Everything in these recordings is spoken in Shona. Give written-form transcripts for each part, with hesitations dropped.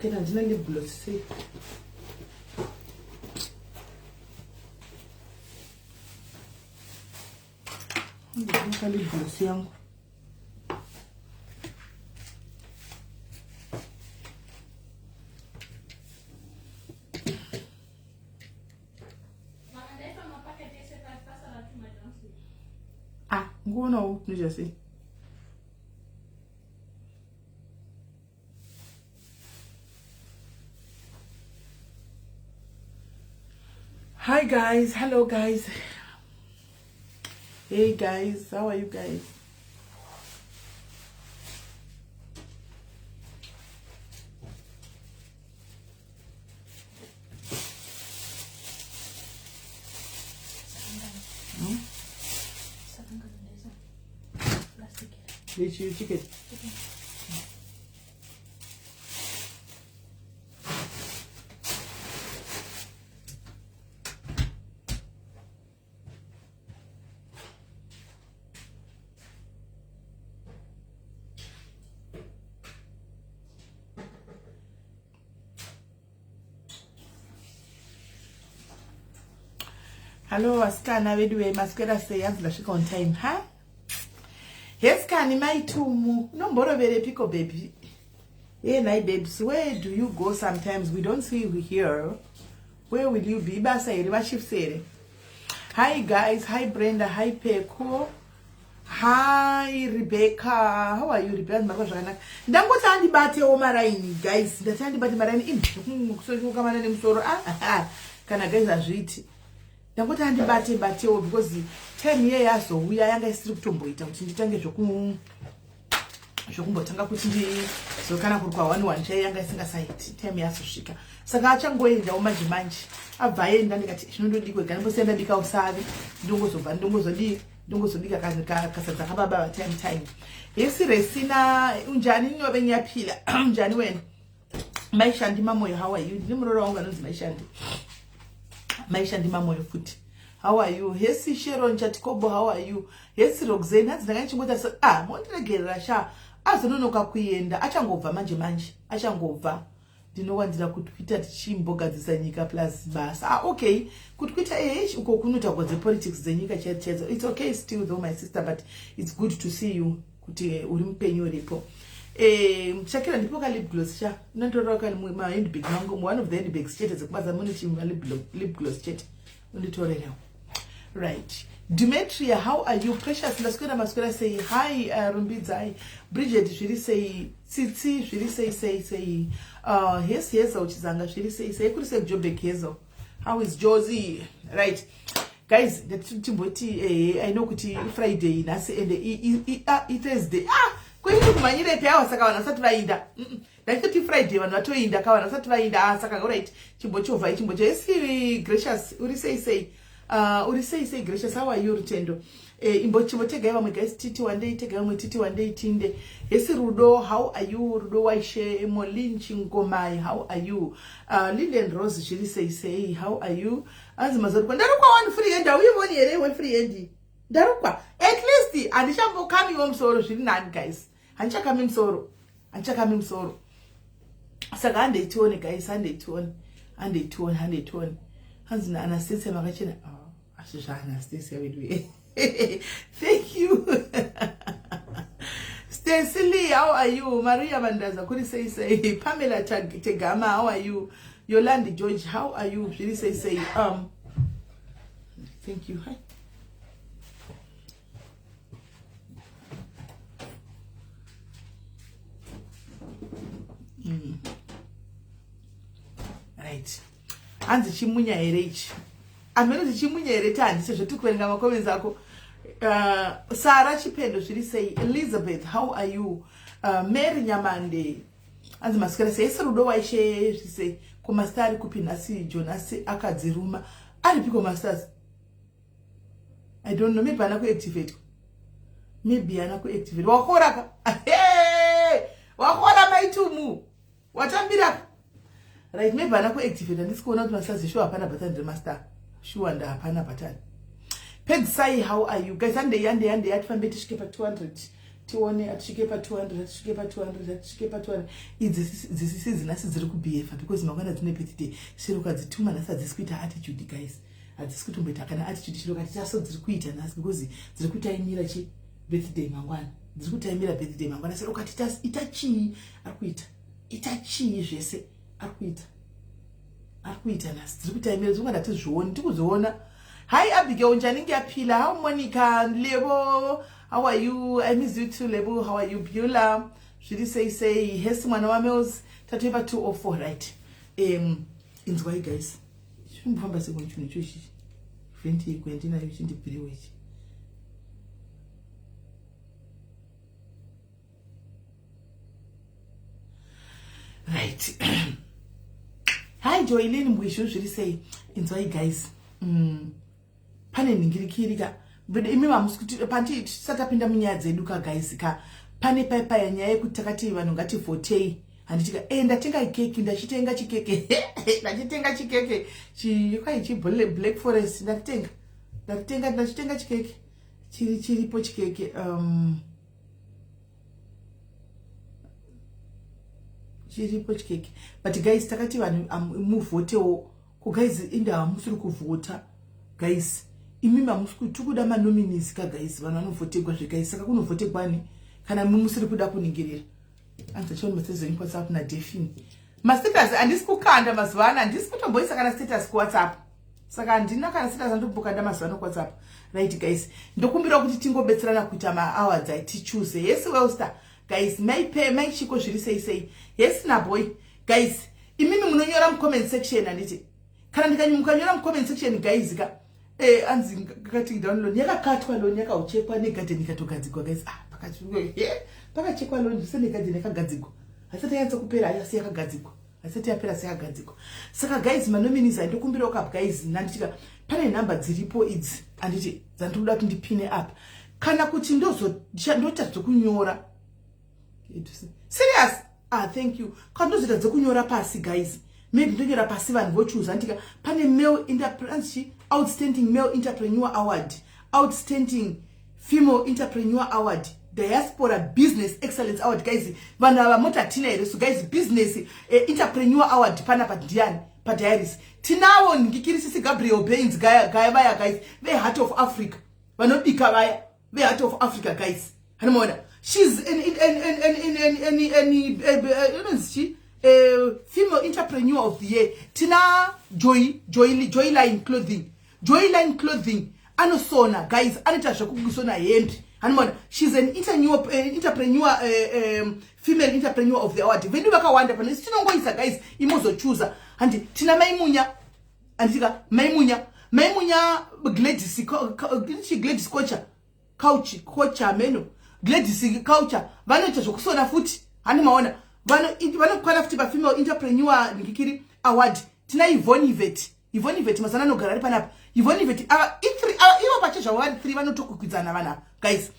Kana handina lip gloss sei? Ndinaka lip gloss yangu. Ah, nguonawo kunoita sei? Hi guys, hello guys. Hey guys, how are you guys? Hmm? Chicken. Hallo vasikana vedu vemaswera sei hanzi ndasvika on time ha Heskani maitumu unomboroverepiko baby Hey nhai babes where do you go sometimes we don't see you here where will you be ibasa here vachiefs here hi guys hi Brenda hi Peko hi Rebecca how are you Rebecca ndimaka zvakanaka ndangoti andibatewo maraini guys ndati andibate maraini imkukamana nemusoro ah, ah, ah. Kana guys hazviiti ndangoti andibate batewo because time iye yazouya yanga isiri kutomboita kuti nditange zvoku zvokumbotanga kuti ndizokana kuri kwa one one chaiyo yanga isingasaiti time yazosvika saka achangoendawo manje manje abva aenda ndikati zvinondodikwa ega ndimbosiya ndabika usavi ndongozobva ndongozodii ndongozobika kasadza kababa vatime time hesi resina unjani inove nyaphila unjani wena Maishandi Mamoyo, how are you? Ndine muroora wangu anonzi Maishandi. Maishandi Mamoyo futi. How are you? Hesi Sharon Chatikobo, how are you? Hesi Roxanne, hanzi ndanga ndichingota ah, mondiregerera sha. Azononoka kuenda, achangobva manje manje, achangobva. Ndinowandira kutwitter tichimbogadzisa nyika plus basa. Ah, okay. Kutwitter eh, uko kunotaurwa dzepolitics dzenyika chaidzo chaidzo. It's okay still though my sister, but it's good to see you. Kuti uri mupenyu uripo. Eh, Shakira ndipo ka lip gloss sha. Unonditorera ka ma handbag mangu, one of the handbags chete dzekubaza mune chimwe lip gloss chete. Unditorerawo. Right. Demetria, how are you? Precious, ndaswera maswera sei? Hi, Rumbidzai. Bridget, zviri sei? Tsitsi, zviri sei sei sei? Yes, Hazel Chizanga, zviri sei sei? Kuri sei Jobek Hazel? How is Josie? Right. Guys, timboti I know kuti Friday nhasi and i Thursday. Ah, kuini kumanyirepi awa saka vanhu vasati vainda. Ndachitoti Friday vanhu vatoinda ka vanhu vasati vainda. Ah, saka alright. Chimbochovha chimbocho. Yes, Gracious, uri sei sei? Uri sei sei Gracious, how are you Rutendo? Imbo chimbotegai vamwe guys, titi wandei tegai vamwe titi wandei tinde. Hesi Rudo, how are you? Rudo waishe Molin Chingomai, how are you? Lilian Rose zviri sei sei, how are you? Anzi mazorukwa ndarukwa one free hand, auivoni here one free hand? Ndarukwa. At least handichambokamiwo musoro zviri nani guys. Handichakami musoro. Handichakami musoro. Saka handei tione guys, handei tione. Handei tione, handei tione. Hanzi na Anastasia makachena. Oh, asi zva Anastasia wedu. Thank you. Stacy Lee, how are you? Maria Bandaza, kuri sei sei. Pamela Tegama, how are you? Yolandi George, how are you? Zviri sei sei. Thank you. Hi. Right. Hanzi chimunya here ichi? Amene chimunya here tandi sezvo tiri kuverenga macomments ako. Sara Chipendo zviri sei? Elizabeth, how are you? Mary Nyamande. Hanzi maswera sei? Ese Rudo waishe zviri sei? Ko master ari kupi nhasi? Jonasi akadziruma. Aripiko masters? I don't know. Maybe ana kuactivate. Maybe ana kuactivate. Wakora ka? Hey! Wakora maitumu. Watambira ka? Right, maybe ana kuactivate. Handisi kuona kuti masters sure hapana button remaster. Sure nda hapana button. Pedzisai, how are you? Guys, handei handei handei atifambe tisvike pa 200. Tione atisvike pa 200, atisvike pa 200, atisvike pa 200. Idzi dzisisi nhasi dziri kubehave because mangwana dzine birthday. Chero ukadzituma nhasi hadzisi kuita attitude, guys. Hadzisi kutomboita kana attitude. Chero katichaso dziri kuita nhasi because dziri kutaimira chi birthday mangwana. Dziri kutaimira birthday mangwana. Chero ukati ita chii ari kuita. Ita chii zvese ari kuita. Ari kuita nhasi. Dziri kutaimira dziri kungada tizvione, tikuzoona. Hi Abigail, njani ngiyaphila. How Monica, Lebo, how are you? I miss you too, Lebo. How are you, Beulah? Zviri sei sei? Hesi mwana waMels. Tatoipa 204, right? Inzwai guys. Chimbofamba sei chinhu icho ichi? Venti yekwe ndinayo chindibvirewo ichi. Right. Hi Joylene Mbwishu, zviri sei? Inzwai guys. Pane nhingirikiri ka. But imi vamusi kuti panti tisati tapinda munyaya dzedu ka guys ka. Pane paipaya nyaya yekuti takati vanhu ngativhotei. Handiti ka ndatenga keki, ndachitenga chikeke. Ndachitenga chikeke. Chi kwai chi Black Forest ndachitenga. Ndachitenga ndachitenga chikeke. Chiri chiripo chikeke. Chiripo chikeke. But guys takati vanhu muvhotewo. Ko guys inda hamusiri kuvhota. Guys imi hamusi kuti kuda manominees ka guys, vanhu vanovhotegwa zve guys. Saka kunovhotegwa ni kana musiri kuda kuningirira. Anzi chiona message enyu WhatsApp na Defini. Mastatus handisi kukanda mazuva ano, handisi kutomboisa kana status kuWhatsApp. Saka handina kana status andobukanda mazuva ano kuWhatsApp. Right guys, ndokumbira kuti tingobetserana kuita maawards aitichoose. Yes Wellstar. Guys, mai mai Chiko zviri sei sei. Yes na boy. Guys, imimi munonyora mu comment section handiti. Kana ndikanyora mu comment section guys ka. Anzi cutting down lawn yakakatwa, lawn yakauchekwa negarden ikatogadzigwa guys. Ah, pakachekwa lawn zvese negarden yakagadzigwa. Haisati yanyatsa kupera asi yakagadzigwa. Haisati yapera asi yakagadzigwa. Saka guys manominees andokumbirawo ka guys nanditika pane nhamba dziripo idzi handiti dzandinoda kuti ndipine apa. Kana kuti ndoita dzekunyora. Serious? Ah, thank you. Kana ndozoita dzekunyora pasi guys. Maybe ndonyora pasi vanhu vochuza andika pane male entrepreneur, outstanding male entrepreneur award, outstanding female entrepreneur award, diaspora business excellence award. Guys, vanhu ava moti hatina here? So guys, business entrepreneur award panapa ndiani padiaries? Tinavo ngikirisisi Gabriel Baines gaya gaya vaya guys veHeart of Africa, vanobika vaya veHeart of Africa guys. Hanomaona she's an inonzi female entrepreneur of the year. Tina Joy Joy Joyline Clothing, Joyline Clothing anosona guys, anoita zvekusona hembe. Hanomaona she's an entrepreneur, female entrepreneur of the award. Vedu vakawanda pano, isi tinongoisa guys, imozochuza handi. Tina Maimunya handitika, Maimunya, Maimunya Gladys, Gladys Kocha Couch Kocha meno Gladys Culture vanoita zvokusona futi. Handi maona vanokwana futi pafemale entrepreneur ndikikiri award. Tina Ivon Ivet, Ivon Ivet mazana anogara ari panapa. Ivon Ivet ava i3 ava ivo pache zvavo vari 3 vanotokukwidzana vanapa guys.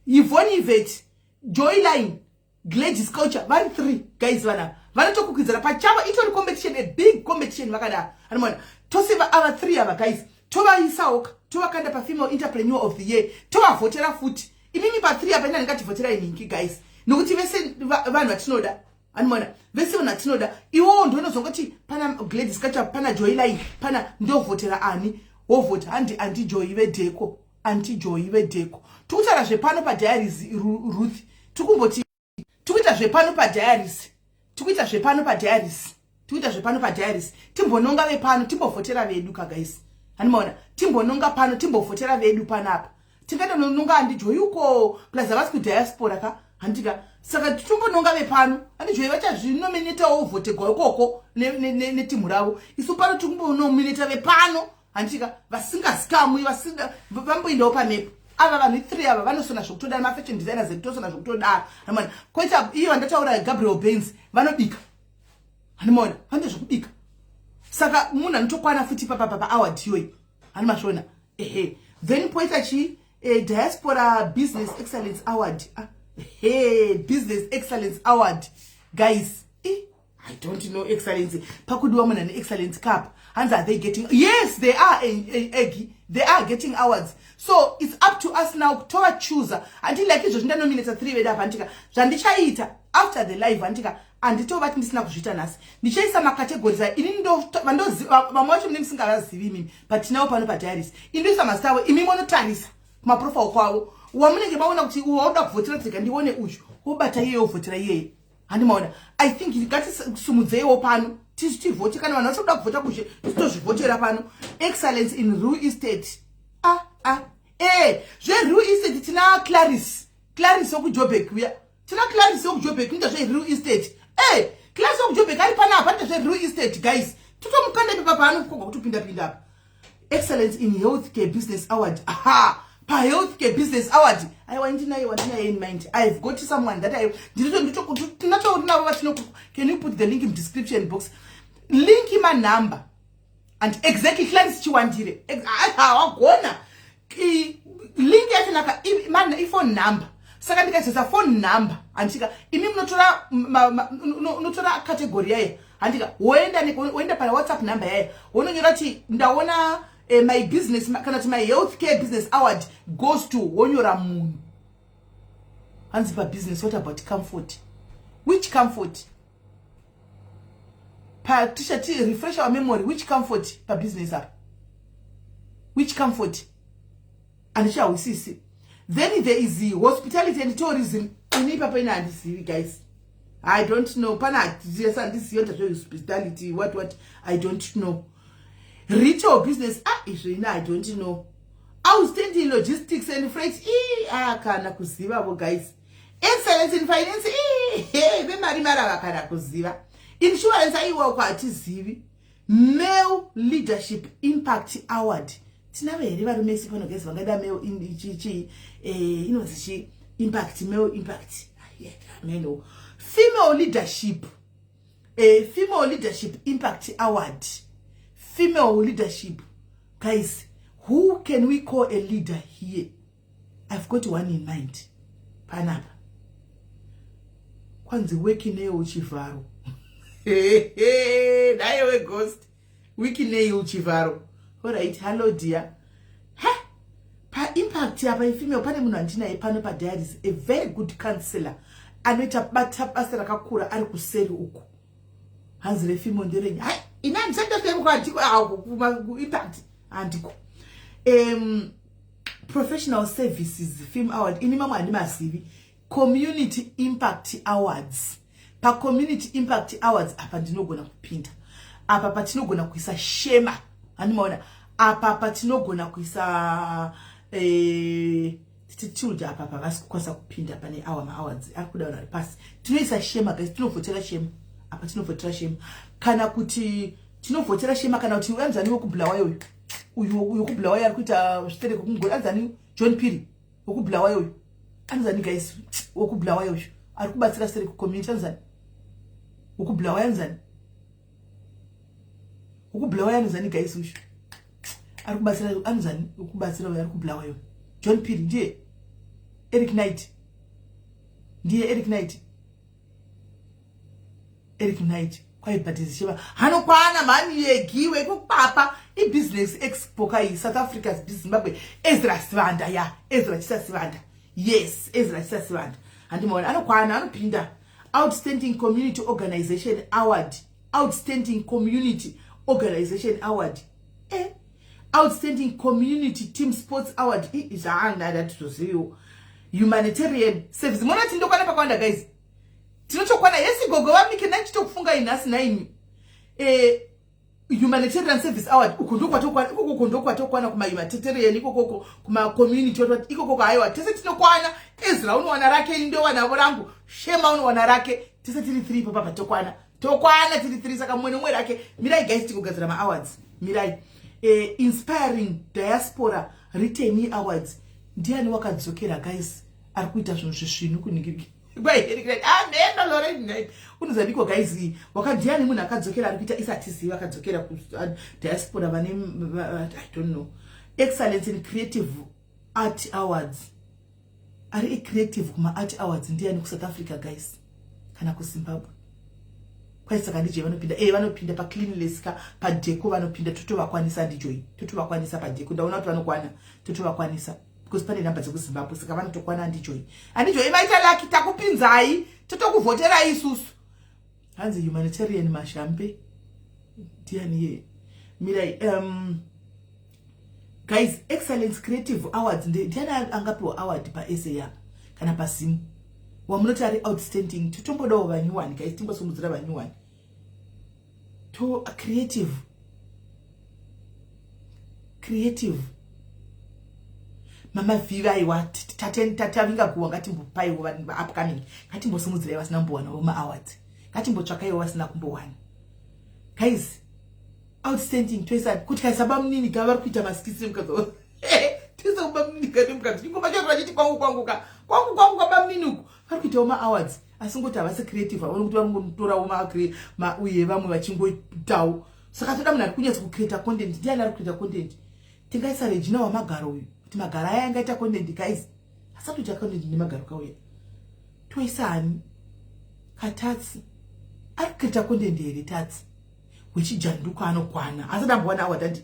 Ivon Ivet, Joyline, Gladys Culture vari 3 guys. Vanapa vanotokukwidzana pachavo, itori competition, a big competition vakadaro. Anomaona tose ava 3 ava guys, tovaisawo tovakanda pafemale entrepreneur of the year, tovavhotera futi. Imimi pa3 apa ina ndingativhoterai nhingi guys, nokuti vese vanhu vatinoda. Anomaona vese vanhu vatinoda. Iwowo ndonozongoti pana Gladys Kacha, pana Joyline, pana ndovhotera ani? Wovhota handi Anti Joy vedheko, Anti Joy vedheko. Tikutaura zvepano padiaries Ruth, tikumboti tikuita zvepano padiaries, tikuita zvepano padiaries, tikuita zvepano padiaries. Timbononga vepano, timbovhotera vedu ka guys. Hanimaona timbononga pano, timbovhotera vedu panapa. Tingatononga andijoyi uko, plus havasi kudiaspora ka handika. Saka timbononga vepano. Andijoyi vachazvinominetawo vhotegwa ikoko netimu ravo. Isu pano tikumbonomineta vepano handika, vasingazikamwi, vamboendawo pamepo. Ava vanhu 3 ava vanosona zvokutodara, mafashion designers ekutosona zvokutodara. Hanimaona koita iyo vandataura Gabriel Bains vanobika. Hanimaona vanoita zvokubika, saka munhu anotokwana futi papapa paaward iyoyi. Hanimazviona ehe. Then poita chi diaspora business excellence award. Ah, he business excellence award guys. I don't know excellence. Pakudiwa munhu ane excellence cup. Hanzi, are they getting? Yes, they are. Egi, they are getting awards, so it's up to us now tovachuza. Handi like izvozvi ndanominata three vedu apa, handika? Zvandichaita after the live, handika, handitovati ndisina kuzviita nhasi, ndichaisa macategories. Ini vamwe vacho mune musingavazivi imimi, but tinavo pano padiaries. Indoisa mazita avo, imi monotarisa kumaprofile kwavo, wamunenge maona kuti wauda kuvhotera, tsika ndione uyu, wobata iyeye, wovhotera iyeye. Handimaona? I think ngatisumudzeiwo pano tivhote. Kana vanhu vachoda kuvhota kuzhe, titozvivhotera pano. Excellence in real estate. Ah ah, e zvereal estate tina Claris, Claris wekuJobek uya. Tina Claris wekuJobek, inoita zvereal estate. E Claris wekuJobek ari panapa, anoita zvereal estate. Guys, totomukanda ipepa paanokogwa kutopinda-pinda apa. Excellence in Healthcare Business Award. Aha, pahealthcare business award, aiwa, ndinaye wandinaye in mind. I've got someone that I tinatori vatino. Can you put the link in description box? Link manumber and exactly Claris Chiwandire wagona. Link yacho naka iphone number, saka ndikaisa phone number, handika, imi munotora, unotora category yayo, handika, woenda pawhatsapp number yayo, wononyora kuti ndaona my business, kana kuti my health care business award goes to, wonyora munhu. Hanzi pabusiness, what about Comfort? Which Comfort? Patichati refresh our memory. Which Comfort pabusiness apa? Which Comfort? Handichahwisisi. Then there is the hospitality and tourism. Ini ipapo ina handizivi, guys, I don't know. Pana handizivi ndazvehospitality, what what, I don't know. Retail business, ah, izvo ina I don't know. Outstanding logistics and freight, i aya kana kuzivavo, guys. Excellence in finance, vemari marava kana kuziva. Insurance, aiwa, hatizivi. Male Leadership Impact Award, tinavo here varume isi pano, guys, vangada male chi inonzi chi impact, male impact meno? Female leadership, Female Leadership Impact Award. Female leadership, guys, who can we call a leader here? I've got one in mind panapa. Kwanzi Wekineil Chivharo, naye weghost, Wikineil Chivharo. Alright, hello dear. Ha, paimpact apa ifemale, pane munhu andinaye pano padiaries, a very good counselor, anoita bata basa rakakura ari kuseri uku. Hanzi refemale nderenyi? Hai, ini handisati, handiko. Professional Services Film Award, ini mamwe handimazivi. Community Impact Awards, pacommunity impact awards apa ndinogona kupinda apa, patinogona kuisa Shema, handimaona? Apa patinogona kuisa tilda. Apa pavasi kukwanisa kupinda pane awa maawards ari kuda vanhu vari pasi. Tinoisa Shema, guys, tinovhotera Shema apa, tinovhotera Shema, kana kuti tinovhotera Shema, kana kuti anzani wekuBulawayo uyu, uyu wekuBulawayo ari kuita zvitereko kungori, anzani? John Piri wekuBulawayo uyu, anzani, guys? WekuBulawayo uyu ari kubatsira stereko community, anzani? WekuBulawayo anzani? WekuBulawayo anozani, guys? Uyu ari kubatsira anozani? Wekubatsira uyu ari kuBulawayo, John Piri, ndiye Eric Knight, ndiye Eric Knight, Eric Knight. Kwaibhatizisheva hanokwana mhani yegiwe kupapa ibusiness expo kai, South Africa, Zimbabwe. Ezra Sivanda, ya, Ezra Chisa Sivanda. Yes, Ezra Chisa Sivanda, handimaona? Anokwana, anopinda. Outstanding Community Organization Award, Outstanding Community Organization Award, Outstanding Community Team Sports Award, zvaangadatizoziviwo. Humanitarian Service, mona tindokwana pakawanda, guys, tinotokwana. Yesi, gogo vamike, nanchitokufunga inhasi naimi. Humanitarian Service Award, uku ndokwatokwana, ikokoko ndokwatokwana kumahumanitarian ikokoko, kumacommunity ikokoko. Haiwa, tese tinokwana. Ezra unowana rake, ini ndowanavo rangu, Shema unowana rake, tese tiri three ipapa tokwana, tokwana tiri three. Saka mumwe nomwe rake. Mirai, guys, tikugadzira maawards, mirai. Inspiring Diaspora Returnee Awards, ndiani wakadzokera, guys, ari kuita zvinhu zvisvinu kuningiriki? Unozadiko, guys, wakadiani munhu akadzokera ari kuita isatizivi, akadzokera kudiaspora vane, I don't know. Excellence in Creative Art Awards, ari icreative kumaart awards ndiani kuSouth Africa, guys, kana kuZimbabwe? Kwai saka ndije vanopinda, eh, vanopinda pacleanless ka, padeko vanopinda, totovakwanisa. Ndijoi totovakwanisa padeko, ndaona kuti vanokwana, totovakwanisa because pane nhamba dzekuZimbabwe, saka vanotokwana. Andijoi, andijoi, maita lucky, takupinzai, totokuvhoterai isusu. Hanzi humanitarian Mashambe ndiani ye? Mirai, guys, Excellence Creative Awards, ndiani angapiwa award paSA apa kana paZimu wamunoti ari outstanding? Totombodawo vanyuwani, guys, timbosumudzira vanyuwani to creative creative. Mama Vivi, aiwa, tavinga guwa, ngatimbopaiwo upcoming, ngatimbosimudzirai vasina kumbowanawo maawards, ngatimbotsvakaiwo vasina kumbowana. Guys, outstanding toisa kuti kaisa bamunini ka vari kuita maskits nemukadzi, toisa kubamunini ka nemukadzi, chingoma chato vachiti kwangu kwangu ka, kwangu kwangu kabamunini uku vari kuitawo maawards, asi ngoti havasi creative, havoni kuti vari kungotorawo uye vamwe vachingoitawo. Saka toda munhu ari kunyatsa kucreata content. Ndiani ari kucreata content? Tingaisa Regina wamagaro uyu, kuti magaro aya angaita content. Guys, asatoita content nemagaro kauya. Toisa ani? Katatsi ari kucreata content here? Tatsi wechijanduko anokwana, asati ambowana award. Andi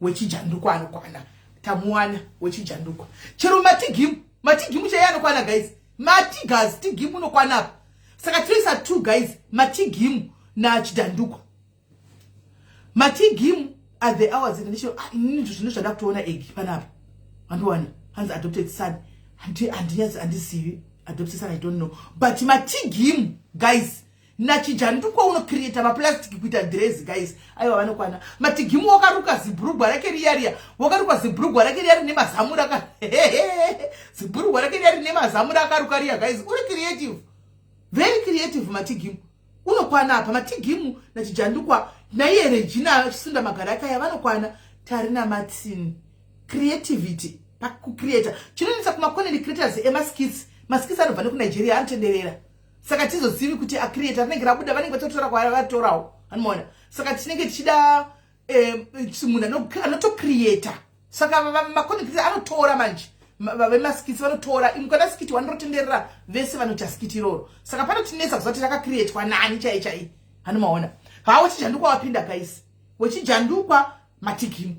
wechijanduko anokwana, tamuwana wechijanduko. Chero Matigimu, Matigimu chaiye anokwana, guys. Matigas Tigimu unokwana apa, saka tinoisa two guys, Matigimu nachidhandukwa. Matigimu at the awards international. Ah, inini zvinhu zvada kutoona egi panapa wandiwana. Hanzi adopted son, handinyatsi, handizivi adopted son, I don't know, but Matigimu, guys, nachijandukwa unocreata maplastic kuita dress. Guys, aiwa, vanokwana. Matigimu wakaruka zibhurugwa rake riya riya, wakaruka zibhurugwa rake riya rine mazamu raka, zibhurugwa rake riya rine mazamu rakaruka riya. Guys, uri creative, very creative. Matigimu unokwana apa, Matigimu nachijandukwa naiye Regina achisunda magara akaya, vanokwana. Tarina Martin, creativity pakucreata chinonetsa kumacontent creators emaskits, maskits anobva nekuNigeria, anotenderera, saka tizozivi kuti acreata rinenge rabuda, vanenge vatotora kwavatorawo, anomaona. Saka tinenge tichida munhu anotocreata. Saka macontent creator anotora manje, vemaskits vanotora, mukana skit wanototenderera, vese vanoita skit iroro, saka panotinetsa kuziva kuti rakacreatwa nani chai chai, anomaona. Ha, wechijandukwa wapinda, guys, wechijandukwa, Matigimu,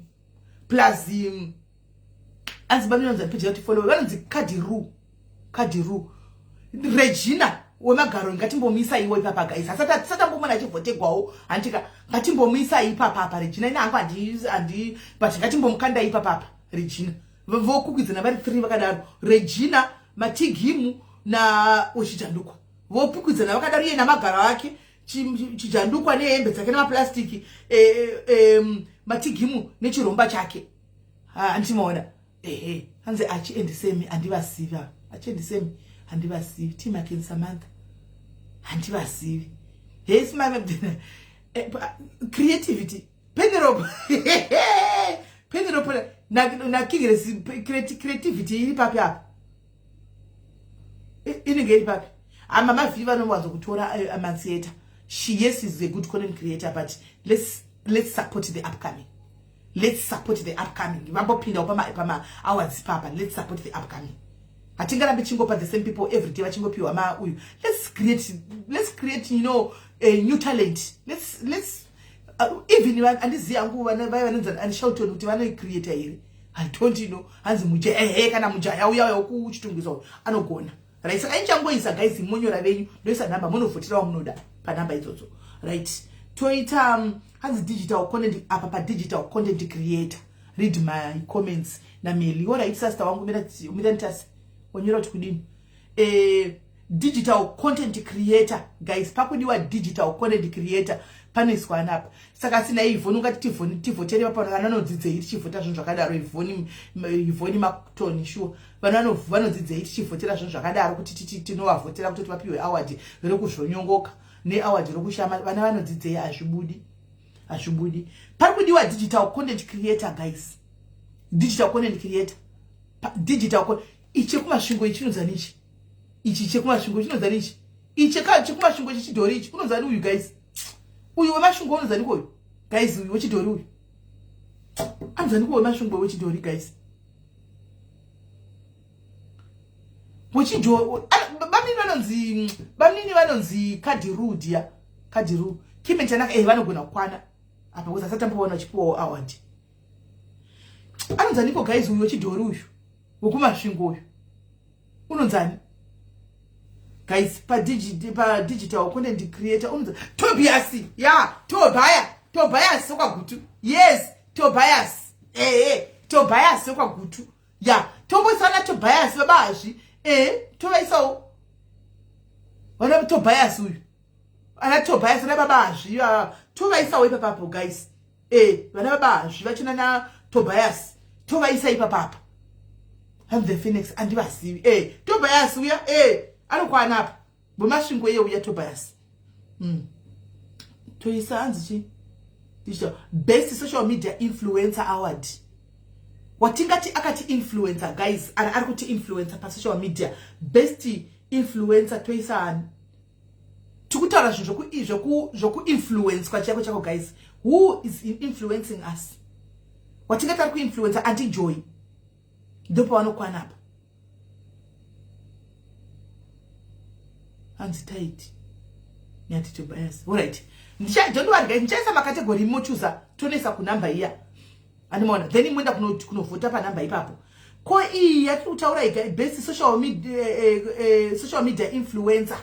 plus anzi vanonzi peji yati follow, vanonzi Kadiru, Kadiru, Regina wemagaro. Ngatimbomisa iwo ipapa, guys, asati ambomona achivhotegwawo, handika? Ngatimbomisa ipapapa Regina. Ina hangu handi, but ngatimbomukanda ipapapa Regina. Vokukwidzana vari three vakadaro, Regina, Matigimu nawechijandukwa, vopikwidzana vakadaro, iye namagaro ake, Chijandukwa nehembe dzake nemaplastiki, Matigimu nechiromba chake, handimaona. Ehe, hanzi achiendisemi, handivasivi, achiendisemi, handivasivi. Timaken Samantha, handivasivi. Hesi creativity, Penelope, Penelope naKingresi, creativity iri papi apa? Inenge iri papi? Amama V vanowanza kutora amatheatre. She, yes, is a good content creator, but let's support the upcoming, let's support the upcoming. Vambopindawo pama awards papa. Let's support the upcoming. Hatingarambi chingopa the same people every day vachingopiwa ma uyu. Let's create a new talent. Let's even handizivi hangu vaya vanonzi anishelton kuti vanoicreata here, I don't know. Hanzi muja, ehe, kana mujaya uya uya wekuChitungwiza anogona, right? Saka ichangoisa, guys, monyora venyu, ndoisa nhamba, munovhotera wamunoda panhamba idzodzo, right? Toita hanzi digital content apa, padigital content creator. Read my comments nameli. Alright, sister wangu, mira nditasi wanyora kuti kudini. Digital content creator, guys, pakudiwa digital content creator, panoiswa anapa. Saka sina Ivhoni, ungati tivhotere papa vana vanodzidzei tichivhota zvinhu zvakadaro? Ivhoni Matoni, sure, vanhu vanodzidzei tichivhotera zvinhu zvakadaro, kuti tinovavhotera kutoti vapiwe award rekuzvonyongoka neaward rekushama? Vana vanodzidzei? Hazvibudi, hazvibudi. Pari kudiwa digital content creator, guys, digital content creator, digital. Ichi chekuMasvingo ichi chinonzani ichi? Ichi chekuMasvingo chinonzani ichi? Ichi chekuMasvingo chechidhori ichi unonzani uyu, guys? Uyu weMasvingo unonzani koyu, guys? Uyu wechidhori uyu anzani ko, weMasvingo wechidhori, guys? Wechidhori, bamnini vanonzi, bamnini vanonzi Kadirudia. Kadiru Kim and Tanaka, eh, vanogona kukwana apa because asati amboona achipiwawo award. Anonzaniko guys uyu wechidhori uyu wekuMasvingo uyu unonzani guys padigital content creator unonza Tobias. Ya, Tobias, Tobias wekwaGutu. Yes, Tobias, ehe, Tobias wekwaGutu. Ya, tomboisana Tobias vabahazvi, ehe, tovaisawo vana Tobias uyu, ana Tobias, vana baba hazvi, tovaisawo ipapapo guys. Vana baba hazvi vachona na Tobias, tovaisa ipapapa. And the Phoenix andivazivi. Tobias uya, anokwana apa weMasvingo iye uya Tobias. Toisa anzi chi digital best social media influencer award, watingati akati influencer guys, ari kuti influencer pasocial media, best influencer toisa ani? Tikutaura zvinhu zvokuinfluencwa chaiko chaiko guys. Who is influencing us watingati ari kuinfluencer? Auntie Joy ndopavanokwana apa. Hanzi taiti nyati Tobias. Alright, don't worry guys, ndichaisa macategory, mochuza, tonoisa kunhamba iya, andimaona, then moenda kunovhota panhamba ipapo. Ko iyi yatiri kutaura iga, best social media influencer,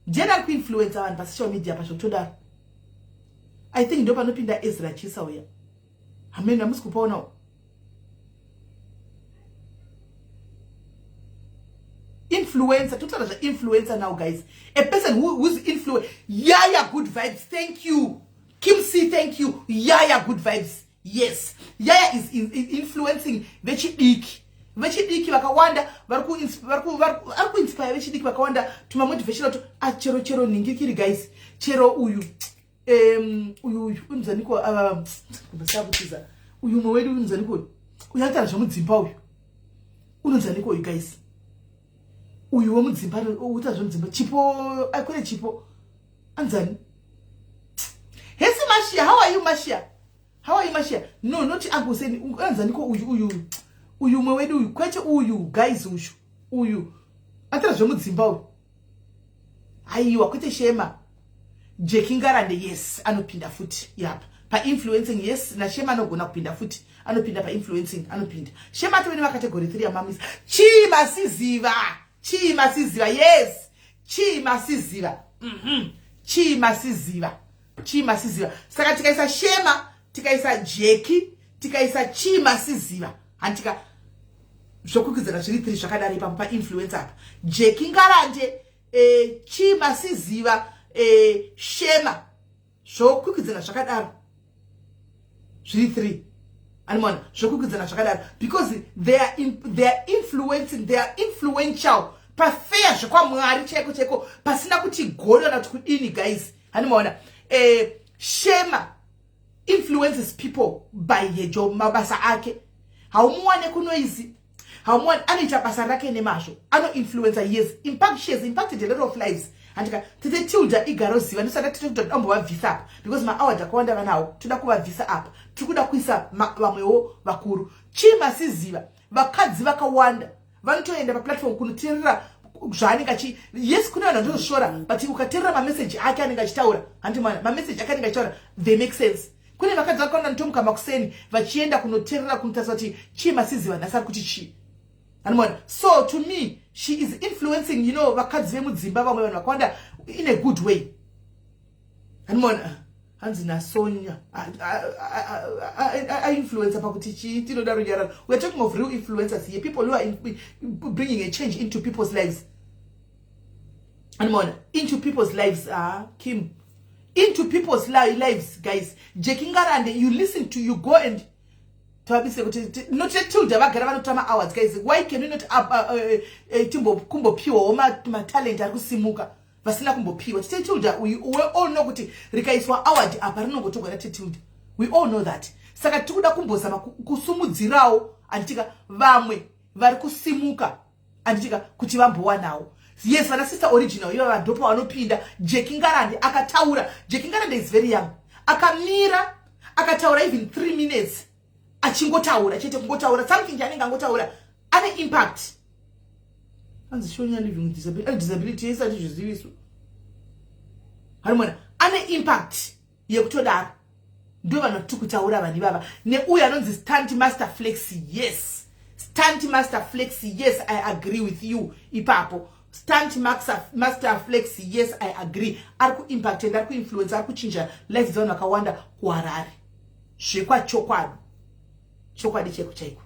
ndiani ari kuinfluencer vanhu pasocial media pazvokutodaro? I think ndo panopinda Ezra Chisa uya. Hameno, hamusi kupaonawo influencer? Totaura zvainfluencer now guys, a person who's influ Yaya Good Vibes, thank you Kim C, thank you Yaya Good Vibes. Yes, Yaya is influencing vechidiki, vechidiki vakawanda vari kuinspire vechidiki vakawanda, tumamotivational tu chero chero nhingikiri guys, chero uyu uyu uyu unonzaniko, ndisakutiza uyu umwe wedu unonzaniko, uyu anotaura zvemudzimba uyu unonzaniko uyu guys, uyu wemudzimba uita zvemudzimba, Chipo, kune Chipo anzani. Hesi Mashia, how are you Mashia? How are you Mashia? No, not Uncle Sen, anzaniko uyu, uyu uyu umwe wedu uyu, kwete uyu guys, uyu uyu anotaura zvemudzimba uyu. Aiwa, kwete Shema, Jeki Ngarande. Yes, anopinda futi yapa painfluencing. Yes, naShema anogona kupinda futi, anopinda painfluencing, anopinda Shema. Atove nemacategory 3 amamisa. Chii Masiziva, chii Masiziva? Yes, chii Masiziva? Chii Masiziva, chii Masiziva? Saka tikaisa Shema, tikaisa Jeki, tikaisa chii Masiziva, handitika zvokukwizana zviri 3 zvakadaro ipapo painfluencer apa: Jeki Ngarande, chii Masiziva, Shema, zvokwikwidzana zvakadaro zviri 3, animona zvokwikwidzana zvakadaro because they are influencing, they are influential pafeya zvekwamwari chaiko chaiko, pasina kuti godo kana kuti kudini guys, animaona. Shema influences people by her job, mabasa ake. Haumuwane kunoizi, haumuwane, anoita basa rake nemazvo, anoinfluencer. Yes, impact, she has impacted a lot of lives, handika? Tete Tilda igaroziva, ndisada tete Tilda tombovabvisa apa because maaward akawanda vanawo, toda kuvabvisa apa, tiri kuda kuisa vamwewo vakuru. Chii Masiziva, vakadzi vakawanda vanotoenda paplatform kunoteerera zvaanenge achi, yes, kune vanhu vandozvishora, but ukateerera mameseji ake anenge achitaura, handimana mameseji ake anenge achitaura, they make sense. Kune vakadzi vakawanda vanotomuka makuseni vachienda kunoteerera, kunotarisa kuti chii Masiziva nhasi ari kuti chii, anomaona. So to me she is influencing vakadzi vemudzimba, vamwe vanhu vakawanda in a good way, anomaona. Hanzi naSonya ainfluencer pakuti chii? Tinoda runyararo. We are talking of real influencers here, people who are bringing a change into people's lives, anomaona, into people's lives. Ah, Kim, into people's lives guys. Jeki Ngarande, you listen to, you go and tovabise kuti not Tilda vagara vanotora maawards guys. Why can we not kumbopiwawo matalent ari kusimuka vasina kumbopiwa? Tite Tilda, we all know kuti rikaiswa award apa rinongotogwa naTete Tilda, we all know that. Saka tiri kuda kumbozama kusumudzirawo, handitika, vamwe vari kusimuka, handitika, kuti vambowanawo. Yes, vana Sister Original ivava ndopa vanopinda. Jeki Ngarande akataura, Jeki Ngarande is very young, akamira akataura even 3 minutes achingotaura chete, kungotaura something chaanenge angotaura ane impact. Anzi Shonya living with disability, disability isati zviziviso, harimona. Ane impact yekutodaro. Ndo vanhu vatiri kutaura, vanhu ivava, neuyo anonzi Stunt Master Flex. Yes, Stunt Master Flex, yes, I agree with you ipapo. Stunt Master Flex, yes, I agree. Ari kuimpact and ari kuinfluence, ari kuchinja life dzevanhu vakawanda kuHarare. Zvekwachokwadi, chokwadi chaiko chaiko.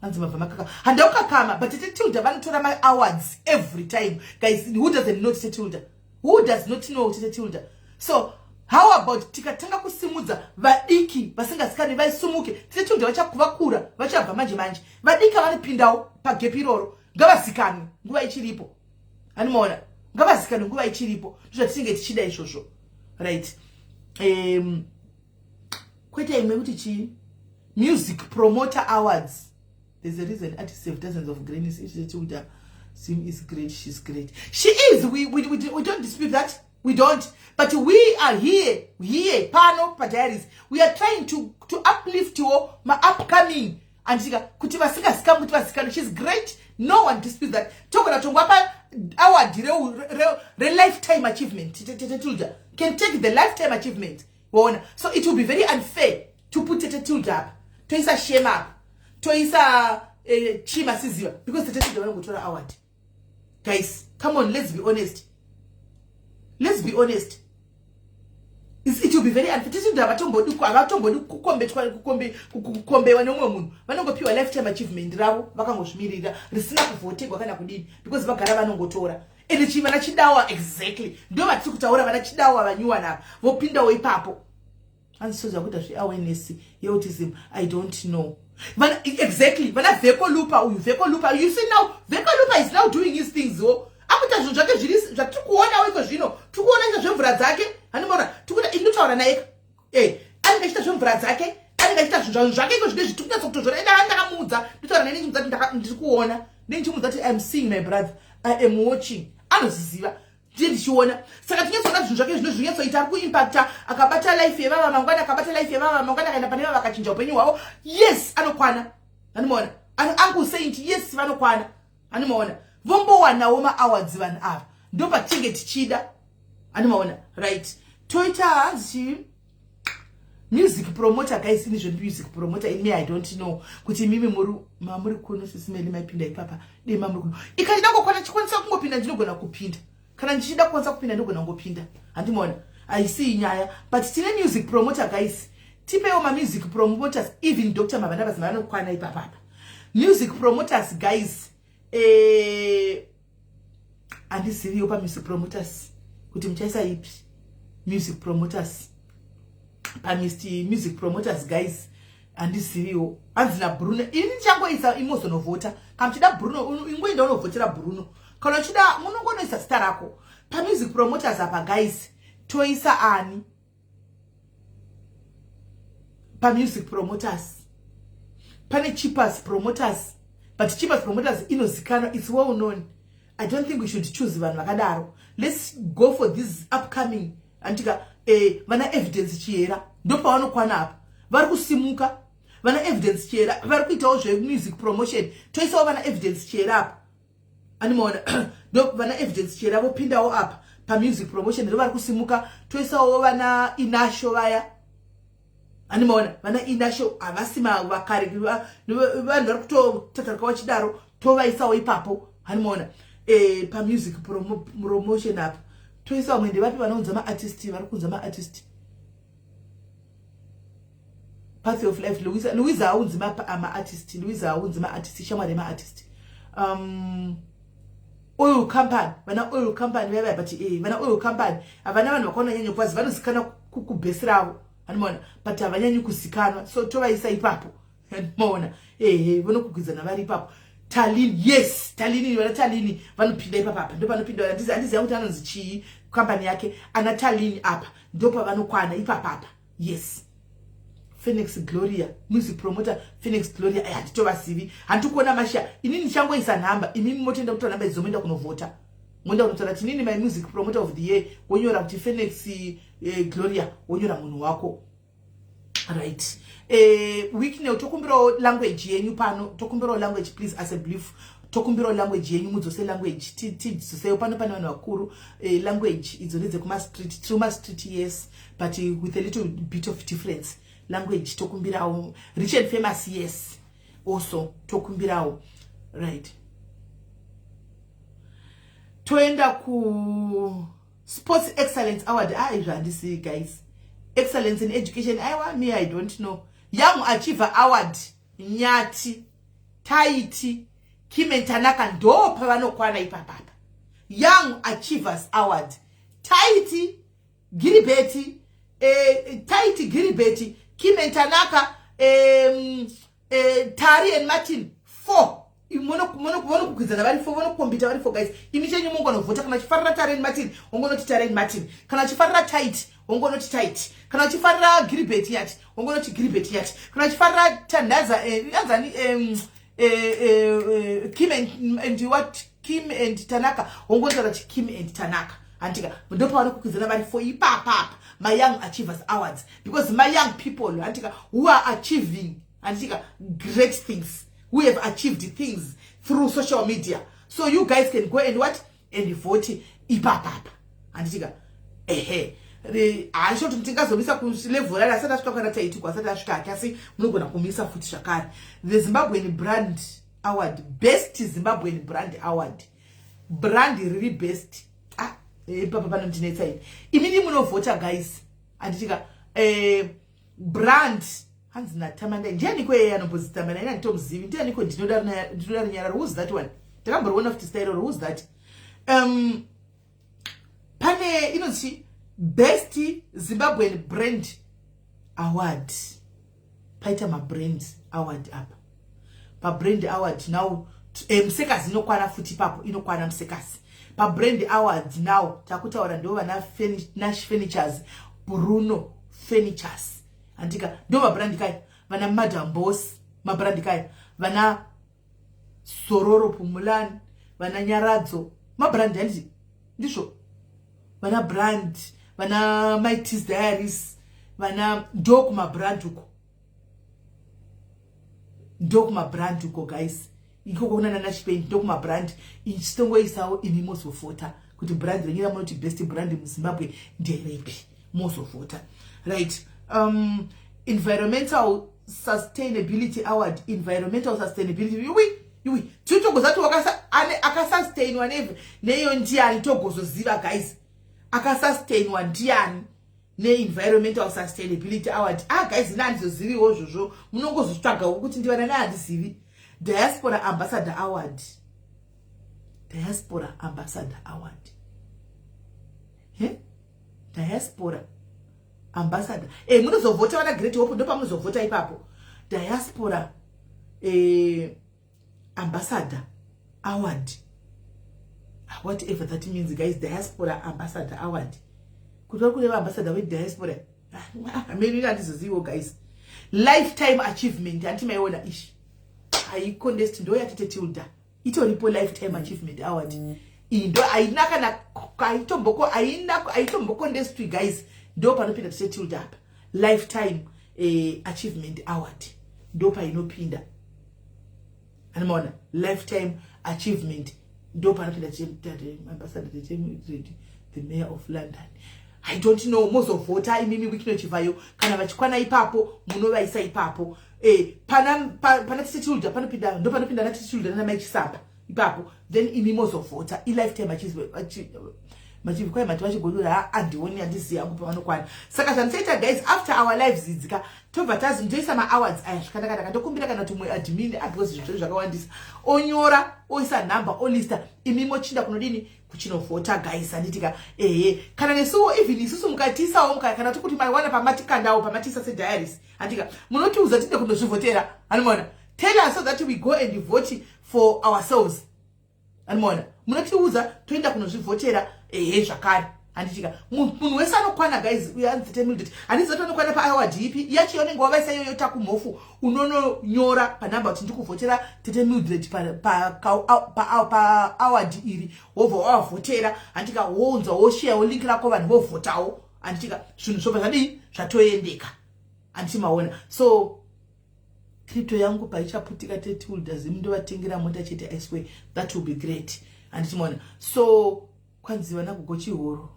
Hanzi mabva makaka, handaukakama, but Tete Tilda vanotora maawards every time. Guys, who doesn't know Tete Tilda? Who does not know Tete Tilda? So how about tikatanga kusimudza vadiki vasingazikanwi vaisumuke? Tete Tilda vachakuvakura, vachabva manje manje. Vadiki vanopindawo pagap iroro, ngavazikanwe nguva ichiripo. Hanimaona, ngavazikanwe nguva ichiripo. Ndozvatinenge tichida izvozvo, right? Kwete imwe kuti chii, music promoter awards. There's a reason artists have dozens of Grammys. Tilda Sim is great. She's great, she is. We don't dispute that, we don't. But we are here pano padiaries, we are trying to uplift wo maupcoming, andika kuti vasingazikamwi, kuti vazikanwe. She's great, no one disputes that. Togona tongwapa award relifetime achievement. Tete Tilda can take the lifetime achievement, waona? So it will be very unfair to put Tete Tilda up, toisa Shema up, toisa Chima Siziva, because Tete Tilda vanongotora award. Guys, come on, let's be honest, let's be honest. It will be very unfair. Tete Tilda havatombodi kukombewa nemumwe munhu. Vanongopiwa lifetime achievement ravo vakangozvimirira, risina kuvhotegwa kana kudini, because vagara vanongotora. Ende chi vana Chidawa, exactly, ndo vatiri kutaura, vana Chidawa vanyuwana ava vopindawo ipapo. Handisoza kuita zveawareness yeautism, I don't know. Vana, exactly, vana Veko Lupa, uyu Veko Lupa. You see now, Veko Lupa is now doing his things wo, akuita zvinhu zvake zviri zvatiri kuonawo iko zvino. Tiri kuona ita zvemvura dzake, handimaona? Tikuita, inotaura naye, anenge achiita zvemvura dzake, anenge achiita zvinhu zvake iko zvino izvi. Tiri kunyatsa kutozvona. Ende ndakamuudza, ndotaura naye, ndichimudza kuti ndiri kuona, ndichimudza kuti I am seeing my brother, I am watching. Anozviziva, ndiye ndichiona. Saka tinyatsoona zvinhu zvake zvino zvinyatsoita, ari kuimpacta, akabata life yevava mangwana, akabata life yevava mangwana, akaenda pane vava, akachinja upenyu hwavo. Yes, anokwana, anomaona? Uncle Saint, yes, vanokwana, anomaona? Vombowanawo maawards vanhu ava, ndo patinge tichida, anomaona? Right, toita hanzi music promoter. Guys, ini zvemusic promoter imi, I don't know kuti imimi muri mamuri kuno. Sisimeli maipinda ipapa, dei mamuri kuno. Ikachida kukwana, chikwanisa kungopinda, ndinogona kupinda. Kana ndichida kukwanisa kupinda, ndogona kungopinda, handimaona? Haisii nyaya, but tine music promoter. Guys, tipewo mamusic promoters. Even Dr Mavanabas vanokwana ipapapa. Music promoters, guys, handiziviwo pamusic promoters kuti muchaisa ipi music promoters. Pamist music promoters, guys, handiziviwo. Hanzi naBruno, ini ndichangoisa, imozonovhota. Kana muchida Bruno, ingoenda unovhotera Bruno. Kana uchida, munongonoisa zita rako pamusic promoters apa. Guys, toisa ani pamusic promoters? Pane Chipas Promoters, but Chipas Promoters inozikanwa, it's well known. I don't think we should choose vanhu vakadaro. Let's go for this upcoming, andika vana Evidence Chiyera, ndopavanokwana apa, vari kusimuka. Vana Evidence Chiyera vari kuitawo zvemusic promotion. Toisawo vana Evidence Chiyera apa, animaona? Ndo vana Evidence Chiyera vopindawo apa pamusic promotion, ndo vari kusimuka. Toisawo vana Inasho vaya, animaona? Vana Inasho havasi vakare, vanhu vari kutotatarika vachidaro, tovaisawo ipapo, animaona? Pamusic promotion apa toisa vamwe ndevapi vanounza maartist, vari kuunza maartist? Path of Life, Louisa. Louisa haunzi maartist, Louisa haunzi maartist, shamwari yemaartist. Oil company, vana oil company vaiva, but vana oil company havana vanhu vakaona nyanya kuvazi. Vanozikanwa kubhesi ravo, anomaona? But havanyanyi kuzikanwa, so tovaisa ipapo, anomaona? Ehe, vanokugwidzana vari ipapo. Talini, yes, Talini, vana Talini vanopinda ipapapa, ndo panopinda. Handiziva kuti anonzi chii kambani yake. Ana Talini apa ndo pavanokwana ipapapa. Yes, Phoenix Gloria, music promoter Phoenix Gloria. Ai, handitovazivi, handikuona masha. Inini ndichangoisa nhamba, imimi motoenda kutora nhamba idzo, moenda kunovhota, moenda kunotaura kuti inini my music promoter of the year, wonyora kuti Phoenix Gloria, wonyora munhu wako, right? Weeknel, tokumbirawo language yenyu pano, tokumbirawo language, please, as a belief. Tokumbirawo language yenyu, mudzose language, tidzosewo pano pane vanhu vakuru. Language idzo ndedzekumastreet, tiri mumastreet, yes, but with a little bit of difference. Language tokumbirawo. Rich and famous, yes, also tokumbirawo. Right, toenda ku Sports Excellence Award. Ah, izvo handisi, guys. Excellence in Education, aiwa, me, I don't know. Young Achiever Award, Nyati, Taiti, Kim Tanaka, ndo pavanokwana ipapapa. Young Achievers Award, Taiti Giribeti, Taiti Giribeti, Kim Tanaka, Tari and Martin, four. Vonokugwidzana vari four, vanokombita vari four. Guys, imi chenyu mungonovhota. Kana uchifarira Tari and Martin, wongonoti Tari and Martin. Kana uchifarira Tait, wongonoti Tait. Kana uchifarira Giribet Yati, wongonoti Giribet Yati. Kana uchifarira Tandaza, anzani, Kim and what, Kim and Tanaka, wongonotaura kuti Kim and Tanaka, handika? Ndopavanokukwidzana vari four ipapapa, maYoung Achievers Awards, because mayoung people, handika, who are achieving, handika, great things, who have achieved things through social media. So you guys can go and what, and vote ipapapa, handitika? Ehe, haisho kuti tingazomisa kulevel rari asati asvika kana Taitikwa asati asvika hake, asi munogona kumisa futi zvakare. The Zimbabwean Brand Award, Best Zimbabwean Brand Award, brand riri best. Ah, ipapa panondinetsa ini. Imini munovhota, guys, handitika? Brand hanzi naTamandai. Ndianiko yeye anombozitamba? Ini handitomuzivi. Ndianiko? Ndinoda Runyararo. Who's that one? Ndakamboriona futi style iroro. Who's that? Pane inonzi Best Zimbabwean Brand Award. Paita mabrand award apa, pabrand award now. Musekazi inokwana futi ipapo, inokwana Musekazi pabrand awards. Now takutaura ndo vana Nash Furnitures, Bruno Furnitures, handika? Ndo mabrand kaya. Vana Madam Boss, mabrand kaya. Vana Sororo Pumulani, vana Nyaradzo, mabrand, handiti? Ndizvo, vana brand, vana Mitis Diaries, vana, ndokumabrand uko, ndokumabrand uko, guys. Ikoko kunana Nash Paint, ndokumabrand. Ichitongoisawo, imi mozovhota kuti brand renyu ramunoti best brand muZimbabwe nderepi, mozovhota. Right, Environmental Sustainability Award. Environmental sustainability, iwi iwi, titogoza kuti akasustainwa neyo ndiani? Togozoziva, guys, akasustainwa ndiani neenvironmental sustainability award? Ah, guys, ina handizoziviwo zvozvo, munongozotsvagawo kuti ndivana ne, handizivi. Diaspora Ambassador Award, Diaspora Ambassador Award, he, Diaspora Ambassador. Munozovhota vana Great Hope, ndopamunozovhota ipapo. Diaspora Ambassador Award, whatever that means, guys. Diaspora Ambassador Award, kuti vari kureva ambassador wediaspora, meni handizoziviwo, guys. Lifetime Achievement, handiti maiona ishi? Haicontest, ndo yatete Tilda itoripo. Lifetime Achievement Award iyi ndo haina kana aitomboko, haina, aitombocontestwi, guys. Ndo panopinda tete Tilda apa. Lifetime Achievement Award ndo painopinda, animaona? Lifetime Achievement ndo panopinda Ambassador, the Mayor of London. I don't know, mozovhota imimi. Wikinochivhayo kana vachikwana ipapo, munovaisa ipapo. Pana tete Tilda panopinda, ndo panopinda natete Tilda nana Chisamba ipapo. Then imi mozovhota ilifetime machibvi kwai mati vachigodora. Handioni, handizivi hangu pavanokwana. Saka zvandichaita, guys, after our lives idzika, tobva tazi ndoisa maawards aya zvakanaka. Ndokumbira kana tumwe admin, because zvinhu zvakawandisa, onyora, oisa nhamba, olista. Imi mochinda kunodini? Kuchinovhota, guys, handitika? Ehe, kana nesuwo, even isusu mukatiisawo, kana tikuti maiwana pamatikandawo, pamatiisa sediaries, handika? Munotiudza tinde kundozvivhotera, hanimona? Tell us so that we go and vote for ourselves, hanimona? Munotiudza, toenda kunozvivhotera. Ehe, zvakare, handitika? Munhu wese anokwana, guys. Uyo anzi temildit, handiziva kuti anokwana paaward ipi yacho yaunenge wavaisa iyoyo. Takumhofu, unononyora panhamba kuti ndikuvhotera tete Mildred paaward iri, wobva wavhotera, handika? Wounza, woshayawo link rako, vanhu vovhotawo, handitika? Zvinhu zvobva zvadii? Zvatoendeka, handiti maona? So Crypto yangu paichaputika tetilda zim ndovatengera mota chete, I swear that will be great. Handiti maona? So kwanzi vana kugochihoro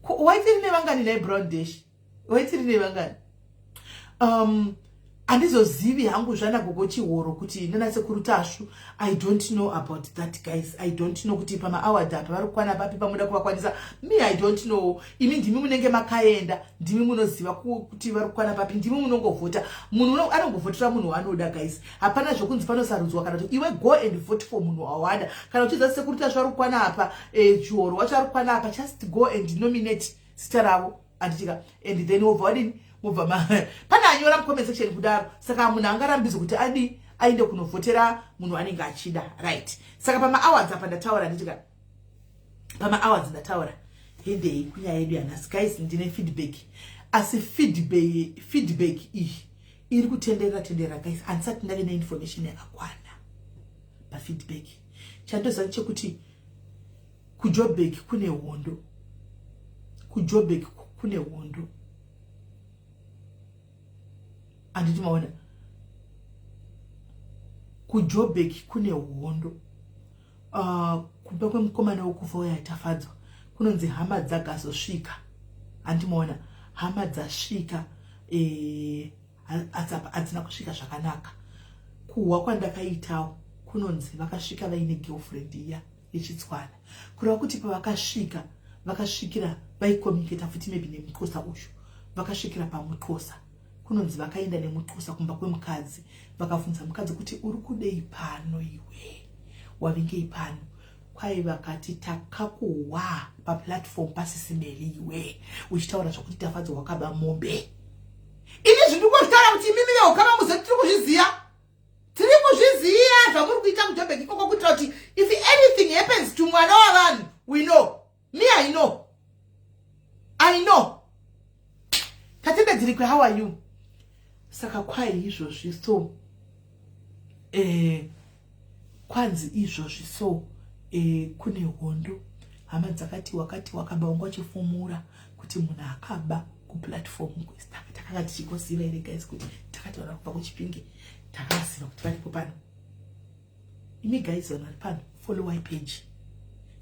waitiri nevangani nhai brown dash waitiri nevangani? Handizozivi hangu zvana gogo Chihoro kuti nana sekuru Tasvu. I don't know about that, guys. I don't know kuti pamaaward apa vari kukwana papi pamuda kuvakwanisa. Me, I don't know. Imi ndimi munenge makaenda, ndimi munoziva kuti vari kukwana papi. Ndimi munongovhota. Munhu anongovhotera munhu waanoda, guys. Hapana zvokunzi panosarudzwa kana kuti iwe go and vote for munhu wawada. Kana uchiziva sekuru Tasvu vari kukwana apa, Chihoro wacho ari kukwana apa, just go and nominate zita ravo, anditika? And then wobva wadini? Mobva pane anyora mucomment section kudaro. Saka munhu angarambidzwe kuti adi aende kunovhotera munhu anenge achida, right? Saka pamaawards apa ndataura, handitika? Pamaawards ndataura. Hendei kunyaya yedu yanhasi, guys. Ndine feedback, asi feedback iyi iri kutenderera tenderera, guys. Handisati ndave neinformation yakakwana pafeedback. Chandoziva chekuti kuJobek kune hondo, kuJobek kune hondo, handiti maona? KuJobek kune hondo. Kumba kwemukomana wekufa uyo aitafadzwa kunonzi hama dzagazosvika, handimaona? Hama dzasvika, hadzina kusvika zvakanaka. Kuhwa kwandakaitawo, kunonzi vakasvika vaine girlfriend iya yechitswana, kureva kuti pavakasvika vakasvikira vaicommunicata futi maybe nemuxhosa uyu. Vakasvikira pamuxhosa. Kunonzi vakaenda nemuxhosa kumba kwemukadzi, vakabvunza mukadzi kuti, "Uri kudei pano iwe? Wavingei pano?" Kwai vakati, "Takakuwa paplatform pasisimeli iwe uchitaura zvokuti Tafadzwa wakaba mombe." Ini zvindiri kuzvitaura kuti imimi veukama muze, tiri kuzviziva, tiri kuzviziva zvamuri kuita kuJobek ikoko, kuitira kuti if anything happens to mwana wavanhu, we know. Me, I know, I know. Tatenda Dzirikwe, how are you? Saka kwai izvozvi so, kwanzi izvozvi so, kune hondo. Hama dzakati wakati wakaba, wanga uchifumura kuti munhu akaba kuplatform. Takanga tichikoziva here, guys, kuti takataura kubva kuChipinge? Takaziva kuti varipo pano. Imi guys, vanhu vari pano, followai page,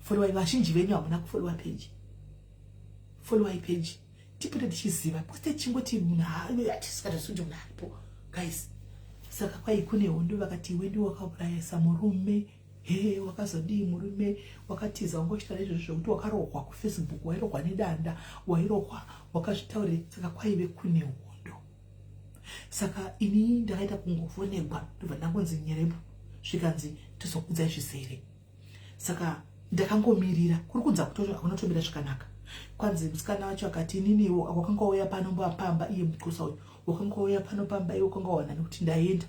followai. Vazhinji venyu hamuna kufollowa page. Followai page, tipote tichiziva, because tichingoti munhu hatisikatozivi kuti munhu aripo, guys. Saka kwai kune hondo. Vakati, "Iwe ndiwe wakaurayisa murume. He, wakazodii? Murume wakatiza, wanga uchitaura izvozvo zvokuti wakarohwa kuFacebook, wairohwa nedanda, wairohwa, wakazvitaurire." Saka kwaive kune hondo. Saka ini ndakaita kungofonegwa, ndobva ndangonzi nyerepo, zvikanzi tozokudzai zvizere. Saka ndakangomirira. Kuri kunzi hakuna kutomira zvakanaka. Kwanzi musikana wacho akati, "Ininiwo wakanga wauya pano pamba, iye muxhosa uyu, wakanga wauya pano pamba iwe, wakanga wana nekuti ndaenda."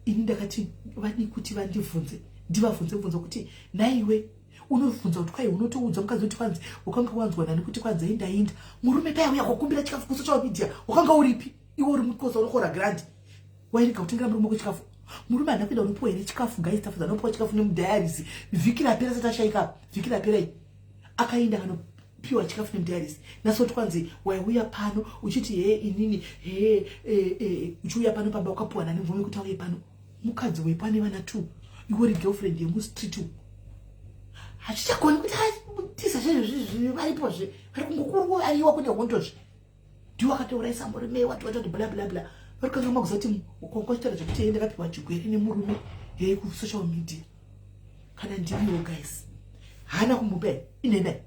Ini ndakati vadii kuti vandibvunze, ndivabvunze bvunzo kuti, "Naiwe unobvunza kuti kwai unotoudza mukadzi kuti kwanzi wakanga wanzwa nani kuti kwanzi aindainda murume paya uya kwakumbira chikafu kusocial media? Wakanga uripi iwe? Uri muxhosa, unokora grandi, wairega kutengera murume kwechikafu. Murume haana kuenda unopiwa here chikafu?" Guys, Tafadza anopiwa chikafu nemudiaries. Vhiki rapera sati ashaika, vhiki rapera iyi akaenda akanopiwa chikafu nemudiaries. Nasoti kwanzi waiuya pano uchiti, "He, inini he uchiuya pano pamba, wakapiwa nani mvumo yekuti auye pano? Mukadzi wepo ane vana two, iwe uri girlfriend yemustreet umu." Hachichagoni kuti tiza zvezvozvi. Varipozve, vari kungokuruvariwa, kune hondozve. "Ndiwe wakatourayisa murume, wati wati wati, bla bla bla." Vari kanga makuziva kuti kwachitaura zvekuti ndakapiwa chigwere nemurume hei kusocial media. Kana ndiriwo, guys, haana kumupa inene.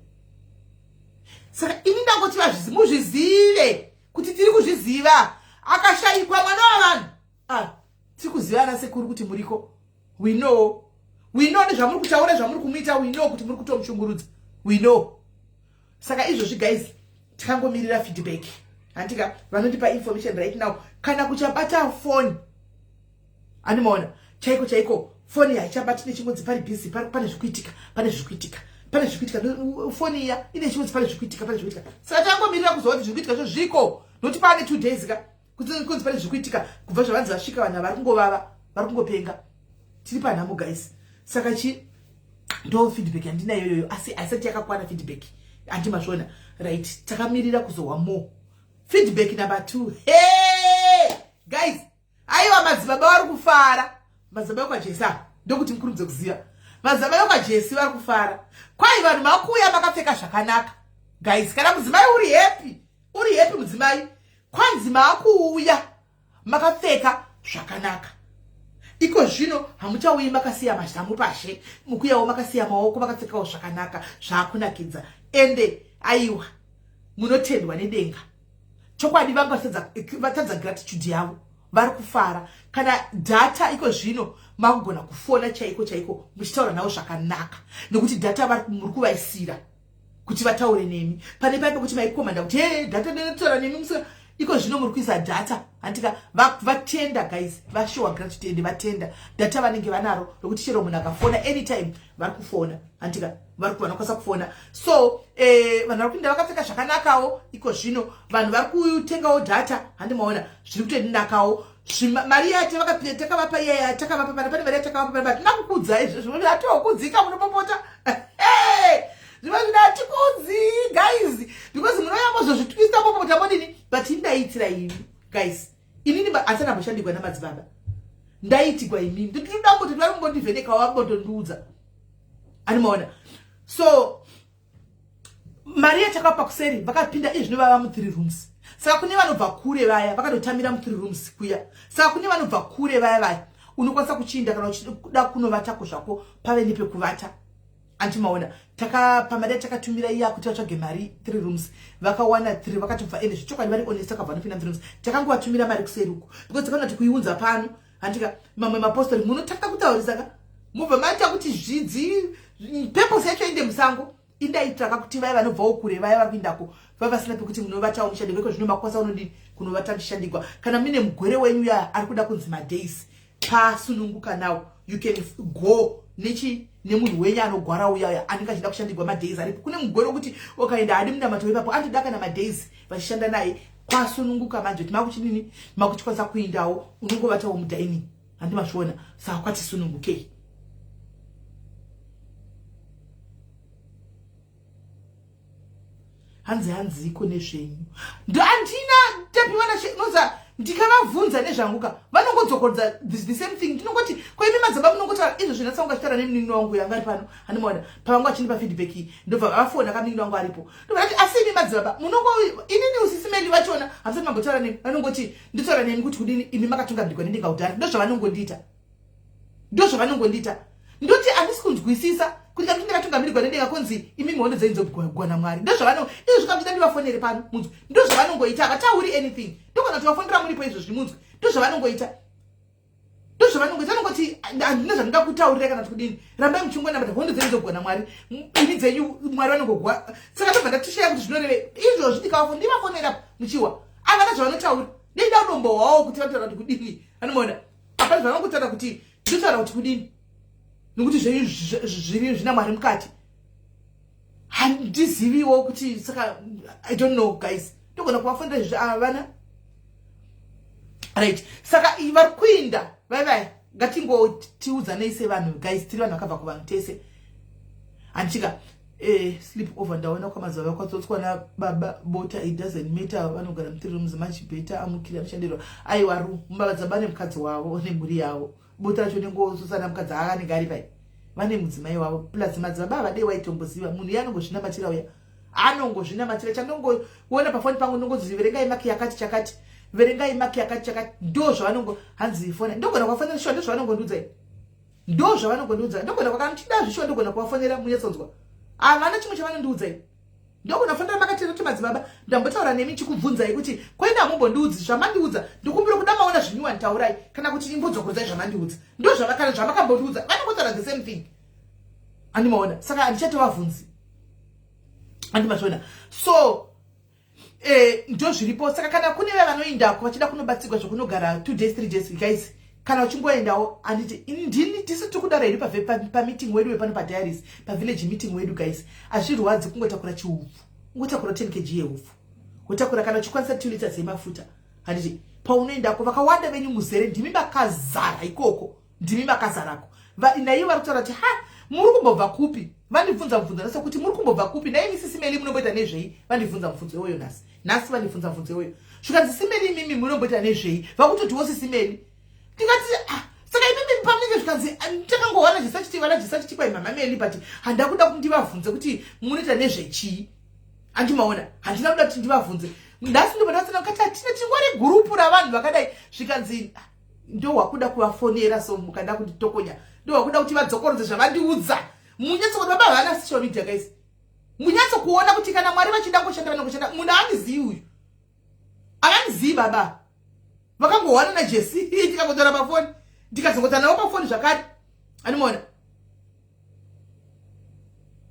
Saka ini ndangoti muzvizive kuti tiri kuzviziva. Akashayikwa mwana wavanhu, ah, tiri kuziva ana sekuru kuti muriko. We know, we know nezvamuri kutaura, zvamuri kumuita. We know kuti muri kutomushungurudza, we know. Saka izvozvi, guys, tikangomirira feedback, handika? Vanondipa information right now, kana kuchabata foni, animaona chaiko chaiko foni haichabati, nechingonzi pari busy, pane zvikuitika, pane zvikuitika, pane zvikuitika. Foni iya ine chingonzi pane zvikuitika, pane zvikuitika. Saka tangomirira kuzova kuti zvikuitika zvo zviko, nokuti pane 2 days ka kunzi pane zvikuitika kubva zvavanzi vasvika. Vanhu vari kungovava, vari kungopenga. Tiri panhamo, guys. Saka chi ndo feedback yandinayo iyoyo, asi haisati yakakwana feedback, handimazvona? Right, takamirira kuzohwa more feedback. Number two, hey! Guys, aiwa, madzibaba vari kufara. Madzibaba ekwaJesi ava, ndokuti mukurumidze kuziva, madzibaba ekwaJesi vari kufara. Kwai vanhu makuuya makapfeka zvakanaka, guys. Kana mudzimai uri happy, uri happy mudzimai. Kwanzi maakuuya makapfeka zvakanaka iko zvino, hamuchauyi makasiya mazamu pashe, mukuyawo makasiya maoko, makapfekawo zvakanaka, zvaakunakidza. Ende aiwa, munotendwa nedenga chokwadi. Vanga vatadza gratitude yavo, vari kufara. Kana data iko zvino makugona kufona chaiko chaiko muchitaura navo zvakanaka, nekuti data muri kuvaisira kuti vataure nemi. Pane pai pekuti maikomanda kuti, "He, data ndinotaura nemi musi." Iko zvino muri kuisa data, handika? Vatenda, guys, vashowa gratitude ende vatenda. Data vanenge vanaro rokuti chero munhu akafona anytime vari kufona, handika? Vari vanokwanisa kufona. So vanhu vari kuinda vakapfeka zvakanakawo iko zvino. Vanhu vari kutengawo data, handimaona? Zviri kutondinakawo. Mari yacho takavapa iyaya, takavapa pana, pane mari yatakavapa pana. Hatina kukudza izvo, zvimwe hatokudzika, munopopota zvimwe zvino hatikudzi, guys, because munoyambozozvitwista popota modini. But indaiitira imi, guys. Inini asana amboshandirwa namadzibaba, ndaiitigwa imimi. Ndinoda mboti vari kumbondivheneka, wambondondiudza, animaona? So mari yatakapa kuseri, vakapinda izvino vava mu3 rooms. Saka kune vanobva kure vaya, vakatotamira mu3 rooms kuya. Saka kune vanobva kure vaya vaya, unokwanisa kuchiinda kana uchida kunovatako zvako, pave nepekuvata, antimaona? Pamari yatakatumira iya kuti vatsvage mari, 3 rooms vakawana 3, vakatobva. Ende zvechokwadi vari honest, takabva vanopinda 3 rooms. Takangovatumira mari kuseri uko because takaona kuti kuiunza pano, handika? Mamwe mapostori munotanga kutaurisa ka, mubva maita kuti zvidzi purpose yacho inde musango. Indaitsvaka kuti vaya vanobvawo kure vaya vari kuindako vava vasina pekuti munovatawo mushandigwa. Iko zvino makwasa unodini kunovata muchishandigwa. Kana muine mugwere wenyu ya ari kuda kunzi madays, pasununguka now. You can go nechi nemunhu wenyu anogwara uya uya anenge achida kushandigwa, madays aripo. Kune mugwere wekuti ukaenda hadi munamato ipapo, anotoda kana madays vachishanda naye. Kwasununguka manje kuti makuchidini, makuchikwanisa kuindawo, unongovatawo mudining, handi mazviona? Saka kwatisunungukei. Hanzi, hanziko nezvenyu? Handina tapiwana noza. Ndikavabvunza nezvanguka, vanongodzokorodza the same thing. Ndinongoti, "Koimi madzibaba munongotaura izvo zvinatsangu achitaura nemunin'ina wangu yanga ari pano." Handimaona pavanga vachindipa feedback iyi, ndobva vafona kamunin'ina wangu aripo, ndobva ndati, "Asi imi madzibaba munongo inini usisimeli vachona hamusati mambotaura nemi." Vanongoti, "Nditaura nemi kuti kudini? Imi makatungamirirwa nendenga kudhara." Ndozvavanongondiita, ndozvavanongondiita. Ndoti handisi kunzwisisa kuti kana ndakatungamirirwa nedenga, kunzi imi mhondo dzenyu dzogwana Mwari. Ndozvavano izvo zvikamuchida ndivafonere pano munzwi. Ndozvavanongoita, havatauri anything. Ndogona kuti vafonera muripo izvozvi munzwi. Ndozvavanongoita, ndozvavanongoita. Vanongoti, "Handina zvandinoda kutaurira kana kuti kudini, rambai muchingonamata, hondo dzenyu dzogona Mwari, imi dzenyu Mwari vanongogwa." Saka ndobva ndatishaya kuti zvinoreve izvozvi. Ndikavafo ndivafonera muchiwa, havana zvavanotaura. Ndida udombo hwavo kuti vanotaura kuti kudini, anomaona? Hapana zvavanongotaura kuti ndotaura kuti kudini, nokuti zvenyu zviri zvina Mwari mukati. Handiziviwo kuti saka, I don't know, guys. Ndogona kuvafonera izvi avana. Right, saka vari kuinda vai vai, ngatingotiudzanei sevanhu, guys. Tiri vanhu vakabva kuvanhu tese, handichika? Sleep over, ndaona kwamazuva kwatsotswa nababa bota. It doesn't matter, vanogara mu3 rooms much better. Amukiri amushandirwa, aiwa, ru mubabadzaba nemukadzi wavo nemhuri yavo. Bota racho nengosotsana mukadzi aanenge ari pai, vane mudzimai wavo plus madzibaba havadei. Waitomboziva munhu iye anongozvinamatira uya, anongozvinamatira. Chandongoona pafoni pangu, ndongozi, "Verengai maki yakati chakati, verengai maki yakati chakati." Ndo zvavanongo hanzi fona, ndogona kuvafonera shuwa. Ndo zvavanongondiudza, ndo zvavanongondiudza. Ndogona kwakanochida zvishuwa, ndogona kuvafonera munyatsonzwa. Havana chimwe chavanondiudza. Ndogona kufonera makatira kuti, "Madzibaba, ndambotaura nemi chikubvunzai kuti koenda, hamumbondiudzi zvamandiudza. Ndikumbira kuda maona zvinyuwani, taurai kana kuti imbodzokodzai zvamandiudza." Ndo zvavakana zvamakambondiudza, vanongotaura the same thing, andimaona? Saka handichatovabvunzi, andimazviona? So ndo zviripo. Saka kana kune vaya vanoendako vachida kunobatsirwa zvokunogara 2 days, 3 days, guys, kana uchingoendawo, handiti? Ndini tisi tiri kudaro hedu pameeting wedu wepano padiaries, pavillage meeting wedu, guys. Hazvirwadzi kungotakura chiupfu, ungotakura 10 kg yeupfu, wotakura kana uchikwanisa 2 liters yemafuta, handiti? Paunoendako vakawanda venyu muzere, ndimi makazara ikoko, ndimi makazarako. Naivo vari kutaura kuti, "Ha, muri kumbobva kupi?" Vandibvunza mubvunzo nhasi kuti, "Muri kumbobva kupi naimi sisimeli? Munomboita nezvei?" Vandibvunza mubvunzo iwoyo nhasi. Nhasi vandibvunza bvunzo iyoyo. Zvikanzi Simeli imimi munomboita nezvei? Vakutotiwo sisimeli. Ndikati ah, saka imimi pamunenge zvikanzi ah, takangowana zvisachiti vana zvisachiti kwai mama Meli but handakuda kuti ndivavhunze kuti munoita nezvechii. Andimaona handina kuda kuti ndivavhunze. Nhasi ndobva ndatsana kati hatina tingori gurupu ravanhu vakadai zvikanzi ah, ndowakuda kuvafonera so mukada kunditokonya ndowakuda kuti vadzokorodze zvavandiudza munyatso kuti baba havana social media guys munyatso kuona kuti kana mwari vachida kushanda vanongoshanda munhu haandizivi uyu havandizivi baba vakangohwana najesi tikangotaura pafoni ndikazongotaura navo pafoni zvakare animaona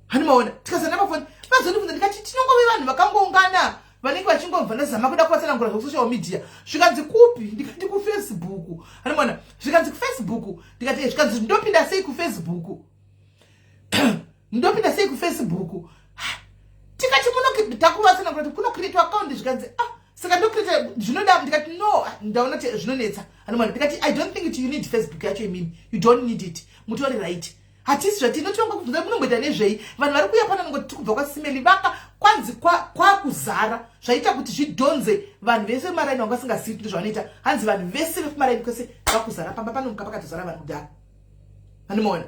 Handimaona tikazana pafoni vazondibvunza ndikati tinongove vanhu vakangoungana vanenge vachingobva ndazama kuda kuvatsanangura zvekusocial media zvikanzi kupi ndikati kufacebook handimaona zvikanzi kufacebook ndikati eh, zvikanzi ndopinda sei kufacebook ndopinda sei kufacebook tikati muno takuvatsanangura kuti kunocreatwa account zvikanzi ah saka ndocreata zvinoda ndikati no ndaona kuti zvinonetsa handimaona ndikati i don't think kuti you need facebook yacho imimi you don't need it mutori right Hatisi zvatinotonga kubvunza munomboita nezvei vanhu vari kuuya pano nongoti tikubva kwasimeli vaka kwanzi kwakuzara kwa zvaita kuti zvidhonze vanhu vese vemaraini vanga vasingazivi kuti zvavanoita hanzi vanhu vese vekumaraini kwese vakuzara pamba panomuka pakatozara vanhu kudhara andimaona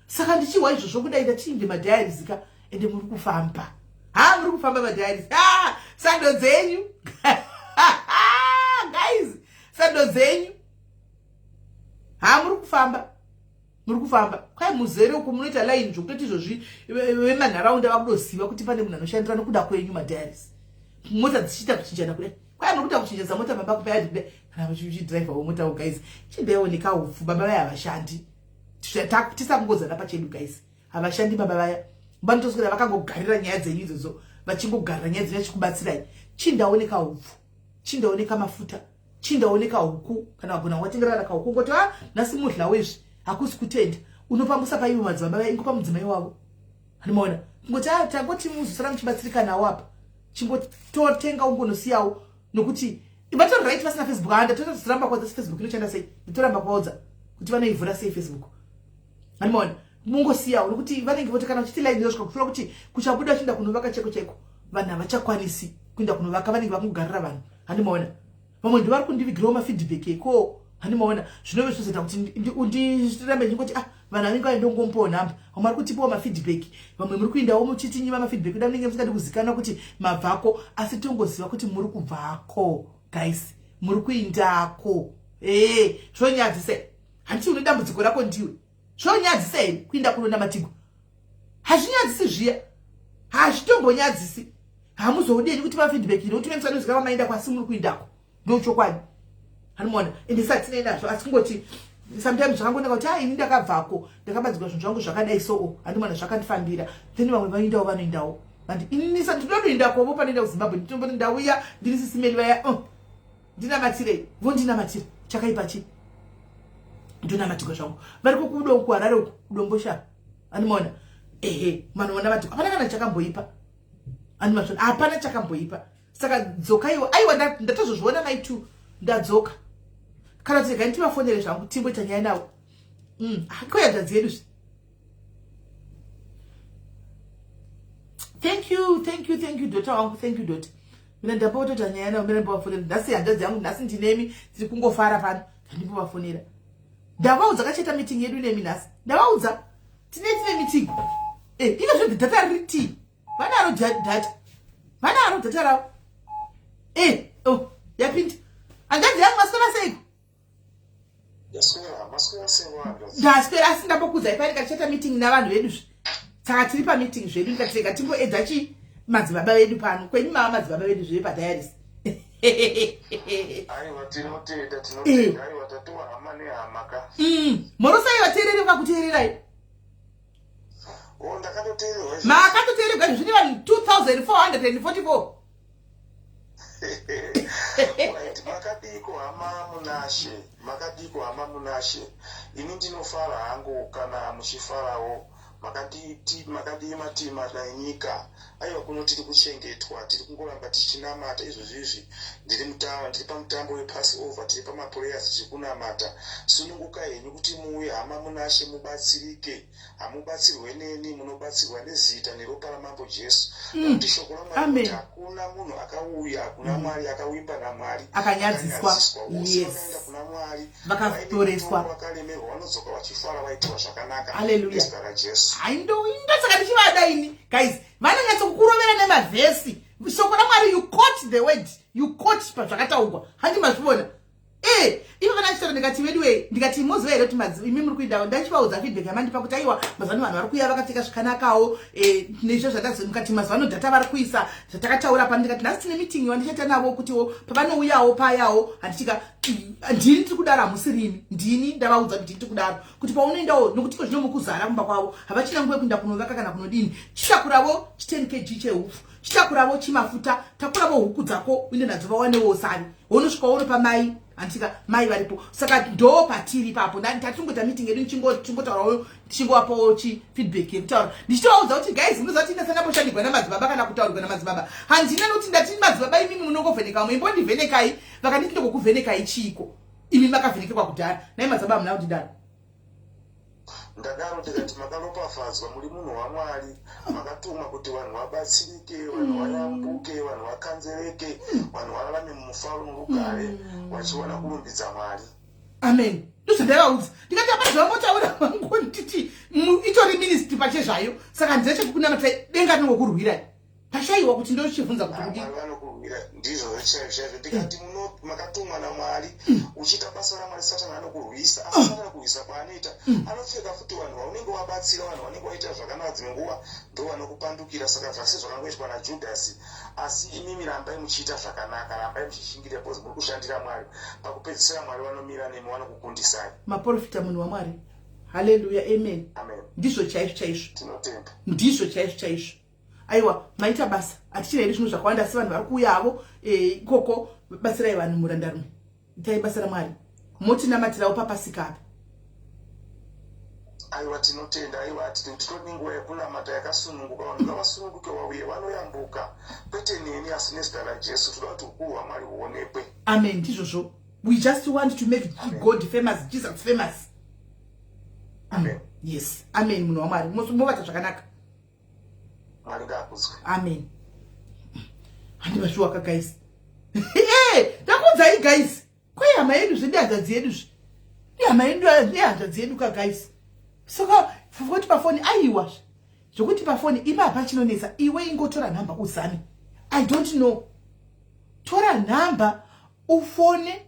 saka ndichihwa izvozvo kudai ndatiinde madiaries ka ende muri kufamba ha muri kufamba madiaries ha sando dzenyu guys sando dzenyu ha muri kufamba muri kufamba kwai muzere uko munoita line zvokutoti izvozvi vemanharaunda vakutoziva kuti pane munhu anoshandira nokuda kwenyu madiaries mota dzichiita kuchinjana kudai kwai muri kuita kuchinjanisa mota baba kupayadi kudai kana muchidriver wemota wo guys chindaiwo nekaupfu baba vaya havashandi tisakungodzana pachedu guys havashandi baba vaya vanotoswera vakangogarira nyaya dzenyu idzodzo vachingogarira nyaya dzenyu vachikubatsirai chindawo nekaupfu chindawo nekamafuta chindaoneka huku kana wagona watengera kana kahuku ngoti ah nhasi mudla wezvi hakusi kutenda unopambusa paivo madzibaba vaya ingopa mudzimai wavo handimaona kungoti ah tangoti muzosara muchibatsirika nawo apa chingototenga ungonosiyawo nokuti vatori right vasina facebook handa totoramba kuvaudza facebook inoshanda sei nditoramba kuvaudza kuti vanoivhura sei facebook handimaona mungosiyawo nokuti vanenge voti kana uchiti line yosvika kutora kuti kuchabuda uchienda kunovaka cheko chaiko vanhu havachakwanisi kuenda kunovaka vanenge vakungogarira vanhu handimaona vamwe ndivari kundivigirawo mafeedback eko handimaona zvinove zvinozoita kuti ndirambe ndingoti ah vanhu vanenge vaindongomupawo nhamba vamwe vari kutipawo mafeedback vamwe muri kuindawo muchitinyima mafeedback kuda munenge musingadi kuzikanwa kuti mabvako asi tongoziva kuti muri kubvako guys muri kuindako ee zvonyadzisa handiti une dambudziko rako ndiwe zvonyadzisa here kuinda kunonamatigwa hazvinyadzisi zviya hazvitombonyadzisi hamuzoudeni kuti mafeedback ino kuti memusanoziva kwamaenda kwasi muri kuindako ndochokwadi hanimona ende satinei nazvo asi kungoti sometimes zvakangonaka kuti ah ini ndakabvako ndakabadzirwa zvinhu zvangu zvakadai soo handimona zvakandifambira then vamwe vaindawo vanoindawo and inisa ndinotoindakovo panoenda kuzimbabwe ndinomboti ndauya ndiri sisimeli vaya oh. ndinamatirei vondinamatira chakaipa chii ndonamatirwa zvangu vari kukudo kuharare uku kudomboshava andimaona ehe manoonamatirwa hapana kana chakamboipa andimazvona hapana chakamboipa saka dzokaiwo aiwa ndatozozviona mai two ndadzoka kana kuti regai ndivafonere zvangu timboita nyaya navo mm, koyadzadzi yedu zve thank you thank you thank you dota wangu thank you dota mina ndapotota nyaya navo mina ndimbovafonera nhasi hanzvadzi yangu nhasi ndinemi tiri kungofara pano ndimbovafonera ndavaudza kachaita meeting yedu nemi nhasi ndavaudza tine tine meeting eh iko zvo data riri tii vanaro data vanaro data ravo eh oh yapinda hanzvadzi yangu maswera seiko ndaswera asi ndambokuudzai pari katichaita meeting navanhu vedu zve saka tiri pameeting zvedu ndikati rega timboedza chii madzibaba vedu pano kwenyu mava madzibaba vedu zve padiaries aiwa tinotenda tinotenda aiwa tatova hama nehama ka mm. morosai vateereri vakakuteererai oh, ndakatoteererwa makatoteererwa izvo zvine vanhu 2444 Right, makadiko hama Munashe, makadiko hama Munashe. Ini ndinofara hangu kana muchifarawo. Makadii makadii mativi mana enyika? Aiwa kuno tiri kuchengetwa, tiri kungoramba tichinamata izvozvi izvi. Ndiri mutawa, ndiri pamutambo wePassover, tiri pamaprayers tiri kunamata. Sunungukai henyu kuti muuye hama munaShe mubatsirike. Hamubatsirwe neni, munobatsirwa nezita neropa raMambo Jesu. Nokuti shoko raMwari Amen. rinoti hakuna munhu akauya kuna Mwari akawimba naMwari Akanyadziswa. akanyadziswa. Vose Yes. vakaenda kuna Mwari Vakaporeswa. vaine mutoro wakalemerwa vanodzoka vachifara vaitirwa zvakanaka Hallelujah. nezita raJesu. Haindosaka ndichivada ini guys, vanonyatso kukurovera nemavhesi shoko raMwari. You quote the word, you quote pazvakataurwa. Handi mazvivona? E ivo vana chitaura, ndikati veduwe, ndikati moziva here kuti imi muri kuenda? Ndachivaudza feedback yamandipa kuti aiwa, mazuva ano vanhu vari kuuya vakapfeka zvakanakawo, nezvo zvandazi. Mukati mazuva ano data vari kuisa zvatakataura pano. Ndikati nhasi tine meeting yandichaita navo kutiwo pavanouyawo payawo. Handichika ndini tiri kudaro, hamusirini, ndini ndavaudza kuti ndini tiri kudaro kuti paunoendawo, nokuti iko zvino mukuzara kumba kwavo, havachina nguva yekuenda kunovaka kana kunodini. Chitakuravo chi 10 kg chehupfu, chitakuravo chimafuta, takuravo huku dzako uende nadzo, vawanewo usavi, wonosvika wonopa mai. Handitika mai varipo? Saka ndo patiri ipapo. Tatingoita meeting yedu, tichingotaurawo, tichingovapawo chifeedback yekutaura, ndichitovaudza kuti guys, munoziva kuti ndasandamboshandirwa namadzibaba kana kutaurirwa namadzibaba handina, nokuti ndati madzibaba imimi munongovheneka vamwe, imbondivhenekai. Vakanditi ndokokuvhenekai chiiko, imi makavhenekekwa kudhara. Nai madzibaba, hamuna kundidaro? Ndadaro, ndikati makaropafadzwa, muri munhu waMwari, makatumwa kuti vanhu vabatsirike, vanhu vayambuke, vanhu vakanzereke, vanhu vararame mumufaro norugare, vachiwana kurumbidza Mwari. Amen. Ndozvandaivaudza, ndikati hapana zvavambotaura vangonditi itori ministry pachezvayo, saka handina chekukunamatai, denga rinongokurwirai. Pashayiwa kuti ndochibvunza kuti kudii. Mwari vanokurwira, ndizvo chaizvo chaizvo. Ndikati makatumwa naMwari, uchiita basa raMwari, Satani anokurwisa. Asi Satani kurwisa kwaanoita, anopfeka futi vanhu vaunenge wabatsira, vanhu vanenge waita zvakanaka, dzimwe nguva ndo vanokupandukira. Saka zvase zvakangoitwa naJudhasi. Asi imimi rambai muchiita zvakanaka, rambai muchishingirira, because muri kushandira Mwari. Pakupedzisira Mwari vanomira nemi, vanokukundisai. Maprofita, munhu waMwari. Haleluya, amen. Amen. Ndizvo chaizvo chaizvo. Tinotenda. Ndizvo chaizvo chaizvo. Aiwa, maita basa. Hatichina hedu zvinhu zvakawanda, asi vanhu vari kuuyavo ikoko. Batsirai vanhu, murandarume, itai basa raMwari, motinamatirawo papasika apa. Aiwa, tinotenda. Aiwa, titori nenguva yekunamata yakasununguka. Vanhu ngavasununguke vauye, vanoyambuka, kwete neni asi nezita raJesu. Toda kuti ukuru hwaMwari huonekwe. Amen, ndizvozvo. We just want to make God famous, Jesus famous. Amen. Yes, amen. Munhu waMwari, movata zvakanaka. Mwari ngaakudzwe. Amen. Handivashuwaka guys. Ndakuudzai guys, kwehama yedu zve, ndihanzvadzi yedu zve, ihama yedu, ihanzvadzi yedu ka guys. Saka kuti pafoni, aiwa, zvokuti pafoni ipa hapa chinonetsa. Iwe ingotora nhamba uzame. I don't know, tora nhamba ufone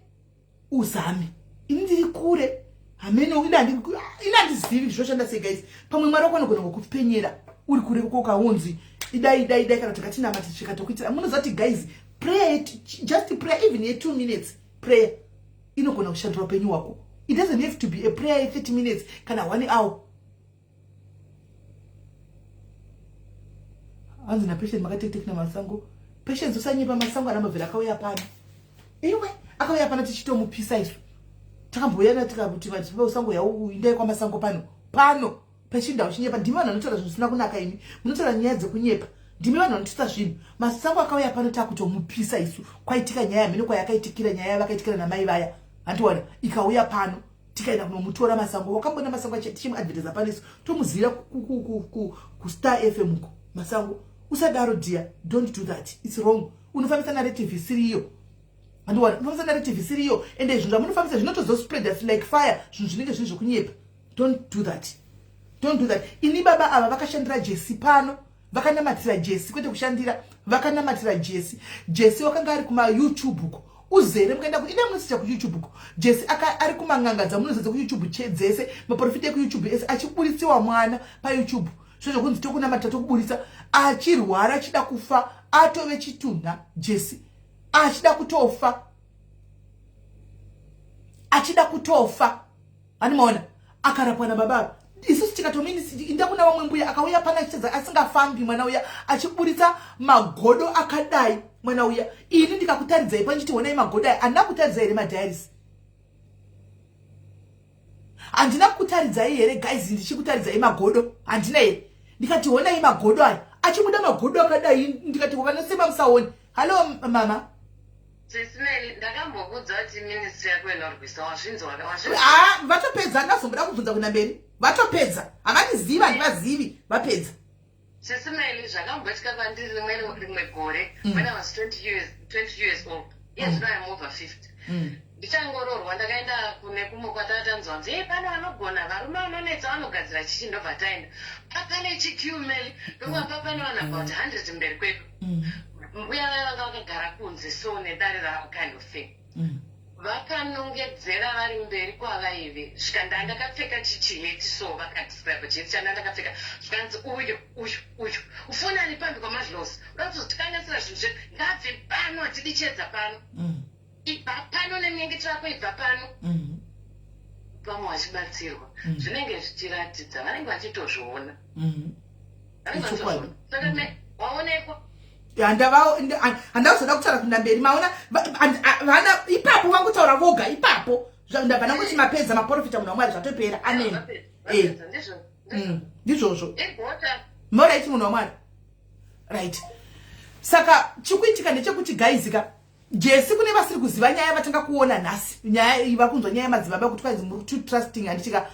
uzame. Ini ndiri kure, hameno, ini handizivi zvoshanda sei guys. Pamwe Mwari wako anogona kukupenyera uri kure uko, ukaunzi idai, idai, idai, kana takatinamati svika tokuitira. Munoziva kuti guys, prayer, just prayer, even ye2 minutes prayer inogona kushandura upenyu hwako. It doesn't have to be a prayer ye30 minutes kana 1 hour. Hanzi napatient makatetekna Masango. Patience, usanyepa. Masango anambobvira akauya pano. Iwe, akauya pano tichitomupisa isu. Takambouya tikakuti usango yau, indai kwaMasango pano pano pechindau. Chinyepa. Ndimi vanhu vanotaura zvinhu zvisina kunaka. Imi munotaura nyaya dzekunyepa, ndimi vanhu vanotoita zvinhu. Masango akauya pano, takutomupisa isu. Kwaitika nyaya yamhene, kwayakaitikira nyaya yavakaitikira namai vaya, handiwana ikauya pano, tikaenda kunomutora Masango. Wakambona Masango tichimuadvertisa pano? Isu tomuzivira kuStar FM uko. Masango, usadaro dear, don't do that, it's wrong. Unofambisa narrative isiriyo, handiwana? Unofambisa narrative isiriyo, ende zvinhu zvamunofambisa zvinotozospread like fire, zvinhu zvinenge zviri zvokunyepa. Don't do that, don't do that. Ini baba ava vakashandira Jesi pano, vakanamatira Jesi, kwete kushandira, vakanamatira Jesi. Jesi wakanga ari kumaYouTube uko uzere, mukaenda ine munosicha kuYouTube uko, Jesi ari kumang'anga dzamunozadza kuYouTube dzese, maprofita ekuYouTube ese, achiburisiwa mwana paYouTube, zvezvokunzi tokunamatira tokuburisa, achirwara, achida kufa, atove chitunha Jesi, achida kutofa, achida kutofa. Animaona akarapwa nababa. Isusu tikatomini inda kuna vamwe mbuya, akauya pana achitadza, asingafambi mwana uya, achiburitsa magodo akadai mwana uya. Ini ndikakutaridzai panchiti honai magodo aya, handina kutaridzai here madiaries? Handina kukutaridzai here guys, ndichikutaridzai magodo? Handina here? Ndikati honai magodo aya, achibuda magodo akadai. Ndikati vanosema musaoni. Hallo mama. Sisi ndakambokudza kuti ministry yako inorwisa, wazvinzwa? Ah, vatopedza. Ndazomboda kubvunza kuna mberi, vatopedza. Havandizivi, handivazivi, vapedza. Sisi Meli, zvakamboitika kwandiri rimwe gore when I was 20 years, 20 years old. Iye zvino I'm over 50. Ndichangororwa, ndakaenda kune kumwe kwatatanzwa nzi, "Hey, pane vanogona, varume vanonetsa vanogadzira chichi." Ndobva taenda, papane chiqueue, Meli, ndobva papane vanhu about 100 mberi kwedu. Mbuya vaya vanga vakagara kunze so nedare ravo kind of thing. Vakanongedzera vari mberi kwavaive, svika ndaa ndakapfeka chichiheti so, vakadescribe chiheti chandaa ndakapfeka, zvikanzi, "Uyo, uyo, uyo ufonani pambi kwamadhlozi, uda kuzotikanganisira zvinhu zvedu, ngabve pano, hatidi chiedza pano, ibva pano nemunyengetero wako, ibva pano." Pamwe vachibatsirwa, zvinenge zvichiratidza, vanenge vachitozviona. Vanenge Ichokwadi. vachitozviona. Saka waonekwa. Handazoda kutaura kuenda mberi, maona vana ipapo vangotaura voga ipapo. Ndabva ndangoti mapedza maprofita, munhu waMwari, zvatopera, amen. Vapedza, ndizvo. Ndizvozvo. Igota. Alright, munhu waMwari, right. Saka chikuitika ndechekuti guys ka, Jesi, kune vasiri kuziva nyaya, vatanga kuona nhasi nyaya iyi, vari kunzwa nyaya yamadzibaba kuti kwanzi muri too trusting, handitika?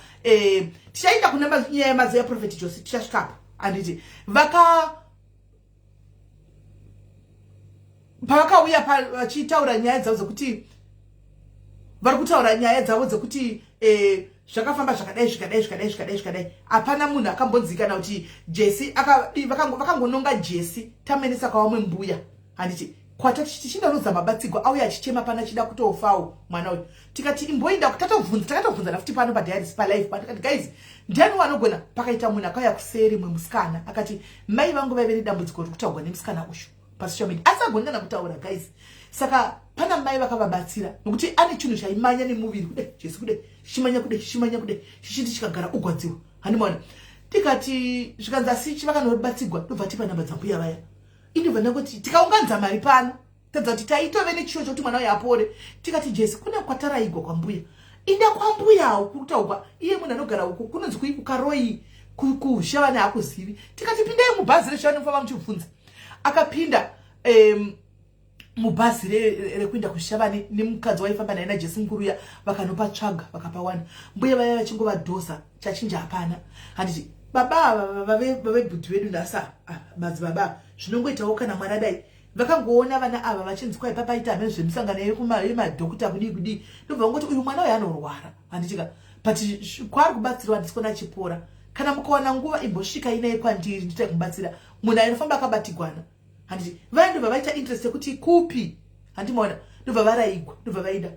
Tichaenda kune nyaya yamadzo yaProphet Jose, tichasvikapo, handiti? Vaka pavakauya vachitaura nyaya dzavo dzekuti vari kutaura nyaya dzavo dzekuti zvakafamba zvakadai, zvikadai, zvikadai, zvikadai, zvikadai, hapana munhu akambonzikana kuti Jesi vakangononga Jesi tamenesa kwavamwe mbuya, handiti? Kwatati tichindanodza mabatsigwa, auya achichema pana achida kutofawo mwana uyu. Tikati imboinda, tatobvunza, takatobvunzana futi pano padiaris, palive pa. Tikati, "Guys, ndiani wanogona?" Pakaita munhu akauya kuseri, mwe musikana, akati, "Mai vangu vaive nedambudziko riri kutaurwa nemusikana uyu pasocial media, asi agoni kana kutaura, guys." Saka pana mai vakavabatsira, nokuti ane chinhu chaimanya nemuviri kudai, Jesu, kudai chichimanya, kudai chichimanya, kudai chichiti chikagara ugwadziwa, handimaona? Tikati zvikanzi asi chivakanobatsigwa, ndobva tipa namba dzambuya vaya. Indobva ndangoti tikaunganidza mari pano, tadza kuti taitove nechishuwo chokuti mwana uyu apore. Tikati, "Jesi, kuna kwataraigwa kwambuya, inda kwambuyawo kutaugwa iye munhu anogara uko kunonzi kui kukaroi kushavane hakuzivi." Tikati, "Pindai mubhazi reshavane, mufamba muchibvunza." Akapinda mubhazi rekuenda kushavane nemukadzi waifamba naye naJesu Mukuruya. Vakanopatsvaga, vakapawana mbuya vaya vachingovadhosa, chachinja hapana, handiti? Baba ava vave bhudhi vedu nhasi, madzibaba, zvinongoitawo kana mwana dai vakangoona vana ava vachinzi kwai papaita hamene zvemisangano yemadhokota, kudii kudii, ndobva vangoti, "Uyu mwana uyu anorwara," handitika? But kwaari kubatsirwa handisi achipora. Kana mukawana nguva, imbosvikai naye kwandiri, nditai kumubatsira. Munhu ainofamba akabatigwana, handiti? Vaya ndobva vaita interest yekuti kupi, handimaona? Ndobva varaigwa, ndobva vaida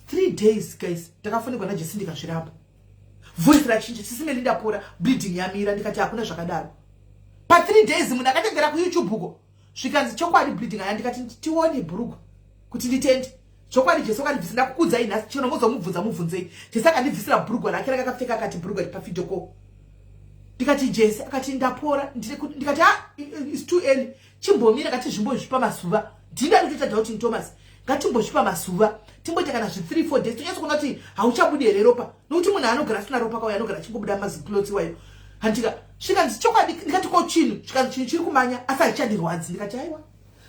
3 days. Guys, ndakafonegwa naJesi, ndikazviramba. Voice rachinja, "Sisi Meli, ndapora, bleeding yamira." Ndikati, "Hakuna zvakadaro pa3 days." Munhu akatendera kuYouTube uko, zvikanzi, "Chokwadi, bleeding aya." Ndikati, "Tione bhurugwa kuti nditende chokwadi." Jesu akandibvisa, ndakukudzai nhasi chino, mozomubvunza, mubvunzei. Jesu akandibvisira bhurugwa rake rakakapfeka, akati, "Bhurugwa pavideo call." Ndikati, "Jesi." Akati, "Ndapora." Ndikati, "Ha, it's too early, chimbomira." Kati zvimbozvipa mazuva, ndinda ndikuita doubting Thomas, ngatimbozvipa mazuva, timboita kana zvi3 4 days, tonyatsa kuona kuti hauchabudi here ropa, nokuti munhu anogara asina ropa kauya anogara achingobuda maziclots iwayo, handitika? Zvikanzi, "Chokwadi." Ndikati, "Ko chinhu?" Zvikanzi, "Chinhu chiri kumanya, asi hachichandirwadzi." Ndikati, "Aiwa."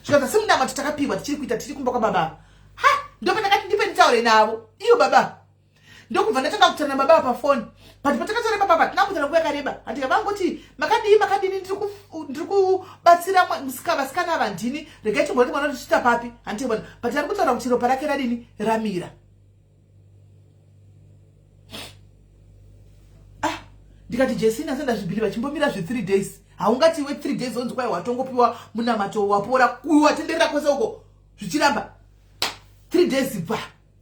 Zvikanzi, "Asi munamato takapiwa, tichiri kuita, tiri kumba kwababa." Ha, ndopa ndakati, "Ndipe nditaure navo iyo baba." Ndokubva ndatanga kutaura nababa pafoni, but patakataura baba tina kutaura nguva yakareba, handika? Vangoti, "Makadii, makadini, ndiri kubatsira vasikana ava, ndini, regai timbona mwana tichiita papi," handibona? But ari kutaura kuti ropa rake radini, ramira. Ah, ndikati, "Jesina, sendazvibhiliva, chimbomira zve3 days. Haungati iwe 3 days onzi kwai watongopiwa munamato wapora, watenderera kwese uko zvichiramba 3 days." Bva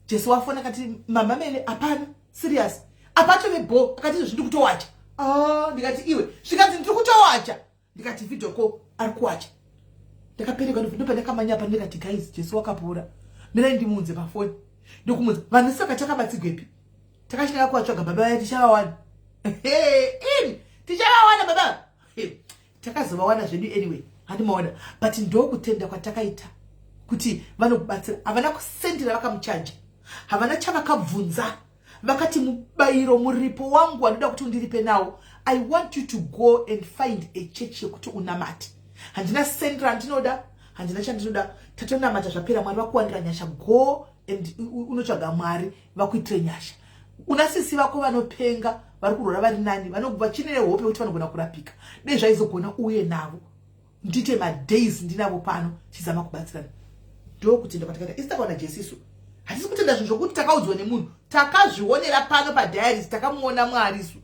Jesu wafona, akati, "Mama Mele, hapana serious, apatove bo." Akati, "Izvo zvindiri kutowacha." Ah, ndikati, "Iwe." Zvikanzi, "Ndiri kutowacha." Ndikati, "Video call, ari kuwacha." Ndakaperekwa, ndopandakamanya pa, ndikati, "Guys, Jesu wakapora, mirai ndimuunze pafoni." Ndokumunza vanhu. Saka takabatsigwepi? Takachitanga kuvatsvaga baba vaya, tichavawana ini, tichavawana baba, takazovawana zvedu anyway, handimaona? But ndokutenda kwatakaita kuti vanokubatsira. Havana kusendera vakamuchaja, havana chavakabvunza. Vakati, "Mubayiro, muripo wangu wandinoda kuti undiripe nawo, I want you to go and find a church yekuti unamate. Handina sendra handinoda, handina chandinoda. Tatonamata, zvapera. Mwari vakuwanira nyasha. Go and unotsvaga Mwari vakuitire nyasha. Una sisi vako vanopenga, vari kurwara, vari nani, vachine hope yekuti vanogona kurapika. Dei zvaizogona, uye navo ndite madays ndinavo pano tichizama kubatsirana." Ndokutenda kwatakaita isi. Takaona Jesisu. Hatisi kutenda zvinhu zvokuti takaudzwa nemunhu. Takazvionera pano padiaries. Takamuona Mwari isu.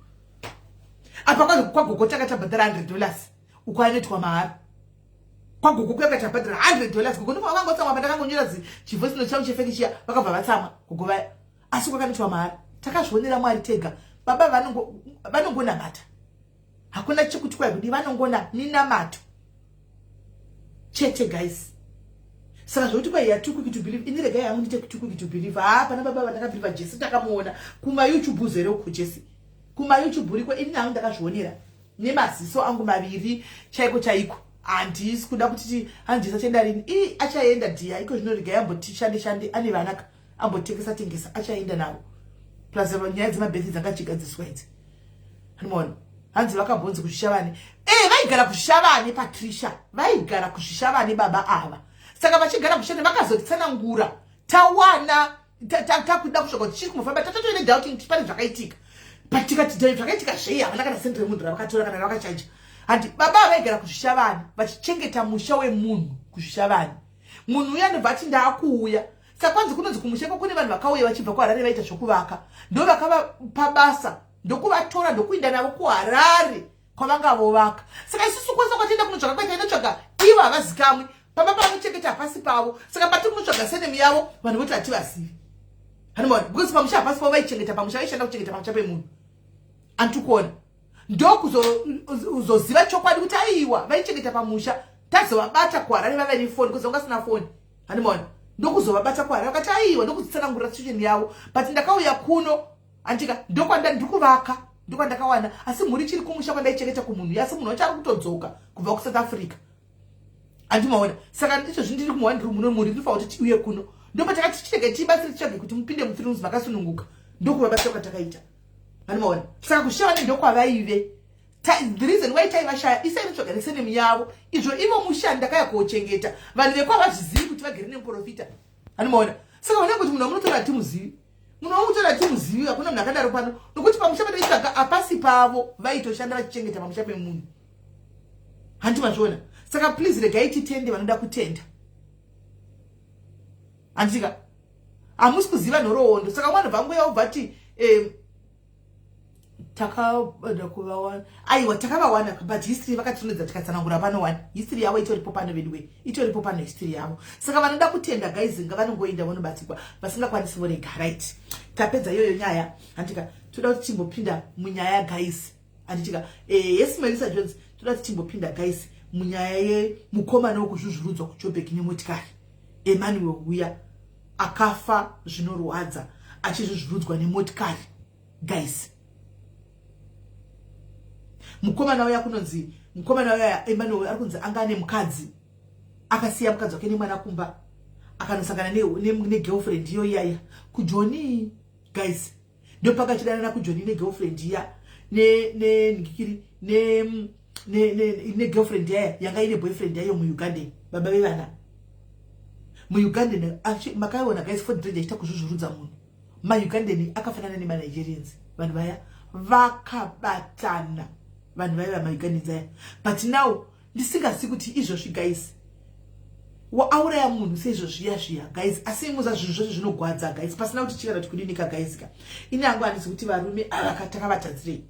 Apa kwagogo takatabhadhara $100, uko anoitwa mahara. Kwagogo kuya katabhadhara $100, gogo ndobva vakangotsamwa. Pandakangonyora chivoice note changu chefake chiya, vakabva vatsamwa gogo vaya, asi kwakanoitwa mahara. Takazvionera Mwari tega. Baba vanongonamata, hakuna chekuti kwai kudi, vanongona minamato chete, guys. Saka zvokuti kwai ya too quick to believe, ini regai hangu ndite too quick to believe. Ha, pana baba vandakabhilivha, Jesi takamuona kumaYouTube uzere uko. Jesi kumaYouTube uriko. Ini hangu ndakazvionera nemaziso angu maviri chaiko chaiko. Handisi kuda kuti hanjesi achaenda rini. I achaenda dhiya iko zvino. Regai amboti shande shande, ane vanaka, ambotengesa tengesa, achaenda navo. Plus nyaya dzemabhethi dzangachigadziswa idzi, anomaona. Hanzi vakambonzi kuZvishavane. E, vaigara kuZvishavane. Patricia, vaigara kuZvishavane baba ava. Saka vachigara kuZvishavane, vakazotitsanangura tawana takuda kusvika kuti chiri kumufamba. Tatatoine doubting kuti pane zvakaitika, but tikati zvakaitika zvei? Havana kana sendi remunhu ravakatora kana ravakachaja. Handi baba vaigara kuZvishavane, vachichengeta musha wemunhu kuZvishavane. Munhu uya anobva ati, "Ndaakuuya." Saka kwanzi kunonzi kumusha iko kune vanhu vakauya vachibva kuHarare, vaita zvokuvaka, ndo vakavapa basa, ndokuvatora, ndokuinda navo kuHarare kwavangavovaka. Saka isusu kwese kwatienda kunotsvaka, kwaita inotsvaga ivo havazikamwi. Pamba pavanochengeta hapasi pavo. Saka patiri kunotsvaga surname yavo, vanhu voti hativazivi. Hanimona, because pamusha hapasi pavo, vaichengeta pamusha, vaishanda kuchengeta pamusha pemunhu. Andikuona ndokuzoziva chokwadi kuti aiwa, vaichengeta pamusha. Tazovabata kuHarare vave nefoni, because vanga sina foni. Hanimona, ndokuzovabata kuHarare, vakati aiwa, ndokuzitsanangurira situation yavo. But ndakauya kuno, andika ndokwanda ndiri kuvaka, ndokwandakawana, asi mhuri ichiri kumusha kwandaichengeta kumunhu. Asi munhu wacho ari kutodzoka kubva kuSouth Africa, andimaona. Saka izvozvi ndiri kumuwa, ndiri muno, mhuri irifanira kuti tiuye kuno. Ndopatakati chitege tibatsire, titsvage kuti mupinde muthree rooms makasununguka. Ndokuvabatsira kwatakaita, andimaona. Saka kuShavane ndokwavaive. The reason why taivashaya, isai notsvaga nesurname yavo izvo ivo musha ndakaya kochengeta. Vanhu vekwavazvizivi kuti vagere nemuprofita, andimaona. Saka vana kuti munhu wamunotora hatimuzivi, munhu wamunotora hatimuzivi. Hakuna munhu akadaro pano, nokuti pamusha pataitsvaga hapasi pavo, vaitoshanda vachichengeta pamusha pemunhu. Handi mazviona? Saka please, regai titende vanoda kutenda. Handika hamusi kuziva nhoroondo. Saka mwana bvangu yaubva ti takada kuvawana. Aiwa, takavawana, but history vakatinodza, tikatsanangura pano. One history yavo itoripo pano veduwe, itoripo pano history yavo. Saka vanoda kutenda, guys, ngavanongoenda vonobatsirwa, vasingakwanisi vorega. Right, tapedza iyoyo nyaya. Handika toda kuti timbopinda munyaya, guys. Handitika yes, Melissa Jones, toda kuti timbopinda, guys, munyaya yemukomana wekuzvuzvurudzwa kuJobek nemotikari, Emmanuel uya akafa zvinorwadza achizvuzvurudzwa nemotikari. Guys, mukomana uya kunonzi mukomana uya Emmanuel ari kunzi anga ane mukadzi, akasiya mukadzi wake nemwana kumba, akanosangana negirlfriend iyo iyaya kuJoni. Guys, ndopakachidanana kuJoni negirlfriend iya, nengikiri negirlfriend yaya yanga ine boyfriend yayo muUgandan, baba vevana muUgandan. Makaiona, guys, Ford Ranger achiita kuzvuzvurudza munhu. MaUgandan akafanana nemaNigerians, vanhu vaya vakabatana, vanhu vaya vamaUgandans aya. But now ndisingazivi kuti izvozvi, guys, waauraya munhu seizvo zviya zviya, guys. Asi muza zvinhu zvose zvinogwadza, guys, pasina kuti chikana kuti kudinika, guys. Ka ini hangu handisi kuti varume ava takavatadzirei,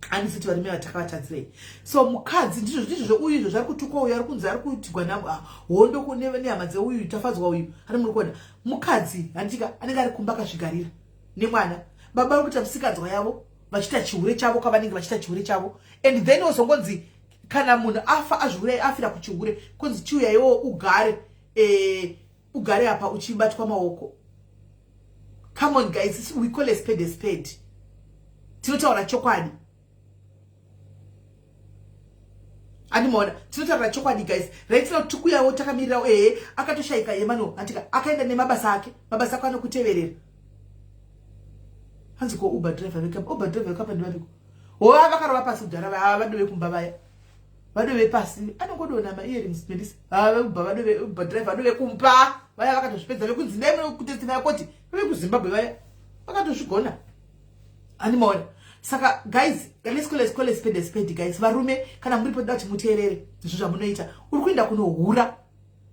handisi kuti varume ava takavatadzirei. So mukadzi ndizvo ndizvo uyu izvo zvari kutukwa, uyu ari kunzi ari kuitigwa hondo nehama dzeuyu Tafadzwa uyu. Ani muri kuona mukadzi, handika anenge ari kumba akazvigarira nemwana. Baba vari kuita musikanzwa yavo, vachiita chihure chavo kwavanenge vachiita chihure chavo. And then ozongonzi kana munhu afa, azviurai, afira kuchihure, kunzi chiuya iwowo ugare, ugare apa uchibatwa maoko. Come on, guys, we call a spade a spade. Tinotaura chokwadi, andimaona, tinotaura chokwadi, guys. Right now tikuyawo takamirirawo. Ehe, akatoshayika Emmanuel, andika akaenda nemabasa ake, mabasa ako anokuteverera. Hanzi ko Uber driver vekapa, Uber driver vekapa ndivapiko? Hova vakarova pasi kudhara vaya vadove kumba vaya. Vadove pasi anongodona maearrings Melissa. Ava Uber vadove Uber driver vadove kumba vaya vakatozvipedza vekunzi ndai munokutestify koti vave kuZimbabwe vaya vakatozvigona. Animaona. Saka guys, let's call it call it spade a spade guys. Varume kana muripo ndoda kuti muteerere zvinhu zvamunoita. Uri kuenda kunohura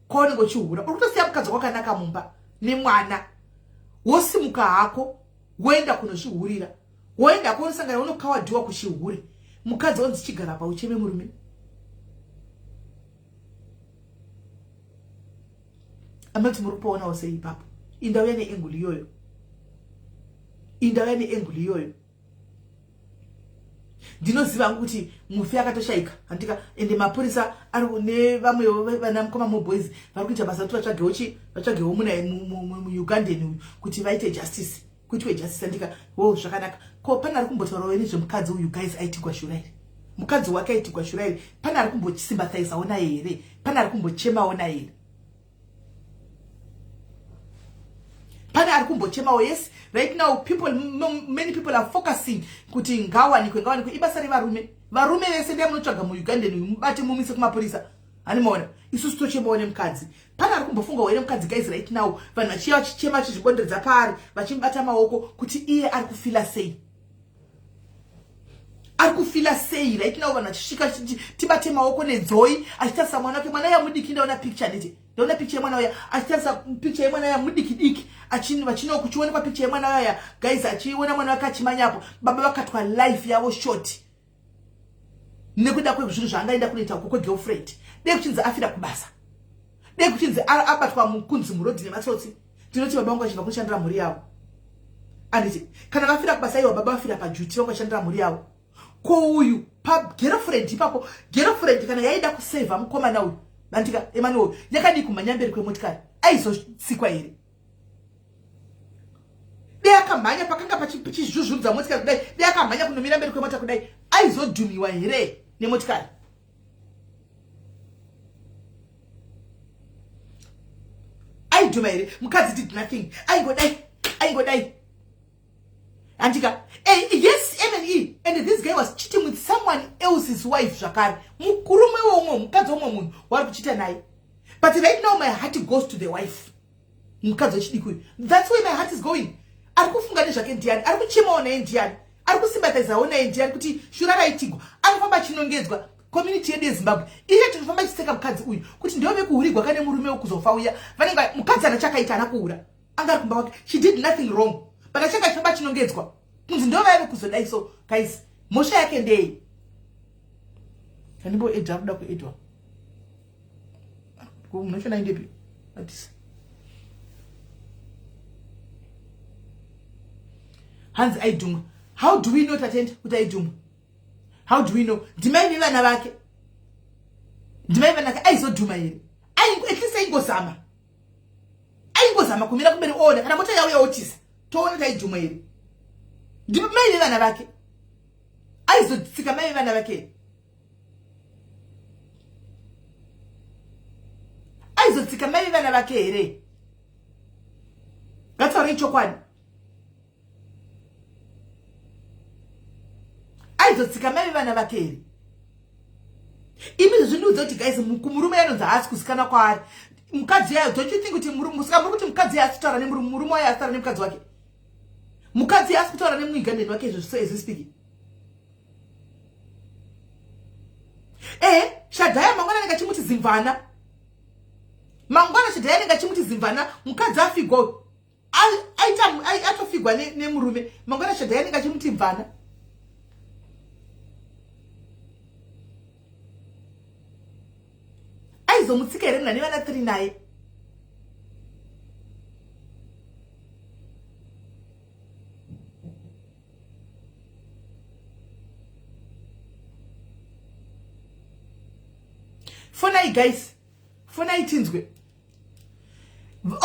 kwaunenge uchihura uri kutosiya mukadzi wakanaka mumba nemwana wosimuka hako woenda kunozvihurira woenda kunosangana unokawadhiwa kuchihure mukadzi onzi chigara pa ucheme murume amati muri kupoonawo sei ipapo indauya neenguli iyoyo indauya neenguli iyoyo ndinoziva hangu kuti mufi akatoshaika handika ende mapurisa ari nevamwe vana mukoma moboys vari kuita basa kuti vatsvagewo chi vatsvagewo muna muugandeni uyu kuti vaite justice kuitwe justice handika wo zvakanaka ko pane ari kumbotaurawo nezvemukadzi uyu guys aitigwa shura here mukadzi wake aitigwa shura here pane ari kumbosympathaizawo naye here pane ari kumbochemawo naye here pane ari kumbochemawo yes right now people many people are focusing kuti ngawanikwe ngawanikwe ibasa revarume varume vese ndiye munotsvaga muugandeni uyu mubate mumise kumapurisa hani maona isusu tochemawo nemukadzi pane ari kumbofungawo here mukadzi guys right now vanhu vachiya vachichema vachizvibonderedza paari vachimubata maoko kuti iye ari kufila sei ari kufila sei right now vanhu vachisvika tibate maoko nedzoi achitarisa mwana wake mwana uya mudiki ndaona picture nditi ndaona picture yemwana uya achitarisa picture yemwana uya mudiki diki vachino kuchionekwa picture yemwana uya guys achiona mwana wake achimanyapo baba vakatwa life yavo short nekuda kwezvinhu zvaangaenda kunoita uko kwegirlfriend dei kuchinzi afira kubasa dei kuchinzi abatwa mukunzi murodhi nematsotsi tinoti baba vangu vachibva kunoshandira mhuri yavo anditi kana vafira kubasa iwa baba vafira pajuti vangu vachishandira mhuri yavo ko uyu pagirlfriend ipapo girlfriend kana yaida kusevha mukomana uyu bandika Emmanuel yakadii kumhanya mberi kwemotikari aizotsikwa here dei akamhanya pakanga pachizvuzvurudza motikari kudai dei akamhanya kunomira mberi kwemota kudai aizodhumiwa here nemotikari aidhuma here mukadzi did nothing aingodai aingodai andika hey, eh, yes mne and this guy was cheating with someone else's wife zvakare mukurume weumwe mukadzi weumwe munhu wari kuchita naye but right now my heart goes to the wife mukadzi wechidiki uyu that's where my heart is going ari kufunga nezvake ndiani ari kuchemawo naye ndiani ari kusympathizawo naye ndiani kuti shura raitigwa anofamba achinongedzwa community yedu yezimbabwe iye tinofamba ichiseka mukadzi uyu kuti ndiyo vekuhurigwa kane murume wekuzofa uya vanenge mukadzi ana chakaita ana kuhura anga ari kumba kwake she did nothing wrong but achanga achifamba achinongedzwa kunzi ndo vaive kuzodai so guys mhosva yake ndei andimbo edha kuda kuedwa munoshona indepi atisi hanzi aidhumwa how do we know tatenda kuti aidhumwa how do we know ndimai vevana vake ndimai vana vake aizodhuma here at least aingozama aingozama kumira kumberi oona kana mota yauya otiza toona kuti aidhuma here ndimai vevana vake aizotsika mai vevana vake here aizotsika mai vevana vake here ngataurei chokwadi aizotsika mai vevana vake here imi zvindiudza kuti guys kumurume yanonzi haasi kuzikanwa kwaari mukadzi yayo don't you think kuti musika muri kuti mukadzi yayo asi kutaura nemurume murume wayo asi kutaura nemukadzi wake mukadzi yayo asi kutaura nemuigandeni wake izvo so as we speaking eh shadhaya mangwana anenge achimuti zimvana mangwana shadhaya anenge achimuti zimvana mukadzi afigwa aita atofigwa nemurume mangwana shadhaya anenge achimuti mvana aizomutsika here munhu ane vana 3 naye fonai guys fonai tinzwe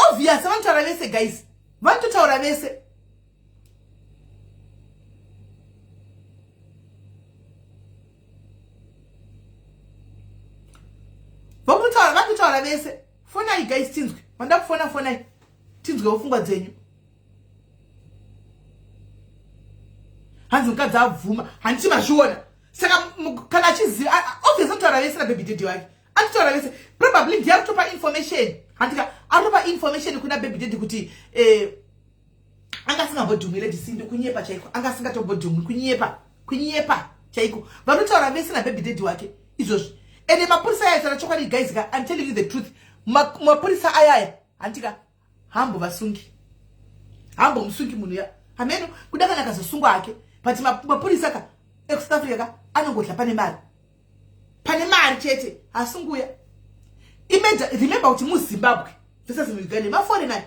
obvious vanotaura vese guys vanototaura vese vakutotaura vanototaura vese fonai guys tinzwe vanoda kufona fonai tinzwewo pfungwa dzenyu. Hanzi mukadzi abvuma, handiti mazviona. Saka kana achiziva, obviously anotaura vese nababy daddy wake, anotaura vese. Probably ndiye arikutopa information, handika arikutopa information kuna baby daddy kuti anga asingambodhumwi. Lady Cindy kunyepa chaiko, anga asingatombodhumwi, kunyepa, kunyepa chaiko. Vanotaura vese nababy daddy wake izvozvi. Ende mapurisa aya, taura chokwadi guys ka, I'm telling you the truth, mapurisa ayaya, handika, hambovasungi, hambomusungi munhu ya hameno kuda kana akazosungwa hake. But mapurisa ka ekuSouth Africa ka anongodla pane mari, pane mari chete, hasunguya. Imagine, remember kuti muZimbabwe versus muUganda, maforeigner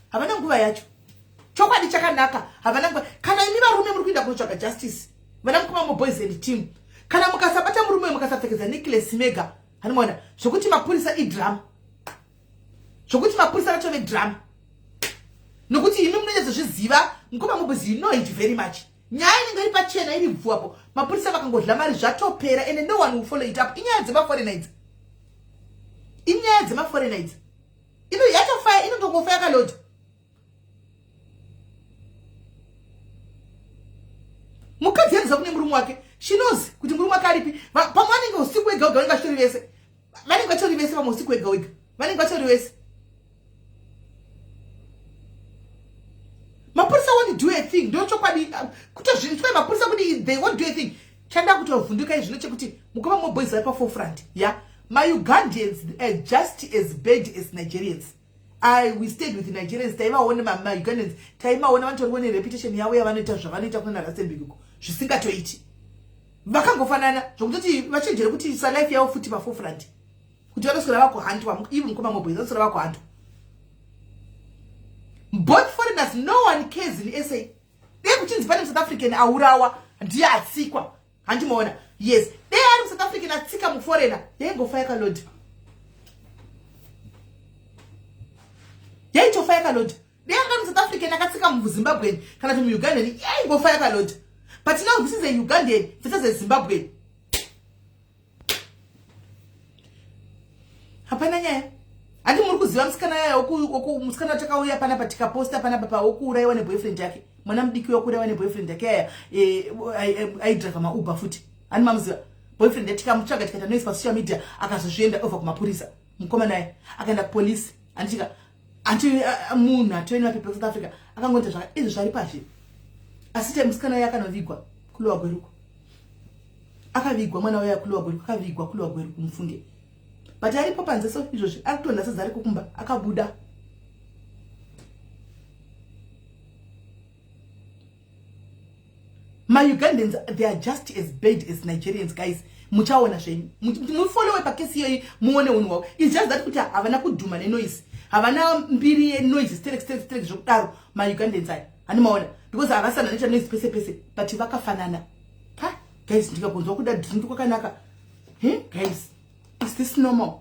havana nguva yacho. Chokwadi chakanaka, havana nguva. Kana imi varume muri kuenda kunotsvaga justice, vana mukoma muboys and team, kana mukasabata murume, mukasapfekedza necklace mega, hanimaona zvokuti mapurisa idrama, zvokuti mapurisa ratove drama, nokuti imi munonyatsozviziva. Mukoma muboys, you know it very much. Nyaya inenge iri pachena, iri bvuapo. Mapurisa vakangodla mari, zvatopera, and no one will follow it up. Inyaya dzemaforeigner idzi, inyaya dzemaforeigner idzi. Ino yatofaya, inotongofa yakalodha. Mukadzi anoziva kune murume wake. She knows kuti murume wake aripi. Pamwe vanenge usiku wega wega vanenge vachitori vese, vanenge vachitori vese. Pamwe usiku wega wega vanenge vachitori vese. Mapurisa won't do a thing, ndo chokwadi. Kutozvinzwa mapurisa kuti they won't do a thing. Chanda kutovhunduka izvino chekuti mukoma moboys vari paforefront ya maUgandians are just as bad as Nigerians. We stayed with Nigerians, taivaona. MaUgandans taimaona, vanotoriwo nereputation yavo yavanoita zvavanoita kuna Rustenburg uko zvisingatoiti. Vakangofanana zvokutoti vachenjere kuti isa life yavo futi paforefront, kuti vanoswera vakuhantwa. Even mukoma moboys vanoswera vakuhantwa. Both foreigners, no one cares in SA. Dei kuchinzi pane muSouth African aurawa, ndiye atsikwa, handimaona? Yes, dei ari muSouth African atsika muforeigner, yaingofa yakalodha, yaitofa yakalodha. Dei anga muSouth African akatsika muZimbabwean kana kuti muUgandan, yaingofa yakalodha. But now this is a Ugandan versus a Zimbabwean. Hapana nyaya. Handi muri kuziva musikana yaya, musikana watakauya panapa tikaposta panapa pawokuurayiwa neboyfriend yake, mwana mudiki wekuurayiwa neboyfriend yake yaya aidhiraivha maUber futi? Hani mamuziva boyfriend? Tikamutsvaga, tikaita noise pasocial media, akazozvienda over kumapurisa. Mukomana naye akaenda kupolisi, handitika? Anti munhu atove nemapepa eSouth Africa akangoita zvaka izvo zvari pazvi. Asi te musikana uyo akanovigwa kuLower Gweruko, akavigwa mwana uyo kuLower Gweruko, akavigwa kuLower Gweruko, mufunge. But aripo panze so izvozvi ari kutonha sadza ariko kumba, akabuda. MaUgandans, they are just as bad as Nigerians, guys. Muchaona zvenyu, mufollowe pakesi iyoyi, muone unhu hwavo. It's just that kuti havana kudhuma nenoise, havana mbiri yenoise sterek sterek sterek zvokudaro maUgandans aya, handimaona? Because havasana noita noise pese pese, but vakafanana. Ha, guys, ndikagonzwa kuda drink kwakanaka. He, guys, is this normal?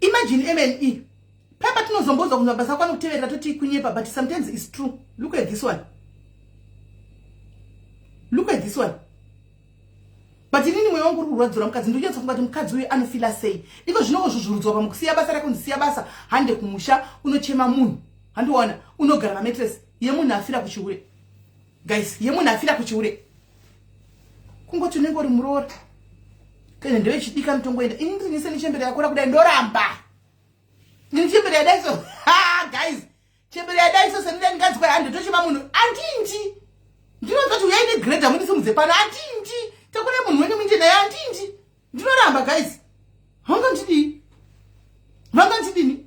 Imagine mne paipa tinozombodzwa kunzi mabasa ako anokuteverera, toti kunyepa, but sometimes it's true. Look at this one, look at this one. But inini mweya wangu uri kurwadzura mukadzi. Ndikunyatsofunga kuti mukadzi uyu anofila sei iko zvino, ozvuzvurudzwa pamukusiya basa rake, kunzi siya basa, hande kumusha unochema munhu. Handiona unogara pamattress yemunhu afira kuchihure, guys, yemunhu afira kuchihure. Kungoti unenge uri muroora kana ndewechidika, mutongoenda. Ini ndiri senichembere yakura kudai, ndoramba. Ndini chembere yadai so, ha, guys, chembere yadai so, senida ndinganzi kwai hande tochema munhu, andindi. Ndinonzwa kuti uyai negrader mundisimudze pano, andindi. Takurai munhu wenyu muinde naye, andindi. Ndinoramba, guys. Vangandidii? Vangandidini?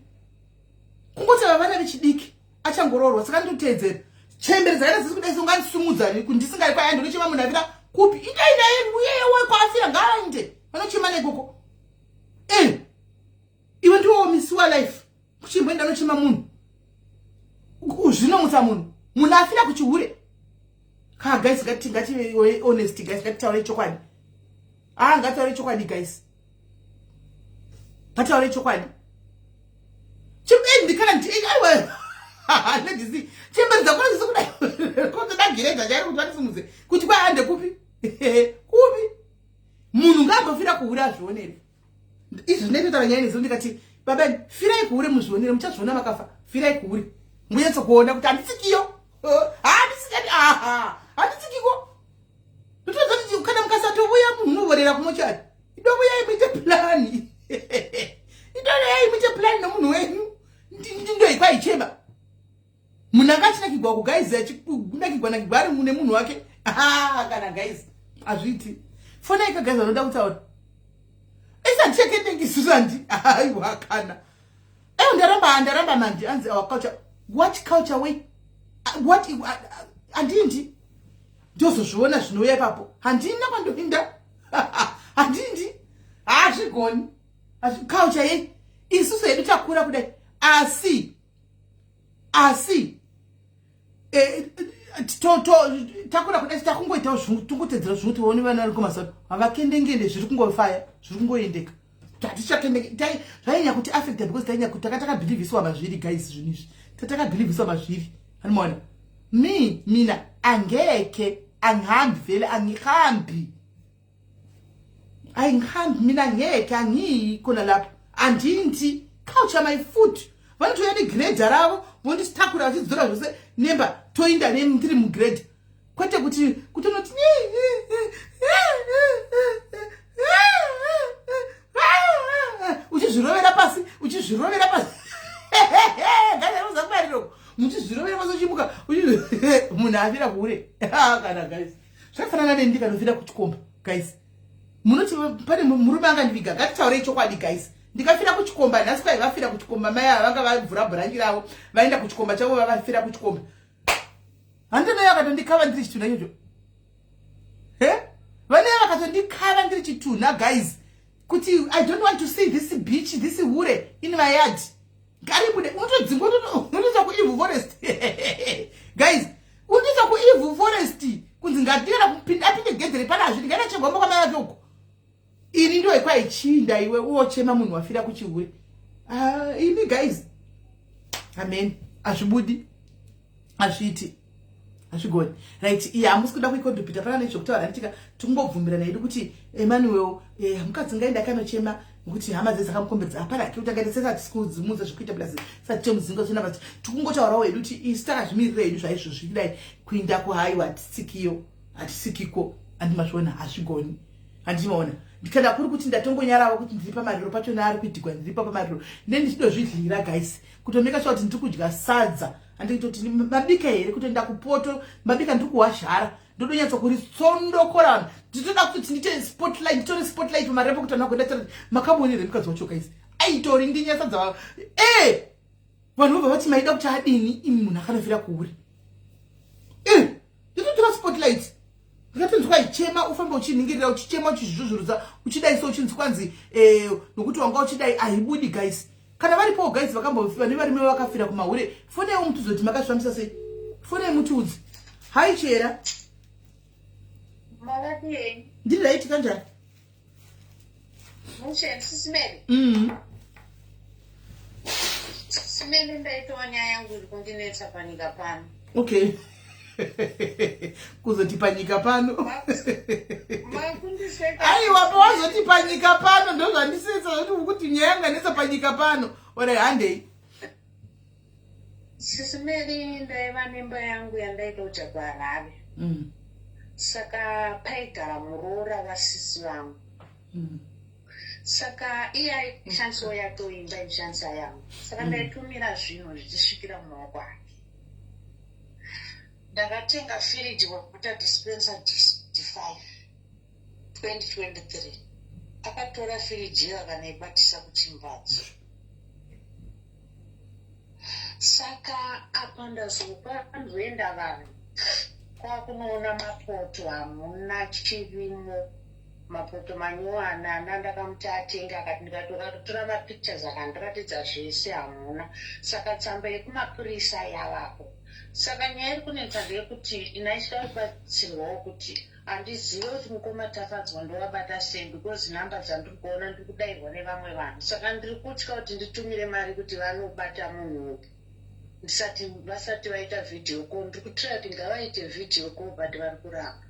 Kungoti ava vana vechidiki achangoroorwa, saka ndinoteedzera chembere dzakaita dzisi kudai, songandisimudza ndisingari kwai andinochema munhu afira kupi? Indai naye uyewe kwaafira, ngaaende vanochema nekoko. Iwe ndiwo misiwa life kuchimboenda nochema munhu, zvinomutsa munhu, munhu afira kuchihure ka. Guys, ngati ngati honest, guys, ngatitaure chokwadi. Ah, ngataure chokwadi, guys, ngataure chokwadi. Chimbendi kana aiwa, ladies, chemberi dzakona dzisi kudai kotoda giredha chairo kuti vatisimudze kuti kwai ande kupi kupi. Munhu ngaambofira kuhure azvionere izvi. Zvinoitotaura nyaya nezo, ndikati, babani, firai kuhure muzvionere, muchazviona makafa. Firai kuhure. Munyatsokuona kuti handitsikiyo, handitsikani, aha, handitsikiko. Ndotoza kuti kana mukasatouya, munhu unovorera kumochari. Idovuyai muite plan, idovuyai muite plan nomunhu wenyu. Ndindoikwaichema munhu anga achinakigwa ku, guys, achinakigwa nakigwa ari nemunhu wake. Kana, guys, hazviiti. Fonai ka, guys, vanoda kutaura. Isatichekendengi isusu, handi aiwa kana. Eyo, ndaramba, ndaramba mandi. Anzi our culture. What culture? Wait, what? Handindi, ndozozviona zvinouya ipapo. Handina kwandoinda, handindi, hazvigoni. Culture yei? Isusu hedu takura kudai, asi takura kudai, takungoitawo, tongotedzera zvimwe. Tione vana vari kumasaro havakendengende, zviri kungofaya, zviri kungoendeka. Hatichakendenge. Zvainyanya kuti affecta because tainya kuti takabhilivhiswa mazviri, guys. Zvinhu izvi tatakabhilivhiswa mazviri, anomaona. Mina angeke, angihambi vele, angihambi, angihambi mina, ngeke, angiyi khona lapho, andindi. Culture my foot. Vanotouya negrader ravo, vonditakura vachidzora zvose nemba, toinda ndiri mugrader, kwete kuti kutonoti uchizvirovera pasi, uchizvirovera pasi gaauzakubariroko, muchizvirovera pasi, uchimuka munhu afira kure. Kana, guys, zvakafanana neni ndikanofira kuchikomba, guys. Munoti pane murume angandiviga? Ngatitaurei chokwadi, guys. Ndikafira kuchikomba nhasi, kwai vafira kuchikomba, mai ava vanga vavhura bhurangi ravo, vaenda kuchikomba chavo, vavafira kuchikomba, handinoyo akatondikava ndiri chitunha ichocho. He, vanee vakatondikava ndiri chitunha, guys, kuti I don't want to see this bitch, this hure in my yard. Ngaribude. Unotodzingwa, unotoita kuevil forest, guys, unotoita kuevil forest, kunzi ngatikana kupinda, apinde gedhe repana, hazvidi, ngaenda chegombo kwamai vake uko. Ini ndo ikwaichinda iwe uochema munhu wafira kuchihure. Ah, imi guys, amen, hazvibudi, hazviiti, hazvigoni. Right, iye hamusi kuda kuicontributa pana nezvekutaura, handitika? Tikungobvumirana hedu kuti Emmanuel, mukadzi ngaenda akanochema nekuti hama dze dzakamukomberedza. Hapana hake kuti angaite sesati sikudzimudza zvekuita plus sati chemuzinga zvina, but tikungotaurawo hedu kuti isu takazvimirira hedu zvaizvozvi kudai kuinda kuhaiwa, hatitsikiyo, hatisikiko. Handimazviona, hazvigoni, handimaona. Kana kuri kuti ndatongonyaravo kuti ndiri pamariro pachona ari kuitigwa, ndiripo pamariro, nendichinozvidlira, guys, kutomeka sure kuti ndiri kudya sadza. Handitoti mabika here, kutoenda kupoto mabika, ndiri kuwazhara, ndodonyatsa kuritsondokora vanhu. Nditoda kuti ndite spotlight, nditore spotlight pamarepo kuti vanhu vagoenda makamuonere mukadzi wacho, guys, aitori ndinyasadza. E, vanhu vobva vati maida kuti adini imi munhu akanofira kuuri? E, nditotora spotlight, ndikatonzwa ichema, ufambe uchiningirira, uchichema, uchizvuzvurudza, uchidai so, uchinzi kwanzi nokuti wanga uchidai. Haibudi, guys. Kana varipowo, guys, vakambofiwa nevarume vakafira kumahure, fonaiwo mutuzoti makazvifambisa sei. Fonai mutiudzi. Hai, Chera. Makadii? Ndiri right, kanjani? Mushe, Sisi Mary. Sisi Mary, ndaitawo nyaya yangu iri kundinetsa panyika pano. Okay, kuzoti panyika pano. Makundiseka. Aiwa, pawazoti panyika pano ndozvandisetsa, zvoti kuti nyaya yanga netsa panyika pano. Ora, handei. Sisi Mary, ndaiva nemba yangu yandaitoja kuHarare. Saka paigara muroora wasisi vangu. Saka iye aishandisawo yatoimba ichishandisa yangu. Saka ndaitumira zvinhu zvichisvikira mumaoko ake. Ndakatenga firiji, water dispenser D5, 2023. Akatora firiji iyo akanoibatisa kuchimbatso. Saka apa ndazopanzoenda vanhu kwakunoona mapoto, hamuna chirimo, mapoto manyowani ana ndakamuti atenge, akati ndikatotora mapictures akandiratidza zvese, hamuna. Saka tsamba yekumapurisa yavapo. Saka nyaya iri kunetsa ndeyekuti inaichida kubatsirwawo kuti handizive kuti mukoma Tafadzwa ndovabata sei, because nhamba dzandiri kuona ndiri kudayirwa nevamwe vanhu. Saka ndiri kutya kuti nditumire mari kuti vanobata munhu ndisati vasati vaita video call. Ndiri kutira kuti ngavaite video call, but vari kuramba.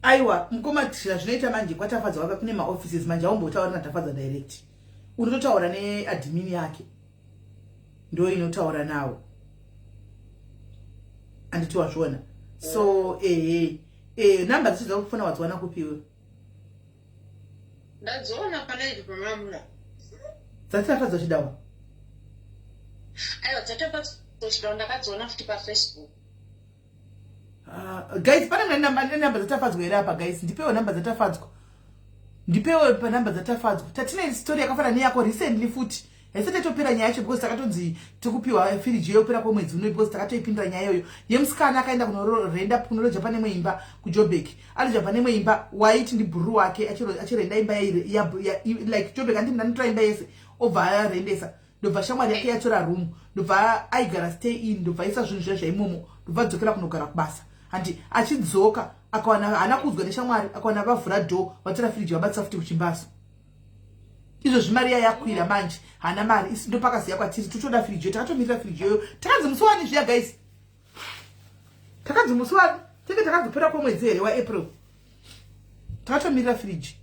Aiwa, mukoma Tira, zvinoita manje kwaTafadzwa waka kune maoffices manje. Aumbotaura naTafadzwa direct, unototaura neadmin yake, ndo inotaura nawo. Handiti wazviona? So ehe, namba dzacho dzakufona wadziwana kupiwe? Ndadziona palive pamamuna. DzaTafadzwa Chidawa? Aiwa, dzaTafadzwa Chidawa ndakadziona futi paFacebook. Guys, pane namba dzaTafadzwa here apa? Guys, ndipewo namba dzaTafadzwa, ndipewo panhamba dzaTafadzwa. Tatine story yakafanana neyako recently futi, haisati yatopera nyaya yacho because takatonzi tikupiwa firiji yopera kwemwedzi uno because takatoipindura nyaya iyoyo yemusikana akaenda kunorenda, kunoloja pane imwe imba kuJobek. Aloja pane imwe imba, waiti ndibhururu wake, achirenda imba like Jobek andi ndanotora imba yese, obva arendesa. Ndobva shamwari yake yatora room, ndobva aigara stay in, ndobva aisa zvinhu zviya zvaimomo, ndobva adzokera kunogara kubasa. Handi achidzoka akawana, haana kuudzwa neshamwari, akawana vavhura door, vatora firiji, vabatisa futi kuchimbaso. Izvozvi mari iya yakwira manje, haana mari isi. Ndopakaziya kwatiri totoda firiji yo, takatomirira firiji yoyo. Takanzi musi wani zviya, guys? Takanzi musi wani? Tenge takanzopera kwomwedzi here waApril? Takatomirira firiji.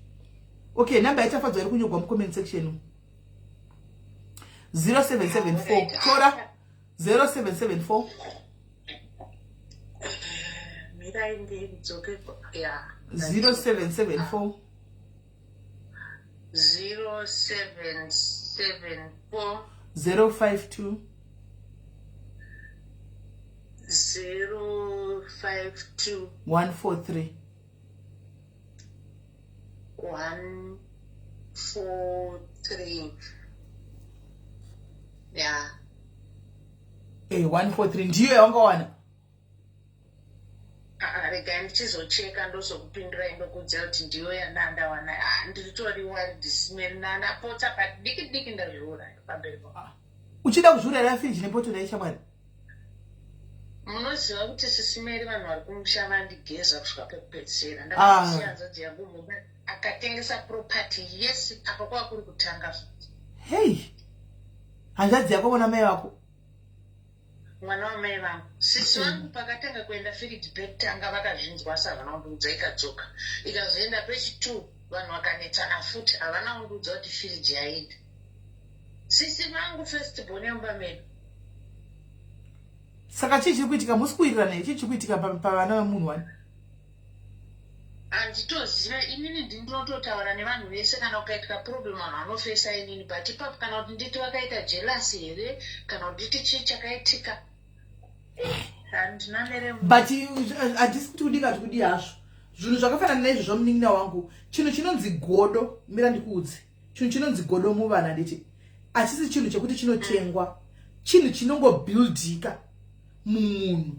Okay, namba yaTafadzwa iri kunyorwa mucomment section, 0774, tora 0774. Mirai ndidzoke, ya. 0774. 0774. 052. 052. 143. 143, ya. 143 ndiyo yawangawana. Ah, regai ndichizocheka, ndozokupindurai, ndokuudza kuti ndiyo yandandawana. Ah, ndiritori worried, Simeri, ndapotsa padiki diki ndazviuraya pamberi pa. Uchida kuzviurayira firiji nepoto naishamwari? Munoziva kuti, Sisimeri, vanhu vari kumusha vandigeza kusvika pekupedzisira. Ndakasiya hanzvadzi yangu mumba akatengesa property yese, apa kwava kuri kutanga futi. Hei, hanzvadzi yako, vona mai vako? Mwana wamai vangu, sisi vangu. Pakatanga kuenda firiji pekutanga vakazvinzwa, asi havana kundiudza. Ikadzoka, ikazoenda pechi2, vanhu vakanetsana futi, havana kundiudza kuti firiji yaenda. Sisi vangu, first born yemumba medu. Saka chii chiri kuitika? Musi kuwirirana here? Chii chiri kuitika pavana vemunhu wani? Handitoziva inini, ndinototaura nevanhu vese. Kana ukaitika problem, vanhu vanofesa inini. But ipapo, kana kuti nditi vakaita jealous here, kana kuti nditi chii chakaitika, handina mere. But handisi kuti kudika kuti kudi hazvo zvinhu zvakafanana naizvozvo. Munin'ina wangu, chinhu chinonzi godo, mira ndikuudze, chinhu chinonzi godo muvana, handiti hachisi chinhu chekuti chinotengwa, chinhu chinongobuildika mumunhu,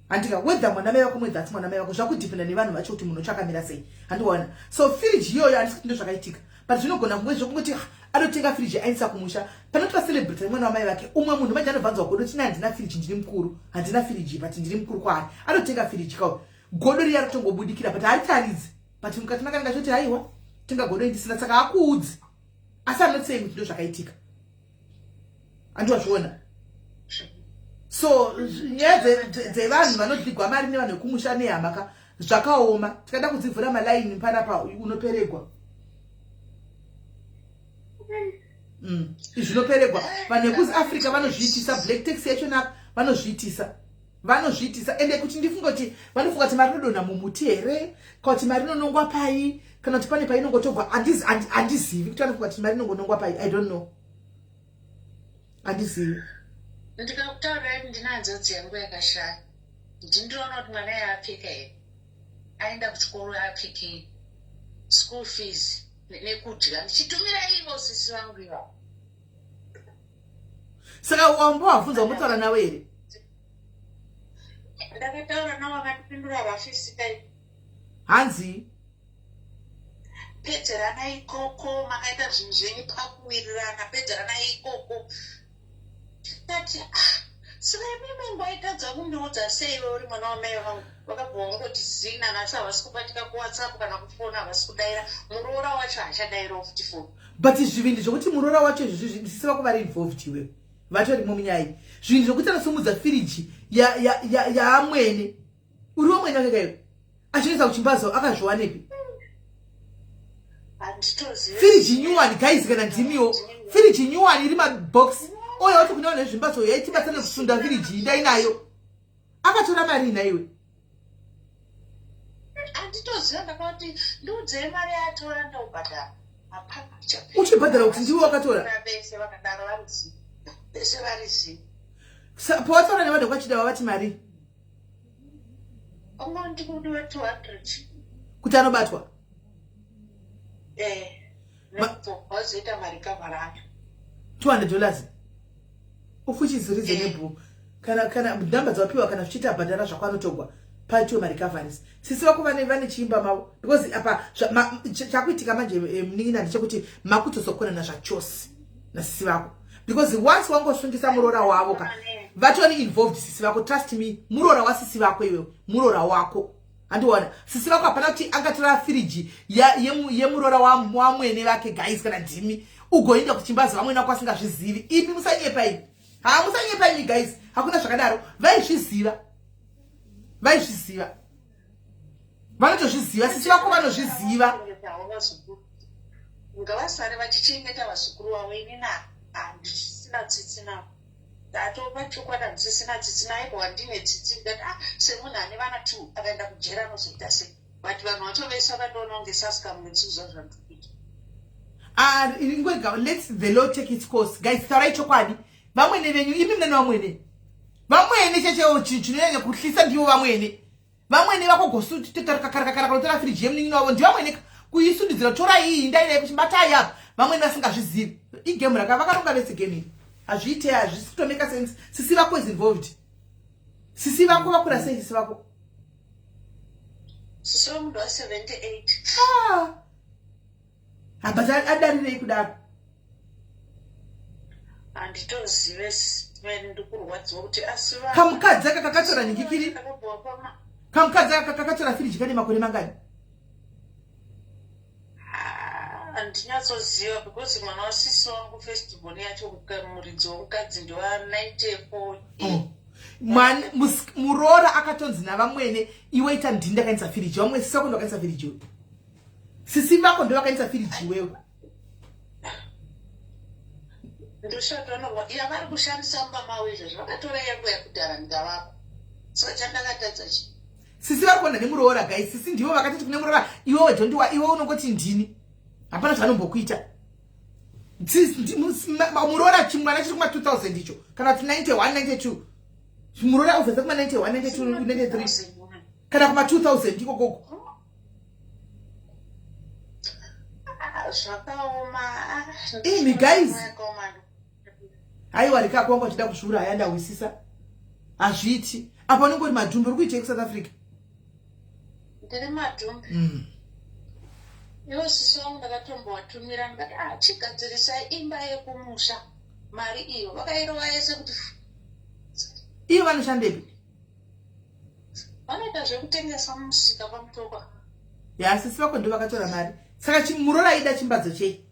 handika? Whether mwana mai vako, mwedzi, asi mwana mai vako, zvakudhipenda nevanhu vacho kuti munhu chakamira sei, handiwana? So firiji iyoyo, handisi kuti ndo zvakaitika, but zvinogona kunge zvokungoti anotenga firiji aisa kumusha panoti vacelebrate nemwana wamai vake. Umwe munhu manje anobvanzwa godo, tina handina firiji, ndiri mukuru, handina firiji, but ndiri mukuru kwaari, anotenga firiji kao, godo riya rotongobudikira, but haritaridzi, but mukati makananga choti haiwa, tenga godo indisina. Saka hakuudzi, asi I'm not saying kuti ndo zvakaitika, handiwazviona? So nyaya dzevanhu vanodligwa mari nevanhu vekumusha nehama ka, zvakaoma. Tikada kudzivhura malaini panapa, unoperegwa. Zvinoperegwa. Vanhu vekuAfrica vanozviitisa, black tax yacho vanozviitisa, vanozviitisa. Ende kuti ndifunge kuti vanofunga kuti mari inodonha mumuti here, kana kuti mari inonongwa pai, kana kuti pane painongotogwa, handizivi kuti vanofunga kuti mari inongonongwa pai. I don't know, handizivi. Ndikakutaurirai kuti ndine hanzvadzi yangu yakashaya, ndindiona kuti mwana yaapfeka here, aenda kuchikoro apfekei, school fees nekudya, ndichitumira ivo sisi vangu ivavo. Saka wambovabvunza, wambotaura navo here? Ndakataura navo, vakatipindura vafisikai. Hanzi? Pedzerana ikoko, makaita zvinhu zvenyu pakuwirirana, pedzerana ikoko. Tati ah, saka imimi ngwaitadza kundiudza sei iwe uri mwana wamai vangu? Vakabva vangoti zina. Nhasi havasi kubatika kuWhatsApp, kana kufona havasi kudaira. Muroora wacho haachadairawo futi foni. But zvivindi zvokuti muroora wacho izvozvi, sisi vako vari involved iwewe, vatorimo munyaya iyi, zvinhu zvokuti anosumudza firiji yaamwene, uri wamwene wake kaiwe, achinoisa kuchimbazo, akazviwanepi? Handitozivi. Firiji nyuwani, guys, kana ndimiwo, firiji nyuwani iri mabox oya, wati kune vanhu vezvimbatso yaitibatsana kusunda firiji, ndainayo. Akatora mari nhaiwe? Handitoziva, ndakati ndiudzei mari yatora, ndobhadhara. Hapana. Uchibhadhara kuti ndiwe wakatora? Vese vakadaro vari zi, vese vari zi. Pawataura nevanhu vekwaChidava vati mari? Ungoti kudiwa 200. Kuti anobatwa? Eh, wazoita marecovery acho. $200, of which is reasonable kana nhamba dzawapiwa, kana zvichiita bhadhara zvako, anotogwa paitiwe marecoveries. Sisi vako vane chiimba mavo, because apa chakuitika manje, munin'ina, ndechekuti makutozokonana zvachose nasisi vako, because once wangosungisa muroora wavo ka, vatori involved sisi vako. Trust me, muroora wasisi vako iwewe, muroora wako, handiona sisi vako hapana kuti angatora firiji yemuroora wamwene vake. Guys, kana ndimi ugoinda kuchimbazi vamwene vako asingazvizivi, imi musanyepa imi. Ha, musanyepa imi guys, hakuna zvakadaro. Vaizviziva, vaizviziva, vanotozviziva. Sisi vako vanozviziva. Ngavasare vachichengeta vazukuru vavo. Inini handisina tsitsi navo, ndatopa chokwadi, handisisina tsitsi naye. Ndine tsitsi ndati, ah, semunhu ane vana two akaenda kujera anozoita sei? But vanhu vacho vese vakandiona kunge sasikamu netsuzva zvandiri kuita. Ah, ingwega, let the law take its course. Guys, taurai chokwadi. Vamwene venyu imi, munene vamwene, vamwene chechewo chinonyanya kuhlisa ndivo vamwene. Vamwene vako gosukarakarakara kunotora firiji yemunin'ina wavo, ndivamwene kuisundidzira, torai iyi, ndairai kuchibatai apa, vamwene vasingazvizivi. Igame raka vakaronga vese, game iri hazviite, hazvisi kutomake sense. Sisi vako is involved. Sisi vako vakura sei, sisi vako? Sisi wemunhu wa78. Ah, but adarirei kudaro? Handitozive, ndikurwadziwa kuti asi Kamukadzi aka kakatora nhingikiri, kamukadzi aka kakatora firiji kane makore mangani? Handinyatsoziva, because mwana wasisi wangu firstborn yacho, muridzi womukadzi ndewa94. Muroora akatonzi navamwene, iwe ita ndini ndakaendesa firiji. Vamwe sisi vako ndovakaendesa firiji iwe, sisi vako ndovakaendesa firiji iwewe. Ndoshatanwa yavari kushandisa mumba mavo izvozvo, vakatora yangu yakudhara ndikavapa. Saka chandakatadza chi? Sisi vari kuona nemuroora. Guys, sisi ndivo vakatiti kune muroora, iwewe dhondiwa, iwe unongoti ndini, hapana zvanombokuita. Muroora chimwana chiri kuma 2000 icho, kana kuti 91, 92. Muroora obvesa kuma 91, 92, 93, kana kuma 2000 ikokoko. Zvakaoma. Imi guys, haiwa, rikako wanga uchida kuzviuraya, ndahwisisa, hazviiti. Apa unenge uri madhumbi, uri kuitei kuSouth Africa? Ndiri madhumbi. Iwo sisi wangu ndakatombowatumira, ndikati, ah, chigadzirisai imba yekumusha. Mari iyo vakairova yese kuti Iyo vanoshandepi? Vanoita zvekutengesa mumusika paMutokwa. Ya, sisi vako ndo vakatora mari. Saka muroora aida chimbadzo chei?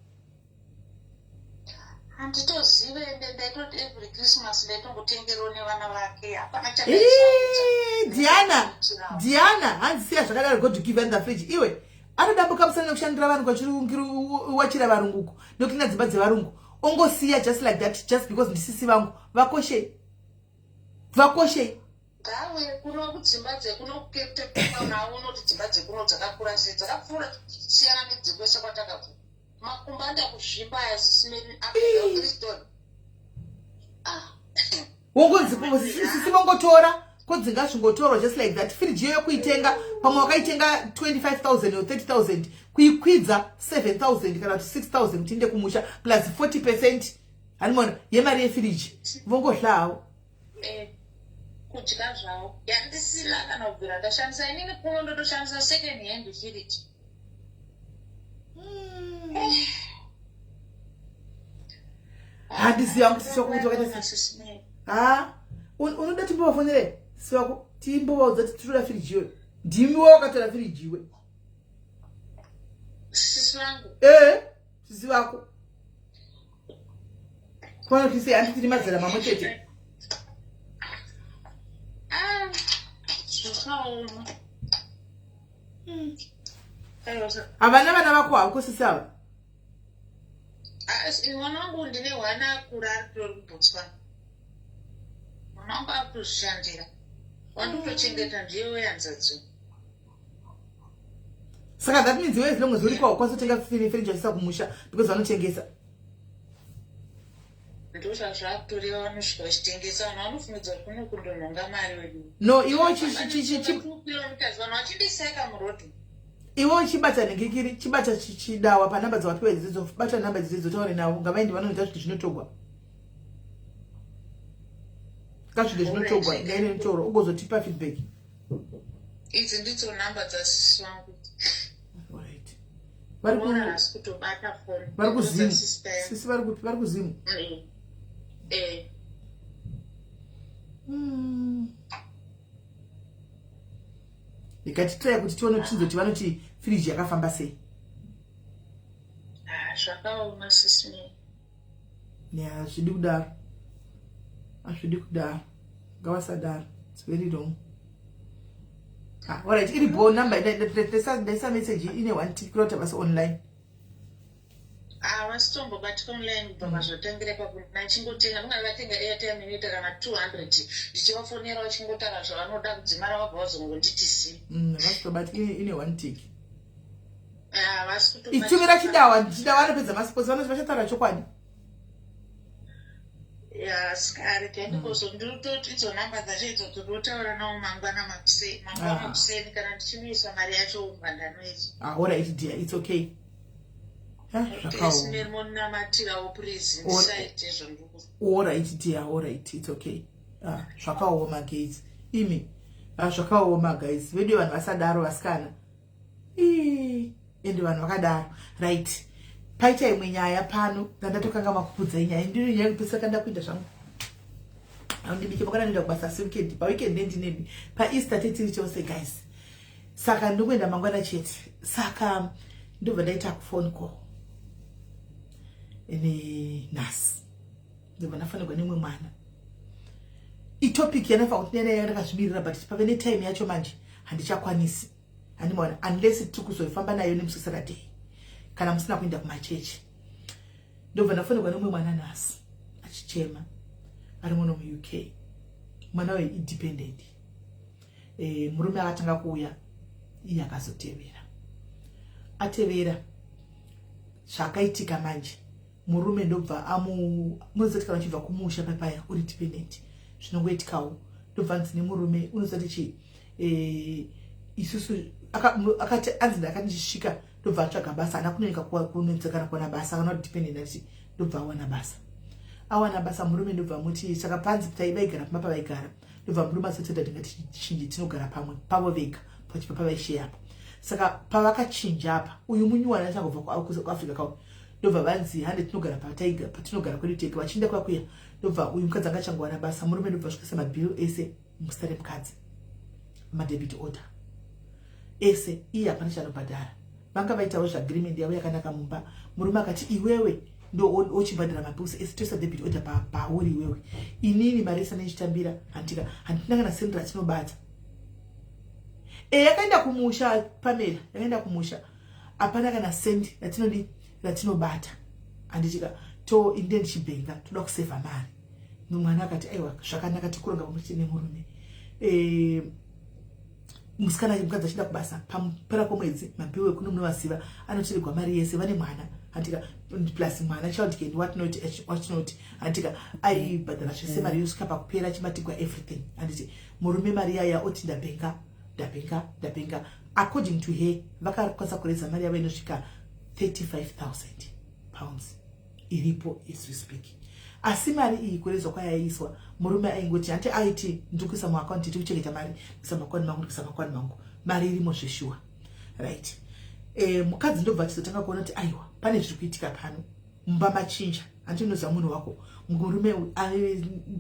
Handitozive, ende ndaitoti every Christmas ndaitongotengerwo nevana vake, hapana. Diana, Diana, hanzi siya zvakadaro, God give the fridge. Iwe anodambuka musana nekushandira vanhu kwachiriwachira varunguko nekutina dzimba dzevarungu, ongosiya just like that, just because ndisisi vangu. Vakoshei, vakoshei. Ngauye kuno kudzimba dzekuno kuCape Town, aone kuti dzimba dzekuno dzakakura sei, dzakapfuura siyana nedzekwese kwatakabva. Makumba anda kuzvimba aya, sisimeni akristoni. Wongonzi sisi vongotora, kodzinga zvingotorwa just like that. Firiji iyoyo kuitenga, pamwe wakaitenga 25 000 or 30 000, kuikwidza 7 000 kana kuti 6 000 kuti inde kumusha, plus 40%, hanimona, yemari yefiriji, vongohla havo. Eh, kudya zvavo yandisina kana kubvira ndashandisa. Inini kuno ndotoshandisa second hand firiji. Handiziva kuti sisi wako kuti wakaita sei. Ha, unoda timbovafonere sisi wako, timbovaudza kuti tinoda firiji iyoyo, ndimiwo wakatora firiji iwe? Sisi vangu? Ee, sisi vako. Kuona kuti sei, handi tiri mazera mamwe chete. Ah, zvakaoma. Havana vana vako havo sisi ava? Mwana wangu ndine hwana akura, ari kutori kuBotswana. Mwana wangu akutozvishandira. Wandikutochengeta ndiye wehanzvadzi. Saka that means iwe as long as uriko haukwanisi kutenga furniture uchisa kumusha because vanotengesa. Ndozvazvakutoreva, vanosvika vachitengesa, vanhu vanofungidza kuti kuno kundonhonga mari wedu. No, iwe Kilometers, vanhu vachindiseka murodhi. Iwe uchibata nhingikiri, chibata chidawa panhamba dzawapiwa idzidzo, bata nhamba idzidzo, taure navo, ngavaende vanoita zvinhu zvinotogwa kazvinhu zvinotogwa, ngaine mutoro ugozotipa feedback. Idzi ndidzo nhamba dzasisi vangu. Alright. Vari ku Ona hasi kutobata foni. Vari kuZimu? Sister yangu. Sisi vari kupi? Vari kuZimu? Eh. Ndikatitaya kuti tione kuti tinzoti vanoti firiji yakafamba sei. Ah, zvakaoma, sisi me. Ya, hazvidi kudaro, hazvidi kudaro, ngavasadaro, it's very wrong. Ah, alright, iri bo number ndaisa message ine one tick kurota basi online. Ah, vasitombobatika online kubva mazvotangira ipapo. Ndachingotenga, ndinga vatenga airtime inoita kana 200, ndichivafonera vachingotaura zvavanoda kudzimara vabva vazongonditi zi. Vasitobati ine one tick. Ah, vasi kutobatika. Itumira chidawa, chidawa anopedza maspots, vanoti vachataura chokwadi. Ya, sikari kendikozo ndinototi idzo namba dzacho idzo todotaura nawo mangwana makuseni, mangwana Ah. kuseni kana ndichinoisa mari yacho umbandano idzo. Ah, alright dear, it's okay. Ah, zvakaoma. Simeri, moninamatirawo please, ndisaite zvondiku. Alright dear, alright, it's okay. Ah, zvakaoma guys, imi. Ah, zvakaoma guys, vedu vanhu vasadaro vasikana. Ii, ende vanhu vakadaro. Right, paita imwe nyaya pano ndandatokanga makupudzai nyaya, ndino nyaya yekupedzisa kanda kuita zvangu andibike makana ndoenda kubasa, asi weekend, paweekend ndinemi, paEaster tetiri chose guys, saka ndikuenda mangwana chete. Saka ndobva ndaita phone call nenhasi, ndobva ndafanirwa nemwe mwana. Itopic yanafanira kuti nene ndakazvimirira, but pave netime yacho manje handichakwanisi, handimaona, unless tiri kuzoifamba nayo nemusi Saturday kana musina kuenda kumachechi. Ndobva ndafanirwa nemumwe mwana nhasi achichema, ari muno muUK. Mwana uyu independent. Murume akatanga kuuya, iye akazotevera. Atevera, zvakaitika manje, murume ndobva amu munozoti kana uchibva kumusha papaya uri dependent, zvinongoitikawo. Ndobva anzi nemurume, unozoti chi isusu akati anzi ndakati ndichisvika, ndobva atsvaga basa, haana kunonika kunetsekana kuwana basa kana kuti dependent ati, ndobva awana basa. Awana basa, murume ndobva muti, saka panzi taivaigara pamba pavaigara, ndobva murume asatenda, ndingatichinje tinogara pamwe pavo vega, pachibva pavaisheya apa. Saka pavakachinja apa, uyu munyuwani achangobva kuAfrica kau, ndobva vanzi hande tinogara patinogara kwedu tega. Vachienda kwakuya, ndobva uyu mukadzi anga achangowana basa, murume ndobva asvikisa mabhiri ese muzita remukadzi, madebit order ese, iye hapana chanobhadhara. Vanga vaitawo zvaagreement yavo yakanaka mumba. Murume akati, iwewe ndo ochibhadhara mabills ese, toisa debit order pauri iwewe, inini mari ese anendichitambira handika, handina kana sendi ratinobata. E, yakaenda kumusha, Pamela, yakaenda kumusha, hapana kana sendi ratinodi ratinobata, handitika to inde ndichibhenga, toda kusevha mari. Mwana akati, aiwa, zvakanaka, tikuronga pamwe chete nemurume. Musikana, mukadzi achida kubasa, pamupera kwomwedzi mabhiwo ekuno munovaziva, anotorerwa mari yese. Vane mwana, handika, plus mwana, child care, what not, what not, handika. Aibhadhara zvese, mari yosvika pakupera, achibatigwa everything, handiti. Murume mari yaya oti ndabhenga, ndabhenga, ndabhenga. According to her, vakakwanisa kureza mari yavo inosvika £35,000 iripo as we speak. Asi mari iyi kurezwa kwayaiiswa, murume aingoti hanti aiti ndiri kuisa muakaunti, tiri kuchengeta mari, kuisa muakaunti mangu, ndikuisa muakaunti mangu, mari irimo zveshuwa, right. Mukadzi ndobva achizotanga kuona kuti aiwa, pane zviri kuitika pano mumba, machinja. Hanti unoziva munhu wako murume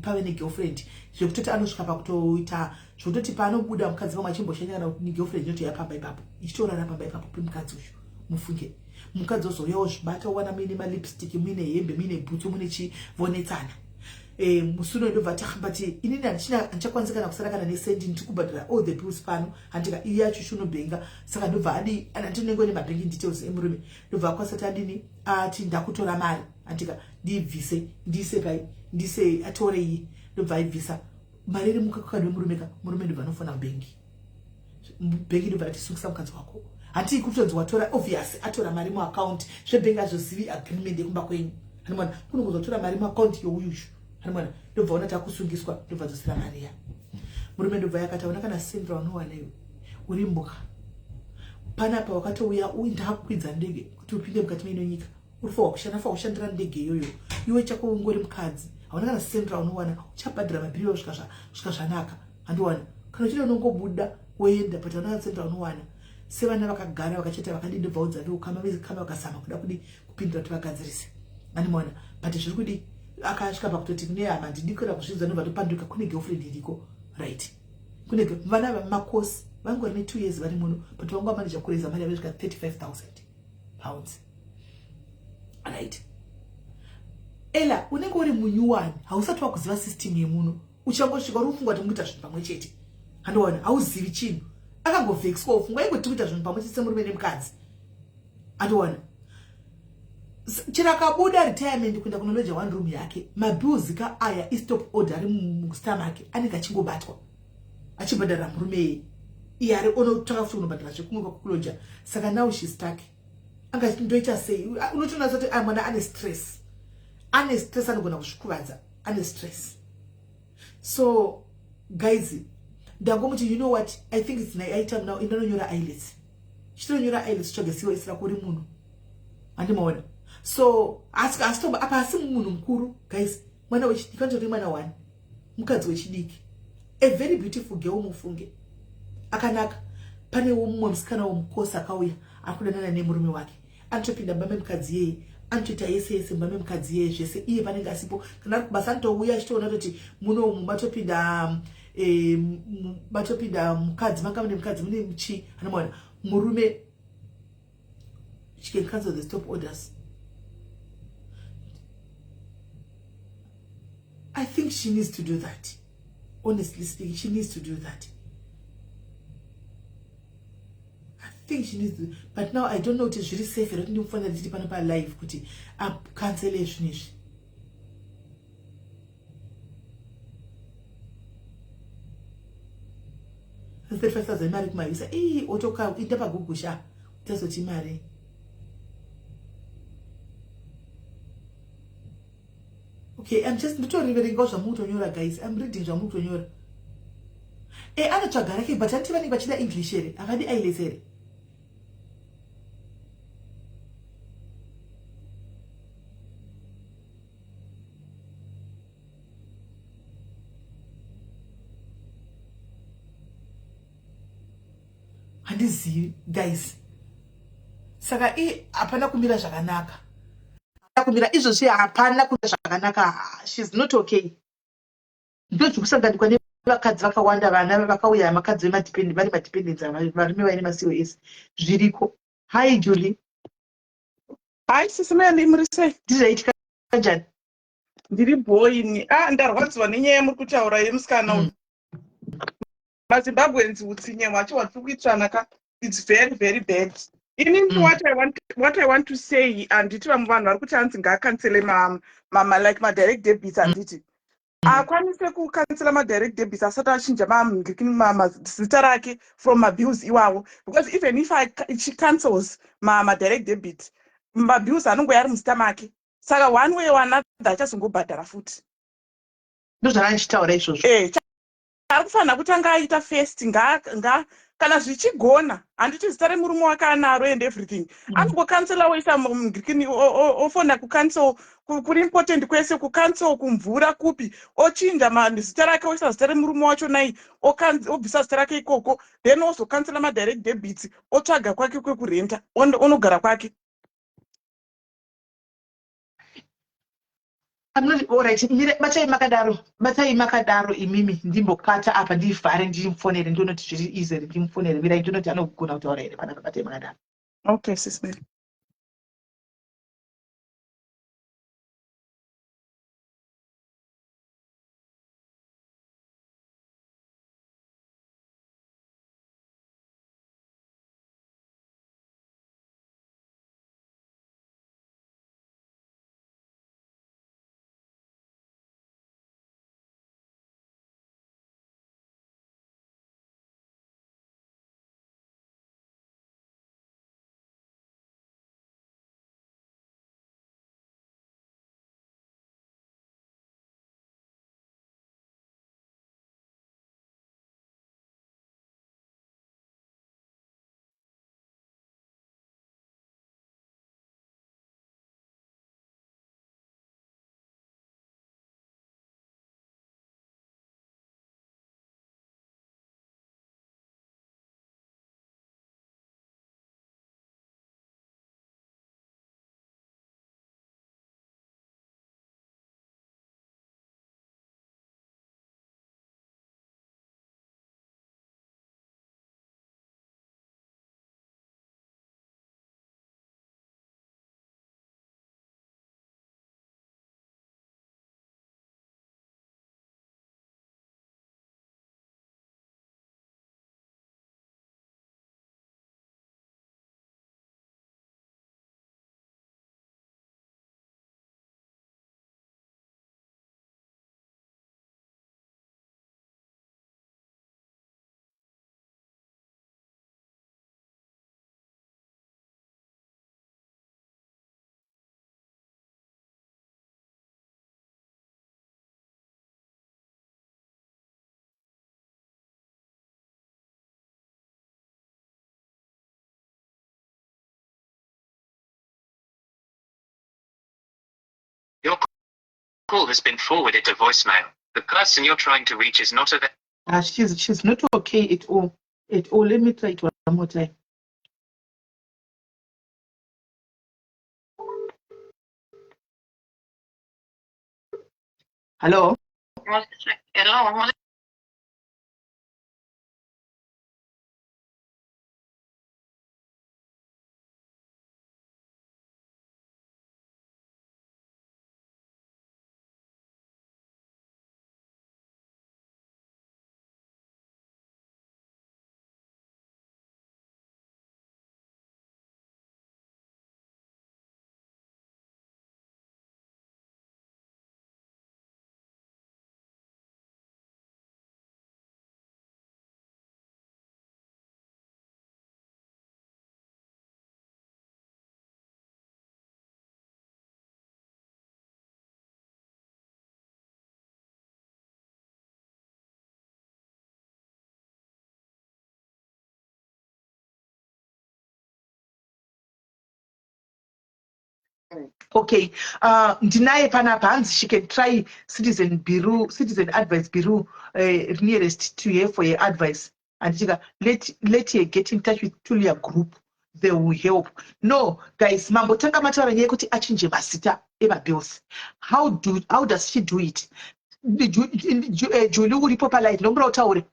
pave negirlfriend, zvekutoti anosvika pakutoita zvekutoti paanobuda mukadzi vamwe achimboshanya kana kuti girlfriend inotoya pamba ipapo, ichitorara pamba ipapo pemukadzi uyu. Mufunge, mukadzi ozouyawo zvibata, owana muine malipstick, muine hembe, muine bhutsu, mune chivonetsana. Musi uno ndobva but inini handichakwanisi kana kusara kana nesendi, ndiri kubhadhara all the bills pano, handika, iye yacho chinobhenga. Saka ndobva adi andinenge nemabanking details emurume, ndobva akwanisa kuti adini, ati ndakutora mari, handika, ndibvise, ndiise pai, ndise atore iye, ndobva aibvisa. Mari iri mukakadi wemurume ka, murume ndobva anofona bhengi, bhengi ndobva ratisungisa mukadzi wako. Hantii kutonzi watora, obvious atora mari muaccount. Zvebhengi azvozivi agreement yekumba kwenyu, hanimwana kunongozi watora mari muaccount youyushu, hanimwana ndobva ona takusungiswa, ndobva dzosera mari ya murume. Ndobva yakati aona kana sendra unowana iwe uri mbuka panapa, wakatouya ndakakukwidza ndege kuti upinde mukati meino nyika, urifanwa kushanda, fanwa kushandira ndege iyoyo. Iwe chako ungori mukadzi, hauna kana sendra unowana, uchabhadhira mabhiri svika zvanaka. Handiwana kana uchida unongobuda woenda, but hauna kana sendra unowana. Sevana vakagara vakacheta vakadii, ndobva udza veukama vekama vakazama kuda kudi kupindura kuti vagadzirise, animona, but zviri kudi akasvika pakutoti kune hama ndidi kuenda kuzvinzwa, ndobva topanduka. Kune girlfriend iriko, right? Kune vana makosi vangori ne2 years vari muno, but vanga vamaneja kureza mari yavesvika £35,000, right? Ela unenge uri munyuwani, hausati wakuziva system yemuno, uchangosvika uri kufunga kuti mukuita zvinhu pamwe chete, handiwana hauzivi chinhu. Akangovhexwa ufunga ingoti kuita zvinhu pamwe chete semurume nemukadzi, handiwana. Chero akabuda retirement kuenda kunoloja one room yake, mabills ka aya istop order ari mustar make, anenge achingobatwa achibhadharira murume iye, iye ari onotsvaka futi kunobhadhara zvekumwe kwakuloja. Saka now she stuck, anga ndoita sei? Unotoona kuti aya mwana ane stress, ane stress, anogona kuzvikuvadza, ane stress. So guys, ndangomuti, you know what, I think it's item now, indanonyora IELTS, chitonyora IELTS, tsvage COS rako uri munhu, handimaona. So asitomba apa, asi munhu mukuru guys, mwana wechidiki, mwana one, mukadzi wechidiki, a very beautiful girl, mufunge akanaka. Panewo mumwe musikana womukosi akauya ari kudanana nemurume wake, anotopinda mumba memukadzi iyeye, anotoita yese yese mumba memukadzi iyeye zvese. Iye panenge asipo, kana ari kubasa, anotouya achitoona toti munomu matopinda, matopinda mukadzi, manga mune mukadzi, mune muchi, anomaona murume. She can cancel the stop orders. I think she needs to do that. Honestly speaking, she needs to do that. I think she needs to, but now I don't know kuti zviri safe here kuti ndimufonera ndichiti pano palive kuti acancele zvinhu izvi. 35,000 mari kumaisa ii otoka ita paGoogle sha, utazoti mari. Okay, I'm just nditoriverengawo zvamuri kutonyora guys, I'm reading zvamuri kutonyora. E anotsvaga rake, but hanti vanenge vachida English here? Havadi IELTS here? Handizivi guys. Saka i hapana kumira zvakanaka, kumira izvozvi hapana kumira zvakanaka. She's not okay. Ndozvikusanganikwa nevakadzi vakawanda, vana vakauya, makadzi vari madependents, varume vaine maCOS, zviriko. Hi Julie. Hi Sisi Meli, muri sei? Ndizvaitika njani? Ndiri boini. Ah, ndarwadziwa nenyaya yamuri kutaura yemusikana uyu. MaZimbabweans, utsinye hwacho hwatiri kuitirana ka, it's very very bad. Inini what I want to say, handiti vamwe vanhu vari kuti hanzi ngaacancele ma like madirect debits, handiti akwanise kucancela madirect debits asati achinja zita rake from mabills iwawo, because even if she cancels madirect debit, mabills anongoya ari muzita make, saka one way or another achazongobhadhara futi. Ndozvanga ndichitaura izvozvo. Ari kufanira kutanga aita first, nga kana zvichigona, handiti zita remurume wake anaro and everything, anongocancela oisa mugirikini, ofona kucouncil kuri important kwese, kucouncil, kumvura, kupi, ochinja zita rake, oisa zita remurume wacho nai, obvisa zita rake ikoko, then ozocancela madirect debits, otsvaga kwake kwekurenta, onogara kwake. Alright, batai makadaro, batai makadaro imimi, ndimbokata apa, ndivhare, ndimufonere, ndionoti zviri easy, ndimufonere. Mirai, ndinoti anogona kutaura here panapa. Batai makadaro. Okay, Sis Mary. Your call has been forwarded to voicemail. The person you're trying to reach is not available. Ah, she's not okay at all. At all. Let me try it one more time. Hello? Hello. Okay, ndinaye panapa. Hanzi she can try Citizen Bureau, Citizen Advice Bureau nearest to her for her advice. Anditika let her get in touch with Tulia Group, they will help. No guys, mambotanga mataura nyaya yekuti achinje mazita emabills. How does she do it? Julie, uripo palight, ndombura utaure.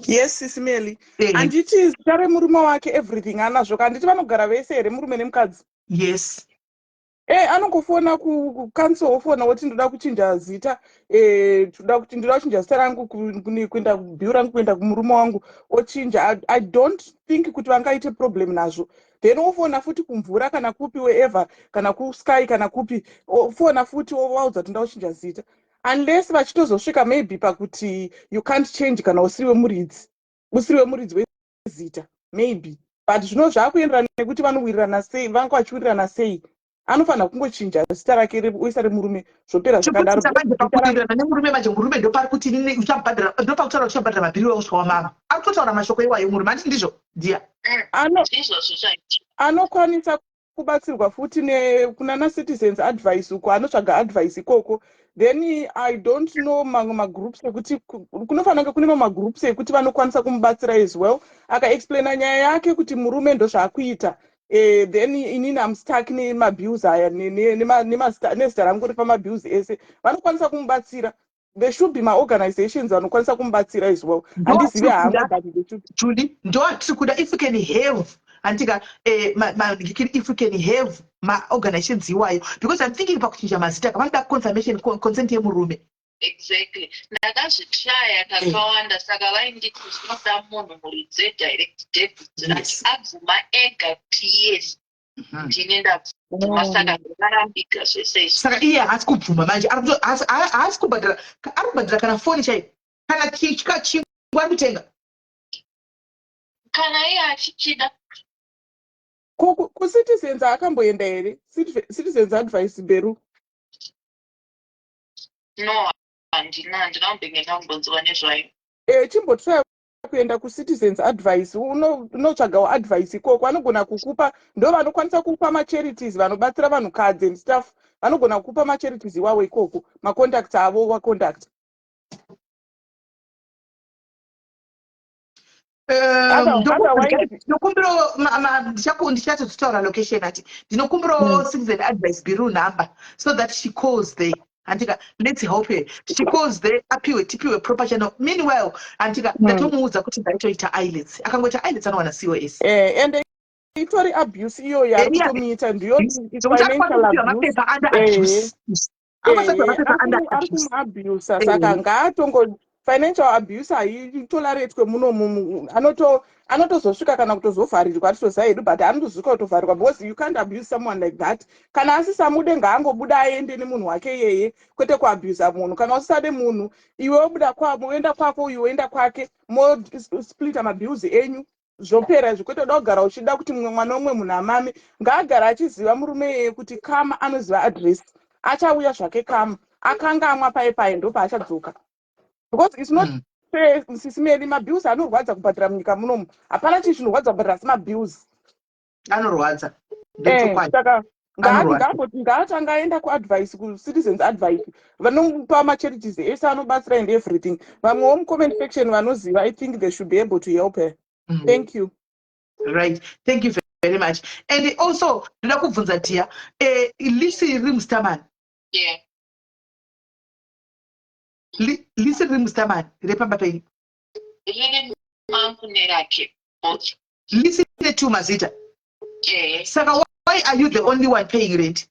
Yes, Sisimeli. Handiti zita remurume wake, everything anazvo. Handiti vanogara vese here, murume nemukadzi? Yes. E, anongofona kucouncil, wofona woti ndoda kuchinja zita, toda kuti ndoda kuchinja zita rangu kuenda bill rangu kuenda kumurume wangu, ochinja. I don't think kuti vangaite problem nazvo. Then wofona futi kumvura kana kupi, wherever, kana kuSky kana kupi, ofona futi wovaudza kuti ndoda kuchinja zita, unless vachitozosvika maybe pakuti you can't change kana usiri wemuridzi wezita maybe. But zvino zvaakuenderana nekuti vanowirirana sei, vanga vachiwirirana sei. Anofanira kungochinja zita rake oisa remurume, zvopera zvakadaro. Manje pakuwirirana nemurume manje, murume ndopari kuti inini uchabhadhara, ndopakutaura kuti uchabhadhara mabhiri kusvika wamama. Ari kutotaura mashoko iwayo murume, handiti ndizvo ndiya? Izvozvo chaizvo. Anokwanisa kubatsirwa futi kunana Citizens Advice uko, anotsvaga advice ikoko. Then I don't know mamwe magroups ekuti kunofanira kunge kune mamwe magroups ekuti vanokwanisa kumubatsira as well. Akaexplaina nyaya yake kuti murume ndozvaakuita, then inini am stuck nemabills aya, nezita rangu riri pamabills ese, vanokwanisa kumubatsira. There should be maorganizations vanokwanisa kumubatsira as well. Handizivi hangu, but they should. Julie, ndo atiri kuda. If you can have, handika, if you can have maorganizations iwayo, because I'm thinking pakuchinja mazita kavanoda confirmation, consent yemurume. Exactly, ndakazvitraya kakawanda. Saka vainditi zvinoda munhu muridzi wedirect debit racho abvuma ega kuti yes, ndine ndabvuma. Saka zvakarambika zvese izvi. Saka iye haasi kubvuma manje, haasi kubhadhara, ari kubhadhara kana foni chaiyo, kana chingwa ari kutenga. Kana iye achichida. KuCitizens akamboenda here? Citizens Advice Bureau? No, handina kumbenge ndambonzwa nezvayo. Chimbotry kuenda kuCitizens Advice, unotsvagawo advice ikoko. Vanogona kukupa, ndo vanokwanisa kukupa macharities vanobatsira vanhukadzi and stuff. Vanogona kukupa macharities iwawo ikoko, macontacts avo wacontact. Ndinokumbirawo, ndichatozotaura location ati ndinokumbirawo Citizen Advice Bureau number so that she calls there. Handika, let's help her. She calls there, apiwe, tipiwe proper channel. Meanwhile, handika, ndatomuudza kuti ngaitoita IELTS. Akangoita IELTS anowana COS. Ende itori abuse iyoyo yaari kutomuita, ndiyo financial abuse. Mapepa under abuse. Ari kumuabusa, saka ngaatongo financial abuse haitoleratwe munomu. Anotozosvika kana kutozovharirwa, atitoziva hedu, but anotozosvika kutovharirwa because you can't abuse someone like that. Kana asisamude, ngaangobuda aende nemunhu wake iyeye, kwete kuabusa munhu. Kana usisade munhu, iwe wobuda kwamo, oenda kwako, uyu woenda kwake, mosplita mabills enyu, zvopera izvo, kwete kuda kugara uchida kuti mumwe mwana umwe munhu amame. Ngaagara achiziva murume iyeye kuti kama anoziva address, achauya zvake. Kama akangamwa pai pai, ndopaachadzoka, because it's not fair, Sisimeli. Mabills anorwadza kubhadhara munyika munomu. Hapana chinhu chinorwadza kubhadhara asi mabills. Anorwadza. Saka Ngaatanga aenda kuadvice, kuCitizens Advice, vanopa macharities ese anobatsira and everything. Vamwewo mucomment section vanoziva, I think they should be able to help her. Thank you. Right, thank you very much. And also ndoda kubvunza tia, lease riri muStarman? Yeah. Lease riri muStarman repamba penyu? Riri mangu nerake both. Lease ine two mazita? Eh. Saka why are you the only one paying rent?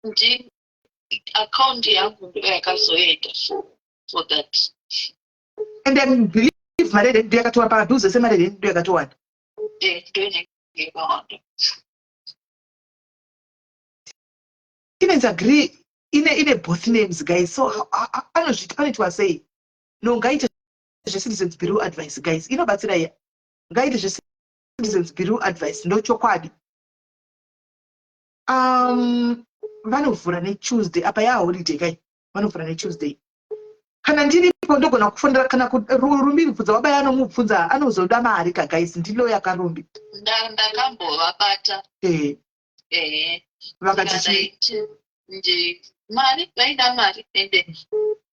Ndi account yangu ndo yakazoenda for that. And then believe mari yerent ndo yakatowana pamabills ese, mari yerent ndo yakatowanda. Eh, ndo inenge yakawanda. Tenants agree ine both names, guys. So anozviti panoitwa sei? No, ngaite zveCitizens Bureau Advice, guys, inobatsira iya. Ngaite zveCitizens Bureau Advice, ndochokwadi. Vanovhura neTuesday, apa yaholiday kai. Vanovhura neTuesday. Kana ndiripo ndogona kufonera kana Rumbi bvunza wabaya, anomubvunza, anozoda mari ka, guys, ndiloya kaRumbi. Ndakambovabata. Ehe. Vakati chii? Ndikadaiti ndi mari, vaida mari. Ende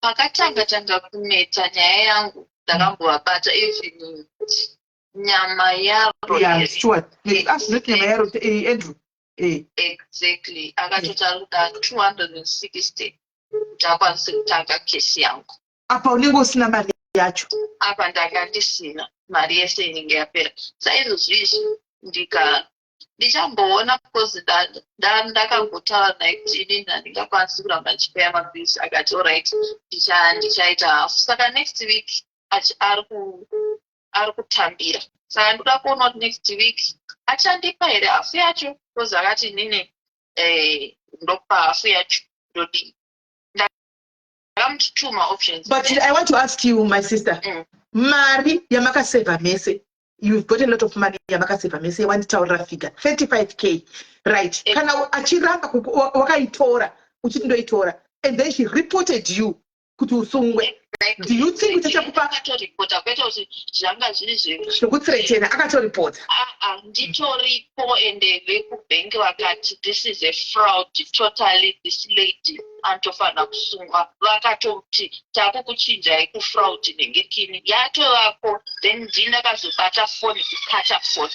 pakatanga tanga kunetsa nyaya yangu, ndakambovabata, even nyama yaro. Yeah, Stuart. Ah, not nyama yaro, Andrew. Exactly, akatoti ari kuda 260 kuti akwanise kutanga kesi yangu. Apa unenge usina mari yacho. Apa ndanga ndisina mari, yese inenge yapera. Saizvozvo izvi ndika ndichamboona, because ndakambotaura naye kuti inini handingakwanisi kuramba ndichipeya mabills. Akati alright, ndichaita hafu. Saka next week ari kutambira, saka ndoda kuona kuti next week achandipa here hafu yacho, because akati inini ndokupa hafu yacho, ndodii? Ndakamuti two maoptions. But I want to ask you, my sister. Mari yamakasevha mese, you've got a lot of money yamakasevha mese, wanditaurira figure 35K, right? Kana achiramba wakaitora uchiti ndoitora, and then she reported you kuti usungwe, do you think kuti achakupa? Akatoripota, kwete kuti zvanga zviri Zvekuthreatena, akatoripota. Aa, nditoripo. Ende vekubhengi vakati this is a fraud totally, this lady anotofanira kusungwa. Vakatoti takukuchinjai kufraud nengekini yatovako. Then ndii ndakazobata foni, kukata foni.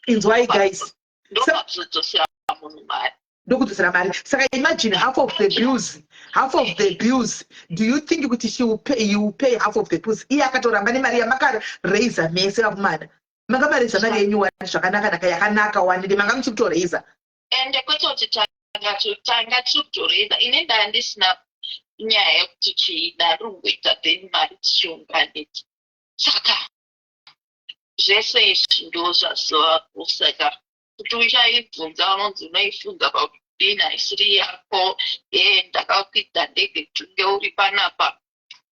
Inzwai, guys. Ndopakuzodzosera munhu mari. Ndokudzosera mari. Saka imagine half of the bills, half of the bills. Do you think kuti she will pay, you will pay half of the bills, iye akatoramba nemari yamakaraiza mese? Vakumana, manga maraiza mari yenyu wani zvakanaka naka, yakanaka wani, manga muchikutoraiza. Ende kwete kuti tanga tiri kutoraiza. Ine ndaa ndisina nyaya yekuti chii, ndari kungoita, then mari tichiunganidza. Saka zvese izvi ndo zvazovako. Saka kuti uchaibvunza, unonzi unoibvunza pakudini, haisiri yako. Ye ndakakwidza ndege kuti unge uri panapa,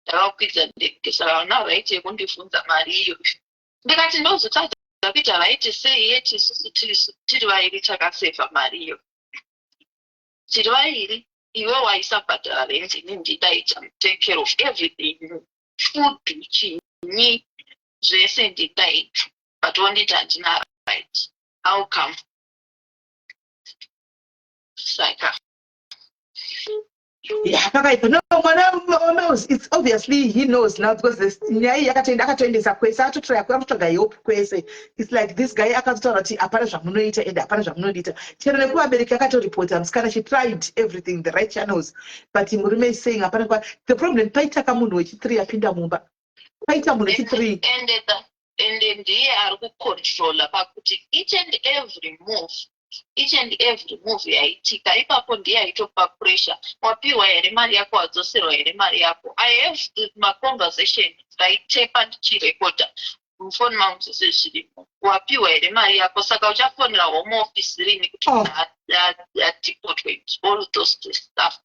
ndakakwidza ndege, saka hauna right yekundibvunza mari iyo. Ndikati ndozotadza kuita right sei, yeti isusu tiri vairi takasevha mari iyo, tiri vairi. Iwe waisabhadhara rent, ini ndidaita take care of everything, food, chinyi, zvese ndidaita, but wonditi handina right, how come? Saka Yeah, pakaipa. No, mwana knows. It's obviously he knows now, because this nyaya iyi akatoenda, akatoendesa kwese, akatotraya akutotsvaga help kwese. It's like this guy akatotaura kuti hapana zvamunoita and hapana zvamunodiita, chero nekuvabereki akatoripota musikana. She tried everything, the right channels, but murume is saying hapana. The problem, paitaka munhu wechi3 apinda mumba, paita munhu wechi3. Ende ndiye ari kucontrola pakuti each and every move, each and every move yaitika ipapo, ndiye aitopa pressure: wapiwa here mari yako? Wadzoserwa here mari yako? I have maconversation, ndaitepa ndichirekodha mufoni mangu, zvese zvirimo. Wapiwa here mari yako? Saka uchafonera Home Office rini kuti munhu adeportwe? All those stuff.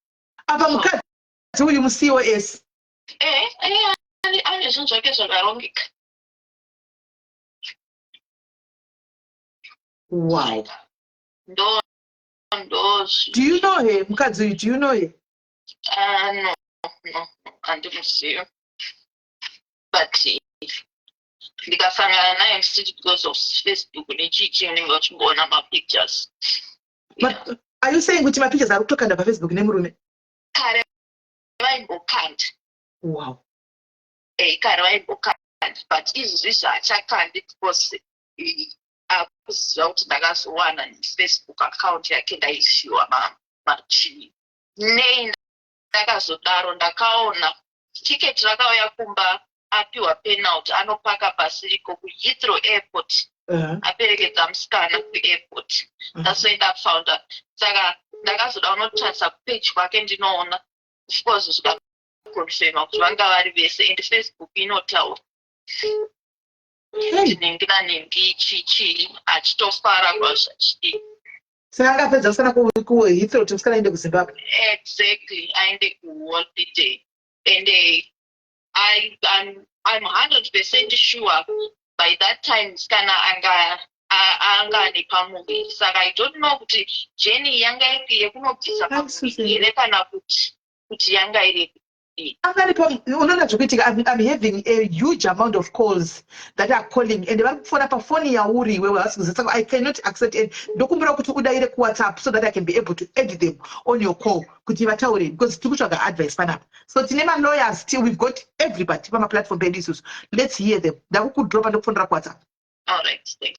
Apa mukadzi uyu muCOS? Eh, ane zvinhu zvake zvakarongeka. Ndo Do you know her, mukadzi uyu? Do you know her? No, handimuzivi, but Ndikasangana naye mustreet because of Facebook nechichi, unenge uchingoona mapictures. But are you saying kuti mapictures ari kutokanda paFacebook nemurume? Kare vaimbokanda. Kare vaimbokanda, but izvozvi zvaachakandi because akuziva kuti ndakazowana Facebook account yake, ndaisiwa machii. Nei ndakazodaro? Ndakaona tiketi rakauya kumba, apiwa penalty, anopaka pasiriko kuHeathrow Airport, aperekedza musikana kuairport. That's when ndafound out. Saka ndakazoda kunotarisa kupage kwake, ndinoona, of course zvikaconfirma kuti vanga vari vese, and Facebook inotaura kuti nhingi nanhingi, chichii, achitofara kwazvo, achidii. Saka angapedza musikana kuHeathrow kuti musikana aende kuZimbabwe? Exactly, aende kuholiday, and I'm 100% sure by that time musikana anga ane pamuviri. Saka I don't know kuti journey yanga iri yekunobvisa pamuviri here kana kuti yanga iri Angani, unoona zvekuitika, I'm having a huge amount of calls that are calling, and vari kufona pafoni yauri iwewe, havasi kuzisa. I cannot accept it. Ndokumbira kuti udayire kuWhatsApp so that I can be able to add them on your call kuti vataure, because tiri kutsvaga advice panapa. So tine malawyers, we've got everybody pamaplatform pedu isusu. Let's hear them. Ndakukudropa, ndokufonera kuWhatsApp. All right, thanks.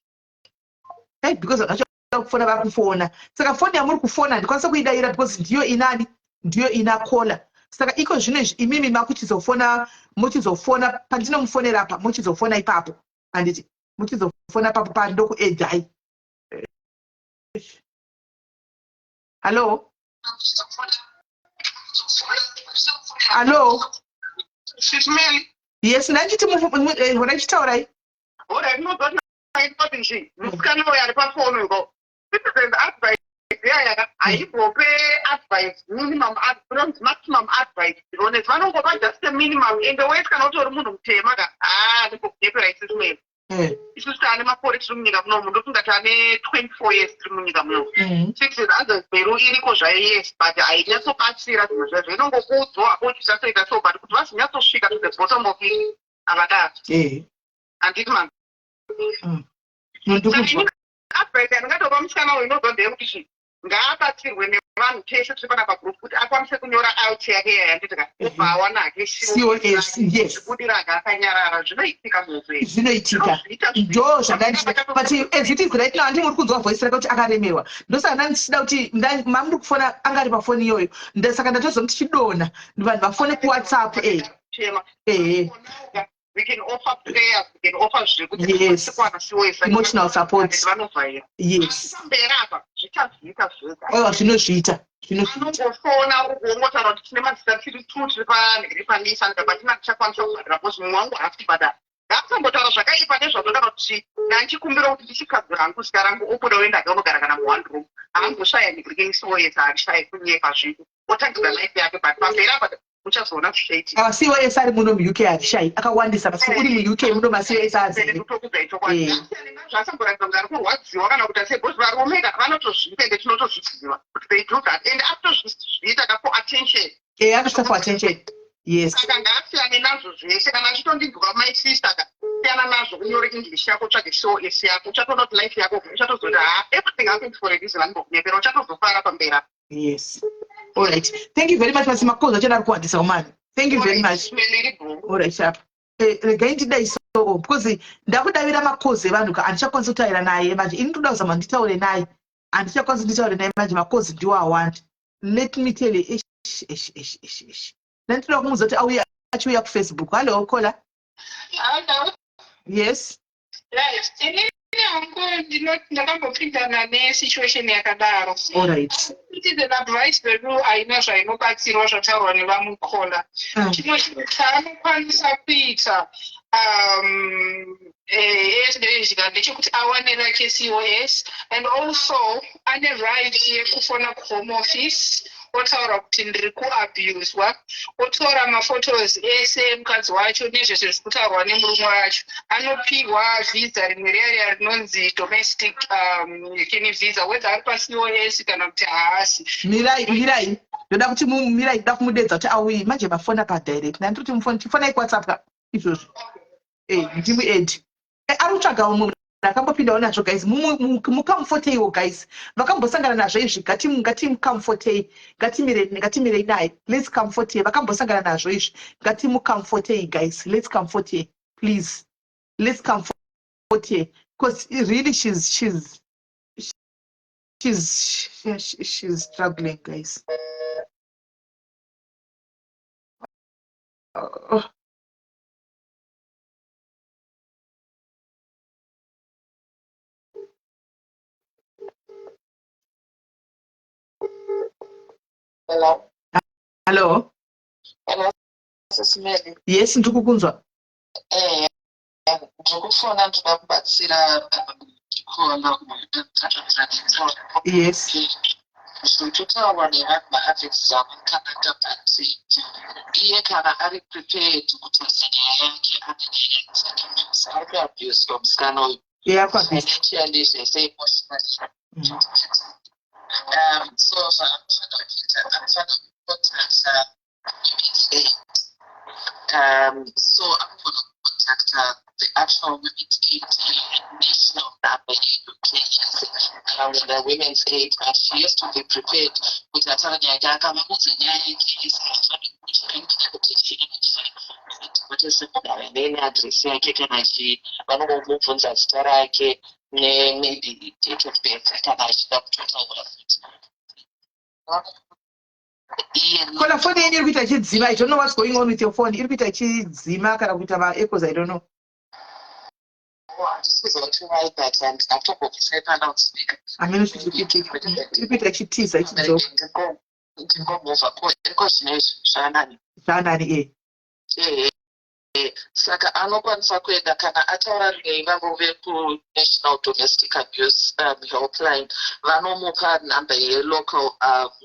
Hey, because vachoda kufona vari kufona, saka foni yamuri kufona ndikwanisa kuidayira because ndiyo inani, ndiyo ina caller. Saka iko zvino izvi imimi makuchizofona, muchizofona pandinomufonera apa, muchizofona ipapo, handiti? Muchizofona papo pari, ndokuaddai. Hallo, hallo. Sis Mel. Yes, ndachiti ndachitaurai. Alright, ndinozoti nje musikana uyo ari pafoni uko, citizens advice yaya haimbope advice minimum, inonzi maximum advice. Honest, vanongopa just a minimum, ende wese kana utori munhu mutema ka, haa, ndimbokunyepera, iSis Mel. Isusu taane makore tiri munyika munomu, ndofunga taane 24 years tiri munyika munomu. Citizen advice bureau iriko zvayo, yes, but hainyatsobatsira zvinhu zvaizvo. Inongokuudzwa ako kuti zvichasoita so, but kuti vazonyatsosvika to the bottom of it, havadaro. Handiti ma Ndikuzwa. Advice yandingatopa musikana uyu inobva ndeyekuti chi ngaabatsirwe nevanhu tese tiri pana pagroup kuti akwanise kunyora out yake yaya, handiti ka? Obva awana hake COS, yes. Zvibudira aka akanyarara, zvinoitika muupenyu. Zvinoitika, ndo zvandandida, but as it is right now, handi muri kunzwa voice rake kuti akaremerwa. Ndosaka ndandichida kuti mamuri kufona anga ari pafoni iyoyo. Saka ndatozomuti chidonha vanhu vafone kuWhatsApp. Chema. Ehe. We can offer prayers, we can offer zvekuti kuwana COS. Emotional support. Vanovhaira. Pamberi apa zvichazviita zvega. Aiwa, zvinozviita, zvinozviita. Anongofona ugongotaura kuti tine mazita tiri two tiri panhiri paNissan, but tina tichakwanisa kubhadhara because mumwe wangu haasi kubhadhara. Ngaasambotaura zvakaipa nezvazvo kana kuti ndanchikumbira kuti ndichikadzira hangu zita rangu, obuda oenda ake unogara kana muone room. Haamboshaya nhingirikeni COS, haashayi kunyepa zvinhu, otangidza life yake, but pamberi apa uchazoona zvichaitika. Awa, COS ari muno muUK harishayi, akawandisa. Basi uri muUK muno maCOS azere. Ndokudza ichokwadi. Zvasamboratidza kuti ari kurwadziwa kana kuti asei, because varume ka vanotozviita, ende tinotozviziva kuti they do that, and akutozviita ka for attention. Anoita for attention, yes. Saka ngaasiyane nazvo zvese. Kana achitondinzwa, my sister ka, siyana nazvo, kunyore English yako, utsvage COS yako. Uchatoona kuti life yako uchatozoti, ha, everything happens for a reason. Animbokunyepera, uchatozofara pamberi apa. Yes, all right, thank you very much. Masi makozi acho ari kuwandisa umani. Thank you very much. All right, sharp. Regai ndidai so because ndakudavira makozi evanhu ka, handichakwanisi kutaura naye manje. Ini ndoda kuzama nditaure naye, handichakwanisi nditaure naye manje, makozi ndiwo awanda. Let me tell you, ish, ish, ish, ish, ish. Ndanditoda kumuudza kuti auye, achiuya kuFacebook. Hallo, caller. Hello. Yes. Right. Inini hangu ndinoti ndakambopindana nesituation yakadaro. All right. Citizen advice vedu haina zvainobatsirwa, zvataurwa nevamwe caller. Chimwe chinhu chaanokwanisa kuita ndezvika ndechekuti awane rake COS, and also ane right yekufona kuHome Office, otaura kuti ndiri kuabuswa, otora maphotos ese emukadzi wacho nezvese zviri kutaurwa nemurume wacho. Anopiwa visa rimwe riya riya rinonzi domestic kini visa, whether ari paCOS kana kuti haasi. Mirai, mirai, ndoda kuti mirai, ndoda kumudedza kuti auye manje. Mafona padirect, ndandiri kuti mufoni, chifonai kuWhatsApp ka izvozvo. Ndimuadd. Eh, ari kutsvaga umwe munhu akambopindawo nazvo guys mukamfoteiwo guys vakambosangana nazvo izvi ngatimukamfotei ngatimirei naye let's comfort her vakambosangana nazvo izvi ngatimukamfotei guys let's comfort her please let's comfort her because really she's she's she's she's struggling guys oh. Hello. Hello. Hello, Sis Melly. Yes, ndiri kukunzwa. Eh, ndiri kufona ndoda kubatsira kuona Yes. Zvinototaurwa nevanhu maadverts akanaka but iye kana ari prepared kutaura nyaya yake ane nyaya dzake ari kuabuswa musikana uyu financially zvese emotionally so zvaanofanira kuita anofanira kucontacta so anogona kucontacta the actual women's aid national number yeUK the women's aid but she has to be prepared kuti ataura nyaya yake akavaudza nyaya yake yese kuti chii nene address yake kana chii vanongomubvunza zita rake nemaybe date of birth kana achida kutotaura futi. Kona foni yenyu iri kuita ichidzima. I don't know what's going on with your phone. Iri kuita ichidzima kana kuita maechoes. I don't know. Hameno zviri kuitika. Iri kuita ichitiza ichidzoka. Ndingomuvha ko iko zvino izvi zvaanani. Zvaanani eh. Ehe. Saka anokwanisa kuenda kana ataura neivavo vekuNational Domestic Abuse Helpline vanomupa number yelocal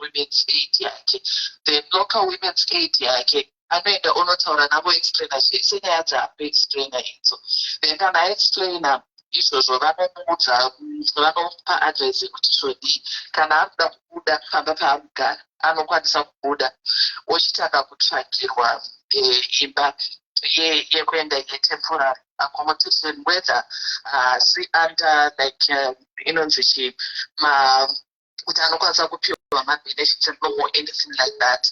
women's aid yake. Then local women's aid yake anoenda onotaura navo explaina zvese nyaya dzaakuexplaina idzo. Then kana aexplaina izvozvo vanomuudza vanomupa advice yekuti zvodii. Kana akuda kubuda pamba paanogara anokwanisa kubuda ochitanga kutsvagirwa imba yekuenda yetemporary accommodation whether haasi under like inonzi chii ma kuti anokwanisa kupiwa mabenefits and or anything like that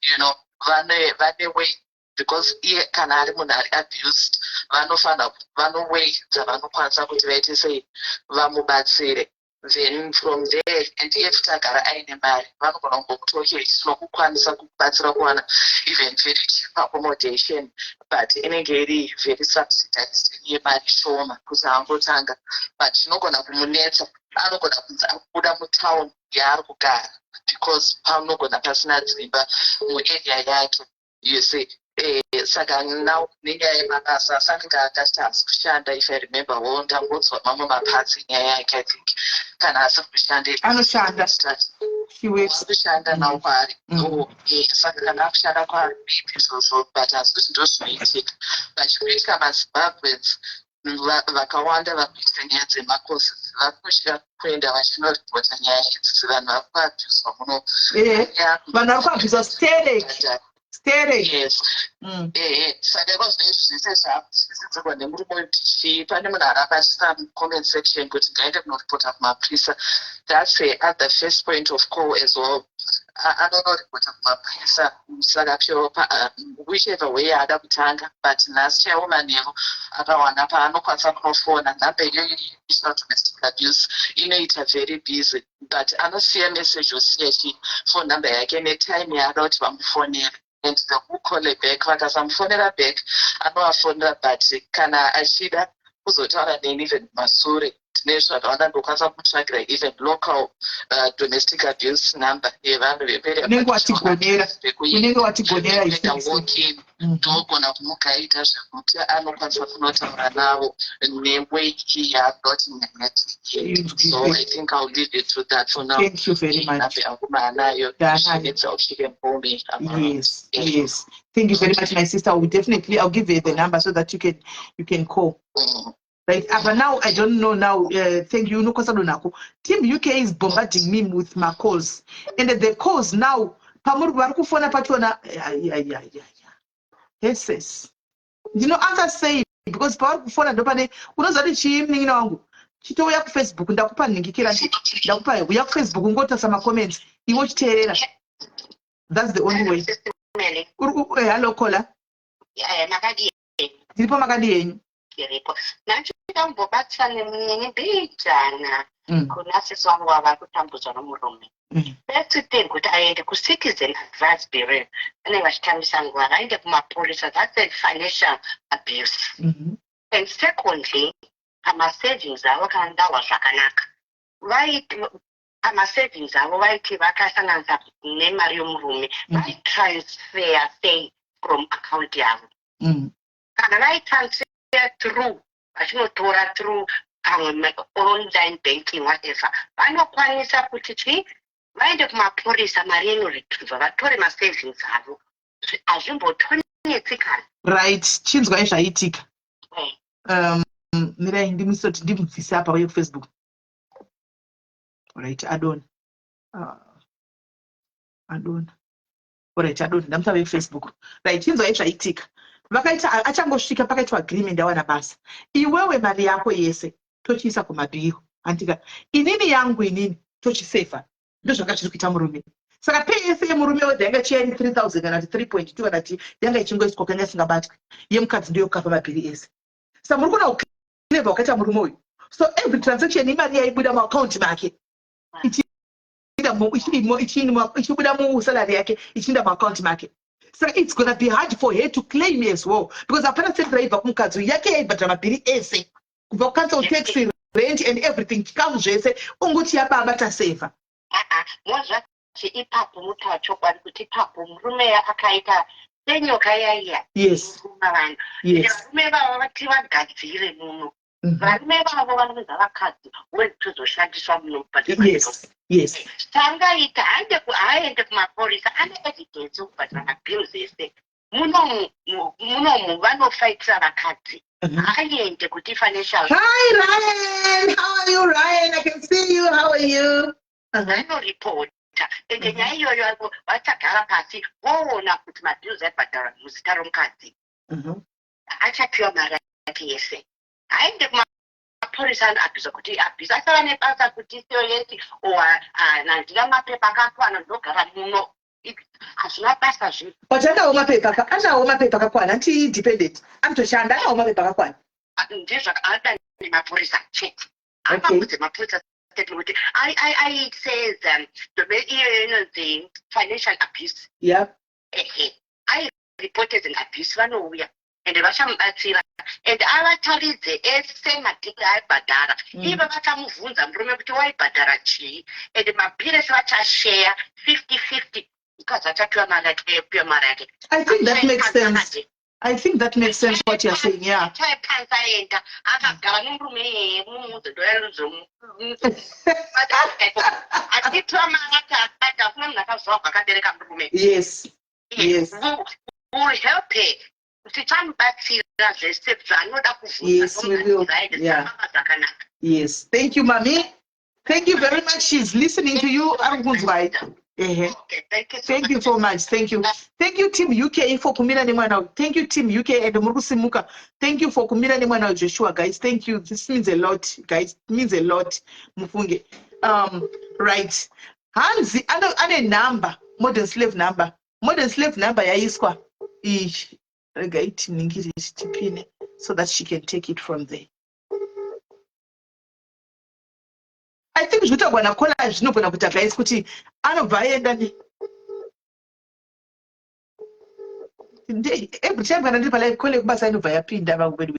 you know vane vane way because iye kana ari munhu ari abused vanofanira vano way dzavanokwanisa kuti vaite sei vamubatsire then from there and iye futi agara aine mari vanogona kungokuti okay tinokukwanisa kukubatsira kuwana even very cheap accommodation but inenge iri very subsidized yemari shoma kuti angotanga but chinogona kumunetsa anogona kunzi akubuda mutown yaari kugara because panogona pasina dzimba muarea yake you see eh, saka now nenyaya yemabasa asanenge akati haasi kushanda if I remember well ndambonzwa mamwe maparts enyaya yake I think kana asiri kushanda anoshanda kushanda now kwaari oh, eh, saka kana akushanda kwaari maybe izvozvo but asi kuti ndozvinoitika but chikuitika maZimbabweans vakawanda vari kuita nyaya dzemacourses vari kutya kuenda vachinoripota nyaya idzi vanhu vari kuabhuswa muno eh, vanhu vari kuabhuswa sterek sterek yes mm. ehe saka iko zvino izvi zvese zvakutyisidzirwa nemurume uyu tichii pane munhu aramba achiisa mucomment section kuti ngaende kunoripota kumapurisa that's a other first point of call as well anonoripota kumapurisa saka pyo whichever way yaada kutanga but nhasi chaiwo manheru akawana paanokwanisa kunofona nhamba iyoyo yenational domestic abuse inoita very busy but anosiya message osiya chi phone number yake netime yaada kuti vamufonere and they will call her back vakasamufonera back anovafonera but kana achida kuzotaura neni even kumasure tine zvakawanda ndokwanisa kumutsvagira even local domestic abuse number yevanhu Unenge watigonera. Unenge watigonera isusu. Walk-in ndogona kumugaidha zvekuti anokwanisa kunotaura navo neway yaanoti nyaya so I think I'll leave it to that for now. Thank you very much. Number yangu maanayo. Ndanayo. She needs help, she can call me. I'm around. Yes. Thank you very much, my sister. Will definitely, I'll give you the number so that you can call. Right. But now I don't know now. Thank you. Unokwanisa nako. Team UK is bombarding me with my calls. And the calls now, pamuri vari kufona pachona. Yeah. Yes, yes. Ndino answer sei Because pavari kufona ndopane unoziva kuti chii, munin'ina wangu, chitouya kuFacebook. Ndakupa nhingikira, ndakupa, uya kuFacebook, ungotarisa macomments, iwe uchiteerera. That's the only way. Hello caller. Makadii? Tiripo, makadii henyu? Iripo. Ndachida neni mbijana kuna sisi wangu wava kutambudzwa nomurume. First thing, kuti aende kuCitizen Advice Bureau, vanenge vachitambisa nguva. Vaende kumapurisa. That's a financial abuse. And secondly, pamasavings avo, kana ndahwa zvakanaka, vaiti pamasavings avo vaiti vakasanganisa nemari yomurume, vaitransfer sei from account yavo? Kana vaitransfer through, vachinotora through pamwe online banking, whatever, vanokwanisa kuti chi vaende kumapurisa, mari inoretriever, vatore masavings avo. Hazvimbotonetsi kana. Right, chinzwai zvaitika. Mirai ndimusoti ndimubvise apa uye kuFacebook. Right, adona. Adona. Alright, adona, ndamusa veFacebook. Right, chinzwai zvaitika. Vakaita achangosvika, pakaitwa agreement, awana basa. Iwewe mari yako yese tochiisa kumabhiro, handika? Inini yangu inini tochisevha. Ndozvanga zviri kuita murume. Saka pay yese yemurume, whether yanga chiyairi 3000 kana kuti 3.2 kana kuti yanga ichingoiswa, kanga isingabatwi. Yemukadzi ndiyo kukapa mabhiri ese. Saka muri kuona uclever wakaita murume uyu. So every transaction, imari yaibuda muakaunti make ichibuda musalary yake ichiinda muakaunti make. Saka it's gonna be hard for her to claim as well, because hapana senti raibva kumukadzi uyu. Yake yaibhadhara mabhiri ese, kubva kucouncil tax, rent and everything, chikamu zvese, ungoti yababa tasevha. Aa, mozvati ipapo mutaura chokwadi kuti ipapo murume akaita senyoka yaiya kuruma vanhu. Varume vavo vati vagadzire muno. Varume vavo vanounza vakadzi wetozoshandiswa muno. Tangaita haaende kumapurisa, ane evidence yokubhadhara mabills ese munomu. Munomu vanofaitira vakadzi. Haaende kuti financial Hi Ryan, how are you Ryan? I can see you. How are you? Vanoripota, ende nyaya iyoyo vachagara pasi voona kuti mabills aibhadharwa muzita romukadzi. Achapiwa mari yake yese. Haende kumapurisa anoabhisa kuti abhisa asava nebasa kuti COS or handina mapepa akakwana, ndogara muno. Hazvina basa zvi. But anawo mapepa, anawo mapepa akakwana, anti independent, anotoshanda, anawo mapepa akakwana. Ndizvo anoda nemapurisa chete. Akaudze mapurisa statement kuti I says iyo inonzi financial abuse. Ehe, I reported an abuse, vanouya ende vachamubatsira and avataridze ese madhiri aibhadhara. Ivo vachamubvunza murume kuti waibhadhara chii, and mabhiri ese vachasheya 50-50. Mukadzi achapiwa mari yake, apiwa mari yake. I think that makes sense. I think that makes sense what you're saying, yeah. Chaipanza aenda akagara nomurume iyeye, mumuudze ndoyarudzo achipiwa mari ake, akati hakuna munhu akazvarwa akabereka murume. Will help her, tichamubatsira zvese zvaanoda. Yes, we will. Yeah. Kuvhunza zvakanaka. Yes. Thank you, Mami. Thank you very much. She's listening to you. Ari kunzwai. Ehe. Okay, thank you so Thank you so much. Thank you. Thank you, Team UK, for kumira nemwana uyu. Thank you, Team UK, and muri kusimuka. Thank you for kumira nemwana uyu, Joshua, guys. Thank you. This means a lot, guys. It means a lot. Mufunge. Right. Hanzi ane number, modern slave number. Modern slave number yaiswa. Iyi. Rega itiningire tipine so that she can take it from there. I think zvinotaurwa nacaller zvinogona kuita, guys, kuti anobva aenda ne every time kana ndiri palive call yekubasa inobva yapinda vangu vedu.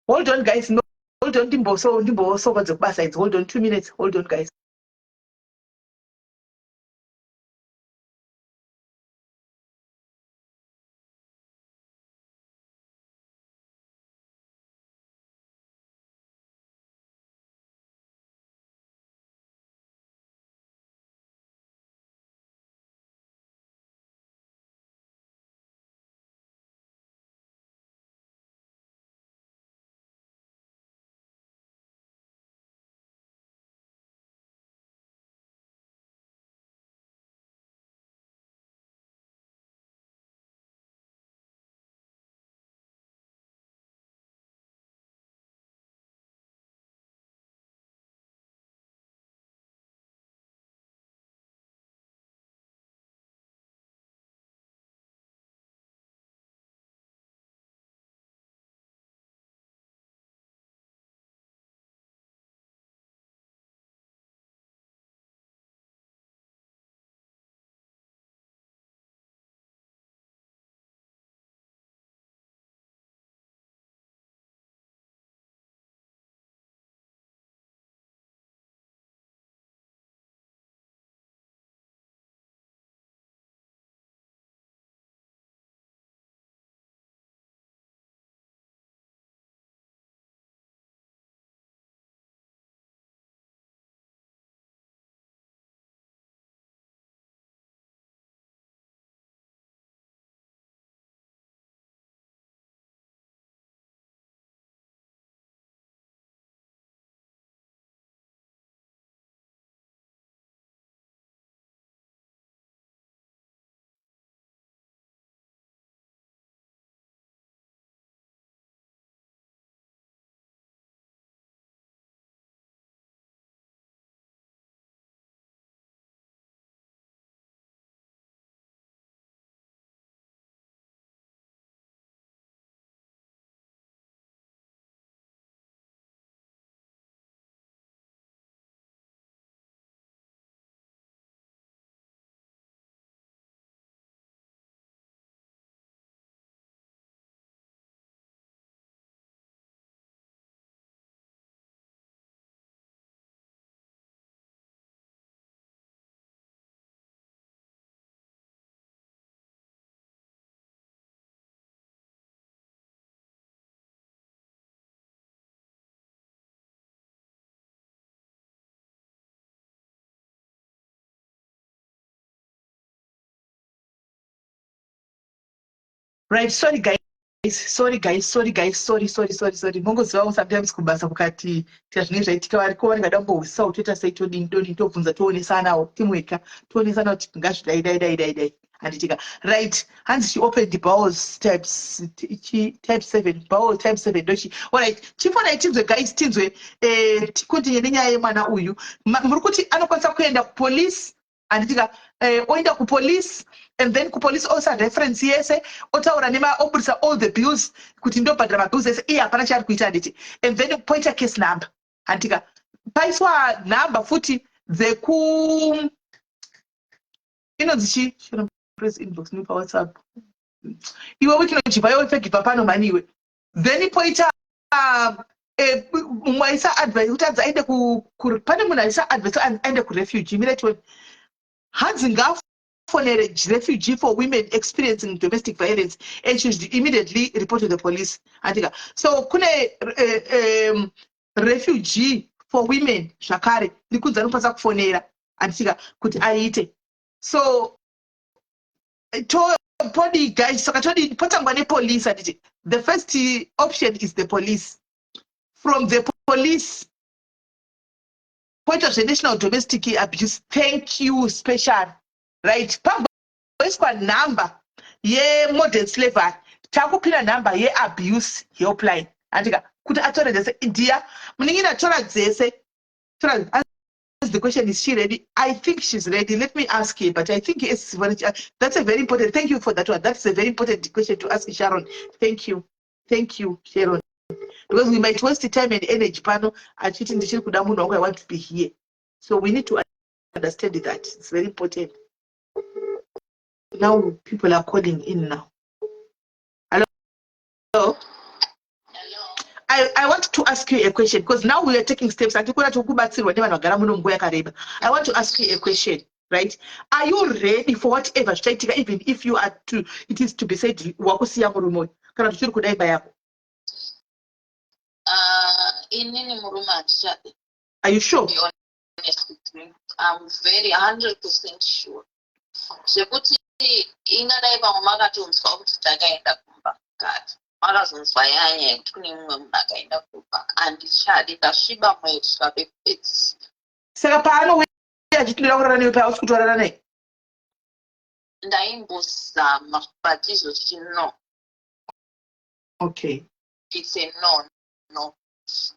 Hold on guys, no, hold on ndimboso ndimbosoka dzekubasa idzi. Hold on 2 minutes. Hold on guys. Right, sorry guys, sorry guys, sorry guys, sorry, sorry, sorry, sorry. Mongozivawo sometimes kubasa kukati tika zvinenge zvaitika variko vanenge vada kumbohwisisa kuti toita sei todini todini tobvunza toonesanawo timweka toonesana kuti ngazvidai dai dai dai dai handitika right hanzi she opened the bowels types type 7 bowel type 7 ndochi alright chifonai tinzwe guys tinzwe eh tikontinye nenyaya yemwana uyu muri kuti anokwanisa kuenda kupolice handitika eh, oenda kupolice and then kupolice oisa reference yese otaura nema obudisa all the bills kuti ndobhadhara mabills ese iye hapana chaari kuita handiti and then poita case number handitika paiswa number futi dzeku inonzi chii press inbox me pawhatsapp iwe wikinochibva iwe fegibva pano mhani iwe then poita eh, mumwe aisa advice kuti anzi aende pane munhu aisa advice aende kurefugee mira tione hanzi ngafonere refugee for women experiencing domestic violence and she should immediately report to the police andika so kune um, refugee for women zvakare ndikunzi anokwanisa kufonera andika kuti aite so to podi guys saka todi potangwa nepolice handiti the first option is the police from the police poitwa zvenational domestic abuse thank you special right pamboiswa number yemodern slavery takupira number yeabuse helpline handika kuti atore dzese ndiya munin'ina tora dzese tora the question is she ready i think she's ready let me ask her but i think it's very, that's a very important thank you for that one that's a very important question to ask sharon thank you thank you sharon because we might waste time and energy pano achiti ndichiri kuda munhu wangu i want to be here so we need to understand that it's very important now people are calling in now hello, hello. I want to ask you a question because now we are taking steps. Hatikuda tikubatsirwa nevanhu vagara muno nguva yakareba. I want to ask you a question, right? Are you ready for whatever zvichaitika, even if you are to, it is to be said wakusiya murume uyu, kana kuti uchiri kuda imba yako? Inini murume handichadi. Are you sure? Be honest with you, I'm very 100% sure zvekuti ingadai pamwe makatonzwa kuti takaenda kumba kare, makazonzwa yanya yekuti kune mumwe munhu akaenda kumba. Handichadi, ndasviba mwoyo kusvika pekupedzisira. Saka paanouya achiti ndoda kurara newe, paausi kutorara naye? Ndaimbozama, but izvozvi no. It's a no.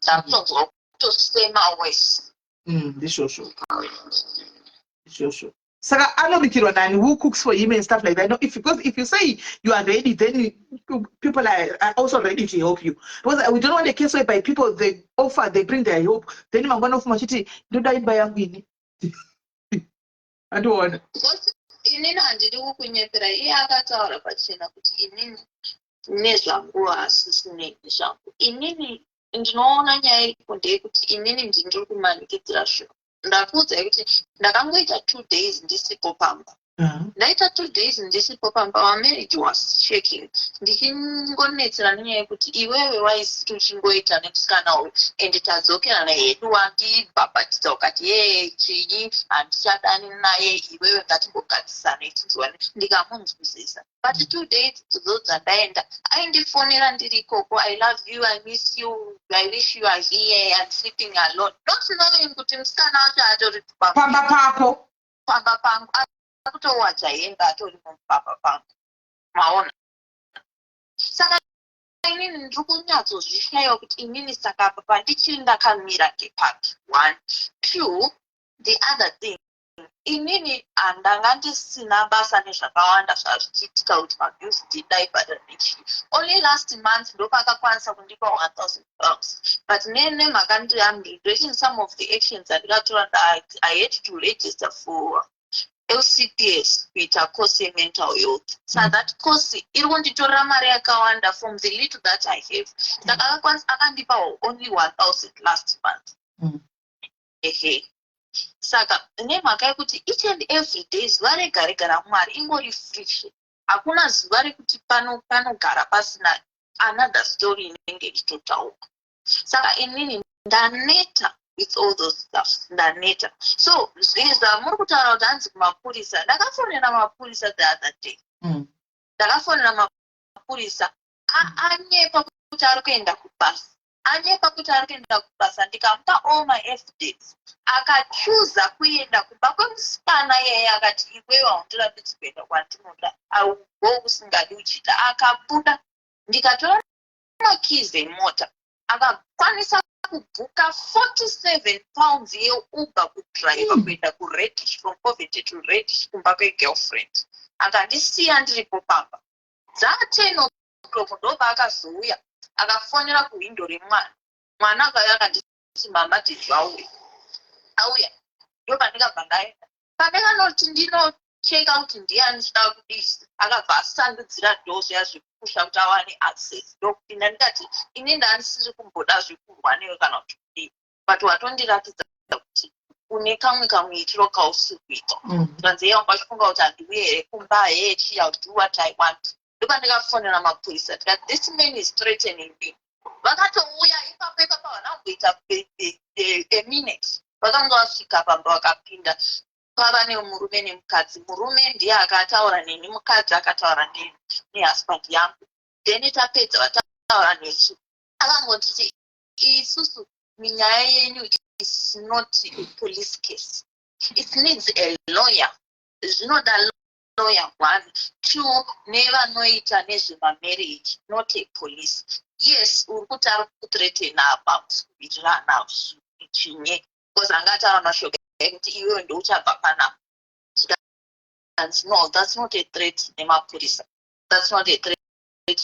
Ndakutonzwa kutosema wese. Ndizvozvo, ndizvozvo. Saka anobikirwa nani? Who cooks for him and stuff like that? No, if because if you say you are ready, then people are also ready to help you, because we don't want a case whereby people, they offer, they bring their help, then mangwana ofuma achiti ndoda imba yangu ini. Andiona. Because inini handidi kukunyepera, iye akataura pachena kuti inini nezvangu hasisinei nezvangu. Inini ndinoona nyaya iripo ndeyekuti inini ndindiri kumanikidzira zvinhu. Ndakuudzai kuti ndakangoita 2 days ndisipo pamba. Ndaita 2 days ndisipo pamba, our marriage was shaking, ndichingonetsera nenyaya yekuti iwewe waisiti uchingoita nemusikana uyu and tadzokerana hedu, wandibhabhatidza ukati ye chinyi, handichadani naye iwewe, ngatimbogadzisana ichinzwani. Ndikamunzwisisa, but 2 days dzo dzandaenda, aindifonera ndiri ikoko, "I love you, I miss you, I wish you are here, I'm sleeping alone," not knowing kuti musikana wacho atori pamba pako. Pamba pangu, akutowacha hembe atori mupamba pangu, maona? Saka inini ndiri kunyatsozvishayiwa kuti inini saka apa pandichiri ndakamira ngepapi. One, two, the other thing, inini handanga ndisina basa nezvakawanda zvazvichiitika kuti mabills ndindaibhadhara nechii. Only last month ndopakakwanisa kundipa £1000, but nemhaka I'm regretting some of the actions andikatora. I had to register for LCPS kuita course yemental health, so that course iri kunditorera mari yakawanda from the little that I have. Saka akakwanisa akandipa only 1000 last month. Ehe, saka nemhaka yekuti each and every day, zuva rega rega raMwari ingori friction, hakuna zuva rekuti pano panogara pasina another story inenge ichitotaurwa. Saka inini ndaneta with all those stuff, ndaneta. So zvamuri kutaura kuti hanzi kumapurisa, ndakafonera mapurisa the other day. Ndakafonera mapurisa, anyepa kuti ari kuenda kubasa, anyepa kuti ari kuenda kubasa. Ndikamupa all my evidence, akachuza kuenda kumba kwemusikana iyeye. Akati, "Iwewe haundirambidzi kuenda kwandinoda, augo usingadi uchida." Akabuda, ndikatora makeys emota, akakwanisa kubhuka £47 yeUber kudriver kuenda kuReddish, from Coventry to Reddish, kumba kwegirlfriend. Akandisiya ndiripo pamba. Dza10 o'clock ndopaakazouya, akafonera kuhwindo remwana. Mwana akauya akanditi, "Mama, daddy auya." Auya, ndopandikabva ndaenda. Pandakanoti ndinocheka kuti ndiani chida kudii, akabva asandudzira door zviya zvekupusha kuti awane access, ndokupinda. Ndikati, "Ini ndandisiri kumboda zvekurwa newe kana kuti kudii, but watondiratidza kuti une kamwe kamuitiro kausiri kuita." Zvanzi, "Iye wanga uchifunga kuti handiuye here kumba? Hechi, I'll do what I want." Ndopandikafonera mapurisa, tikati, "This man is threatening me." Vakatouya ipapo ipapo, havana kumboita a minute, vakanga vasvika pamba, vakapinda, pava nemurume nemukadzi. Murume ndiye akataura neni, mukadzi akataura neni nehusband yangu. Then tapedza, vataura nesu, akangotiti, "Isusu nyaya yenyu is not a police case, it needs a lawyer. Zvinoda lawyer one, two, nevanoita nezvemamarriage, not a police. Yes, uri kuti ari kuthreatena apa, kuwirirana chinye?" Because anga ataura mashoko ekuti, "Iwewe ndouchabva panapa." Zvikanzi, "No, that's not a threat nemapurisa, that's not a threat.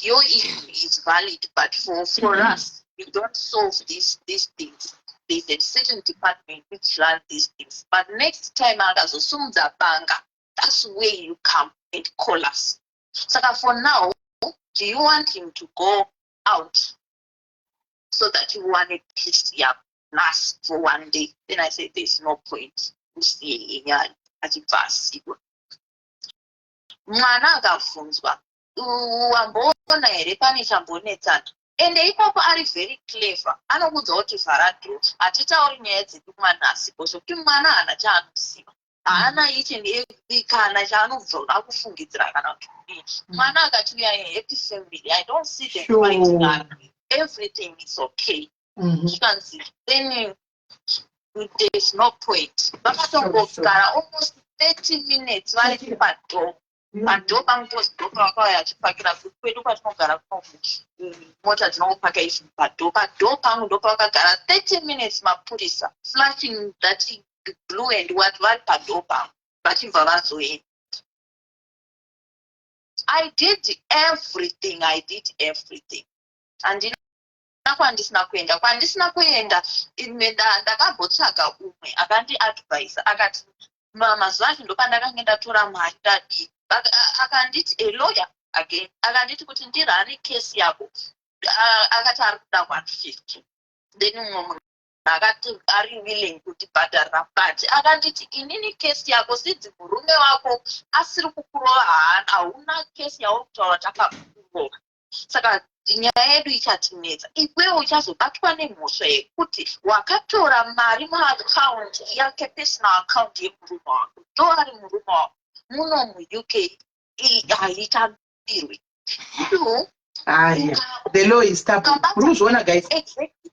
Your issue is valid, but for us, we don't solve these things. There's a certain department which run these things, but next time akazosumudza banga, that's where you come and call us. Saka for now, do you want him to go out?" So that uwane peace yako nhasi for one day. Then I say there's no point, usiye inyaya achibva asiwa. Mwana akabvunzwa, "Wamboona here pane chambonetsana?" Ende ipapo ari very clever, anokuudza kuti, "Vhara door, hatitauri nyaya dzedu kumanhasi," zvokuti mwana haana chaanoziva, haana each and every kana chaanobva kufungidzira kana kuti kudii. Mwana akati, "We are a happy family. I don't see them fighting. Everything is okay." Zvikanzi, then there's no point. Vakatongogara almost 30 minutes vari padoor, padoor pangu, door pavakauya achipakira kwedu kwatinogara kuno, mota dzinongopaka izvi padoor, padoor pangu ndopavakagara 30 minutes, mapurisa flashing that blue and what, vari padoor pangu, vachibva vazoenda. I did everything, I did everything. Handina kwandisina kuenda, kwandisina kuenda. Ndakambotsvaga umwe akandiadvisa, akati mazuva acho ndopandakange ndatora mari ndadii, akanditi, a lawyer again, akanditi kuti ndirane kesi yako, akati ari kuda 150. Then mumwe munhu akati ari willing kutibhadharira, but akanditi, "Inini kesi yako, since murume wako asiri kukurova, hauna kesi yauri kutaura takakurova, saka nyaya yedu ichatinetsa. Iwewe uchazobatwa nemhosva yekuti wakatora mari muaccount yake, personal account yemurume wako, ndo ari murume wako muno muUK, haitambirwi." Aya, the law is stubborn. Muri kuzviona, guys? Exactly.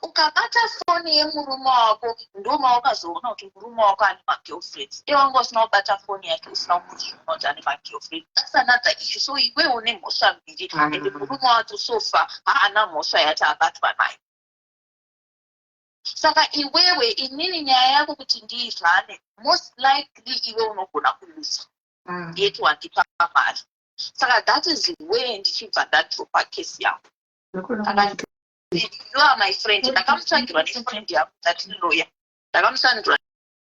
Ukabata foni yemurume wako, ndo mawakazoona kuti murume wako ane magirlfriends. Iwanga usina kubata foni yake, usina kuzviona kuti ane magirlfriend. That's another issue. So iwewe une mhosva mbiri. Ende murume wacho so far haana mhosva yati abatwa nayo. Saka iwewe, inini nyaya yako kuti ndiirane, most likely iwe unogona kulusa, yeti wandipa mari. Saka that is where ndichibva ndadropa kesi yangu. You are my friend. Ndakamutsvagirwa nefriend yangu, that lawyer, ndakamutsvagirwa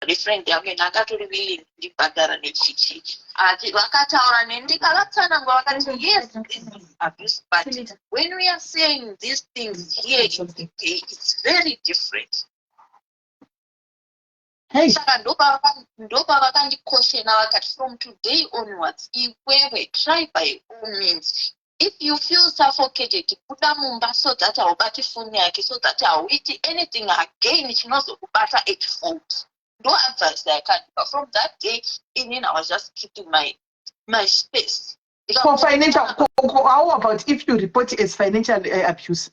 nefriend yangu, ende akatori willing kundibhadhara nechichi. Ati vakataura neni, ndikavatsanangura, vakati, "Yes, this is abuse, but when we are saying these things here in UK, it's very different." Hey. Saka ndopavakandikoshena, vakati, "From today onwards, iwewe try by all means, if you feel suffocated, buda mumba so that haubati foni yake, so that hauiti anything again chinozokubata at fault." Ndo advice yakandipa. From that day, inini I was just keeping my space. For financial, how about if you report as financial abuse?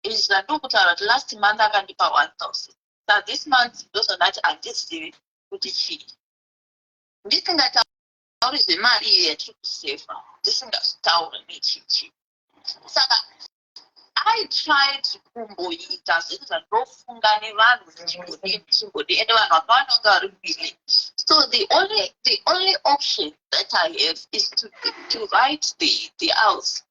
Izvi zvandiri kuti, last month akandipa 1000, sa this month ndozondati handizivi kuti chii. Ndisingatauri zvemari iyo yatiri kusevha, ndisingazvitauri nechichi. Saka I tried kumboita zvinhu zvandofunga nevanhu, ndichimbodii, ndichimbodii, ende vanhu vakawanda vanga vari willing. So the only option that I have is to write the IELTS.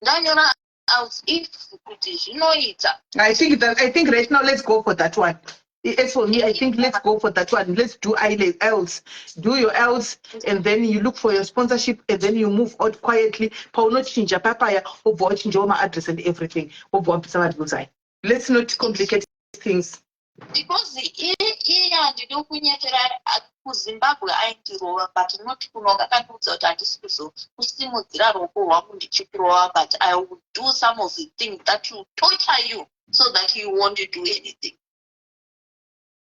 Ndanyora IELTS, if kuti zvinoita. I think right now let's go for that one. As for me, I think let's go for that one. Let's do IELTS. Do your IELTS, and then you look for your sponsorship, and then you move out quietly. Paunochinja papaya, wobva wachinjawo ma-address and everything. Wobva wabvisa mabills aya. Let's not complicate things. Because iye handidi kunyepera, kuZimbabwe aindirova, but not kunoka. Akandiudza kuti, "Handisi kuzokusimudzira ruoko rwangu ndichikurova, but I will do some of the things that will torture you so that you won't do anything."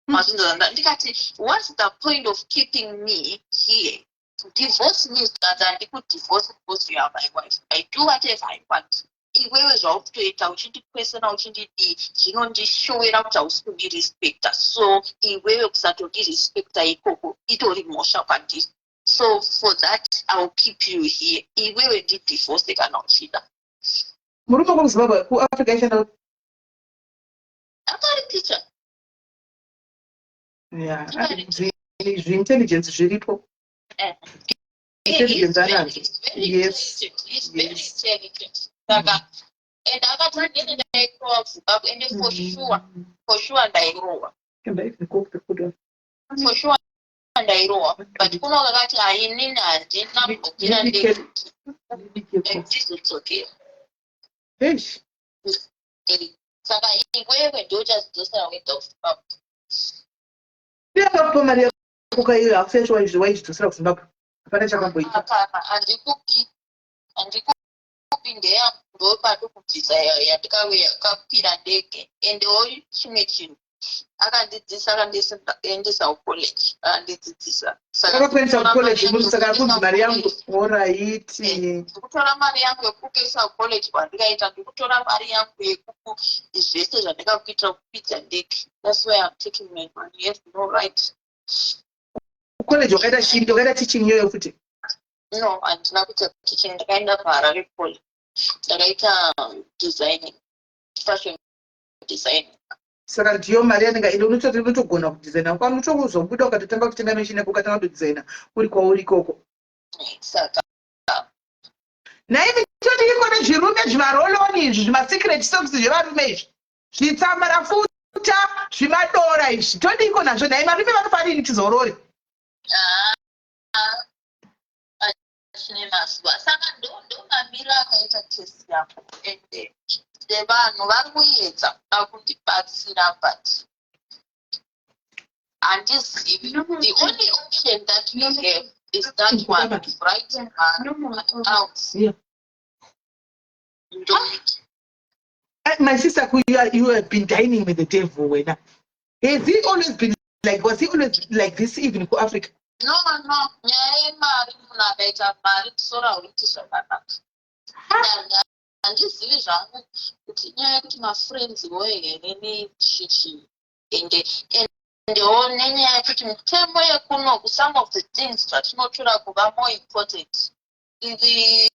Mazvinzwa? Ndikati, "What's the point of keeping me here? Divorce me." Zvikanzi, "Handikudivorce because you are my wife. I do whatever I want. Iwewe zvaukutoita uchindikwesena, uchindidii, zvinondishowera kuti hausi kundirespecta. So iwewe kusatondirespecta ikoko itori mhosva kwandiri. So for that I will keep you here. Iwewe ndidivorce kana uchida." Murume wekuZimbabwe, kuAfrica ishanda? Akari teacher. Yeah, zviintelligence zviripo. Intelligence anazvo. Yes. Saka and akati inini ndairowa kuZimbabwe, ende for sure, for sure ndairowa. For sure ndairowa, but kuno kakati, "Hainini handina mbobvira ndekuti." Tizodzokera. Eish. Saka iwewe ndochazodzosera wega kuZimbabwe. Yakakupa mari yako kaiyo, hakusai waizvidzosera kuZimbabwe, hapana chakamboita. Hapana, handikupi, handikupi. Ndeyangu, ndopado kubvisa yandikakwira ndege. Endewo chimwe chinhu, akandidzidzisa, akandiendesa kucollege, akandidzidzisa. Saka Akakuendesa ndikutora kucollege mari muri, saka yangu kunzi mari yangu, yekukuendesa alright. Ndikutora mari yangu yekukuendesa kucollege kwandikaita, ndikutora mari yangu yekuku zvese zvandikakuitira, kukwidza ndege. That's why I'm taking my money. You have no right. Kucollege wakaita chii? Wakaita teaching iyoyo futi? No, handina kuita teaching. Ndakaenda kuHarare Poly, ndakaita designing, fashion designing. Saka ndiyo mari yanenge ende unototi unotogona kudesigna, unotozobuda ukatotanga kutenga machine yako, ukatanga kutodesigna uri kwauri ikoko. Saka Naimi, toti iko nezvirume, zvimaroll-on izvi, zvimasecret socks zvevarume izvi, zvitsamarafuta, zvimadora izvi, todiko nazvo nhai? Varume vanofanini tizorore. Chine mazuva. Saka ndo mamiriro akaita kesi yangu, ende vanhu vari kuedza kuda kundibatsira, but handizivi. The only option that we have is that one, right out. Ndoita. My sister, you have been dining with the devil wena. Has he always been like, was he always like this, even kuAfrica? No, nyaya yemari, munhu akaita mari musoro hauiti zvakanaka. Handizivi zvangu kuti inyaya yekuti mafriends wo here nechichi, ende endewo nenyaya yekuti mitemo yekunoku, some of the things zvatinotora kuva more important ivi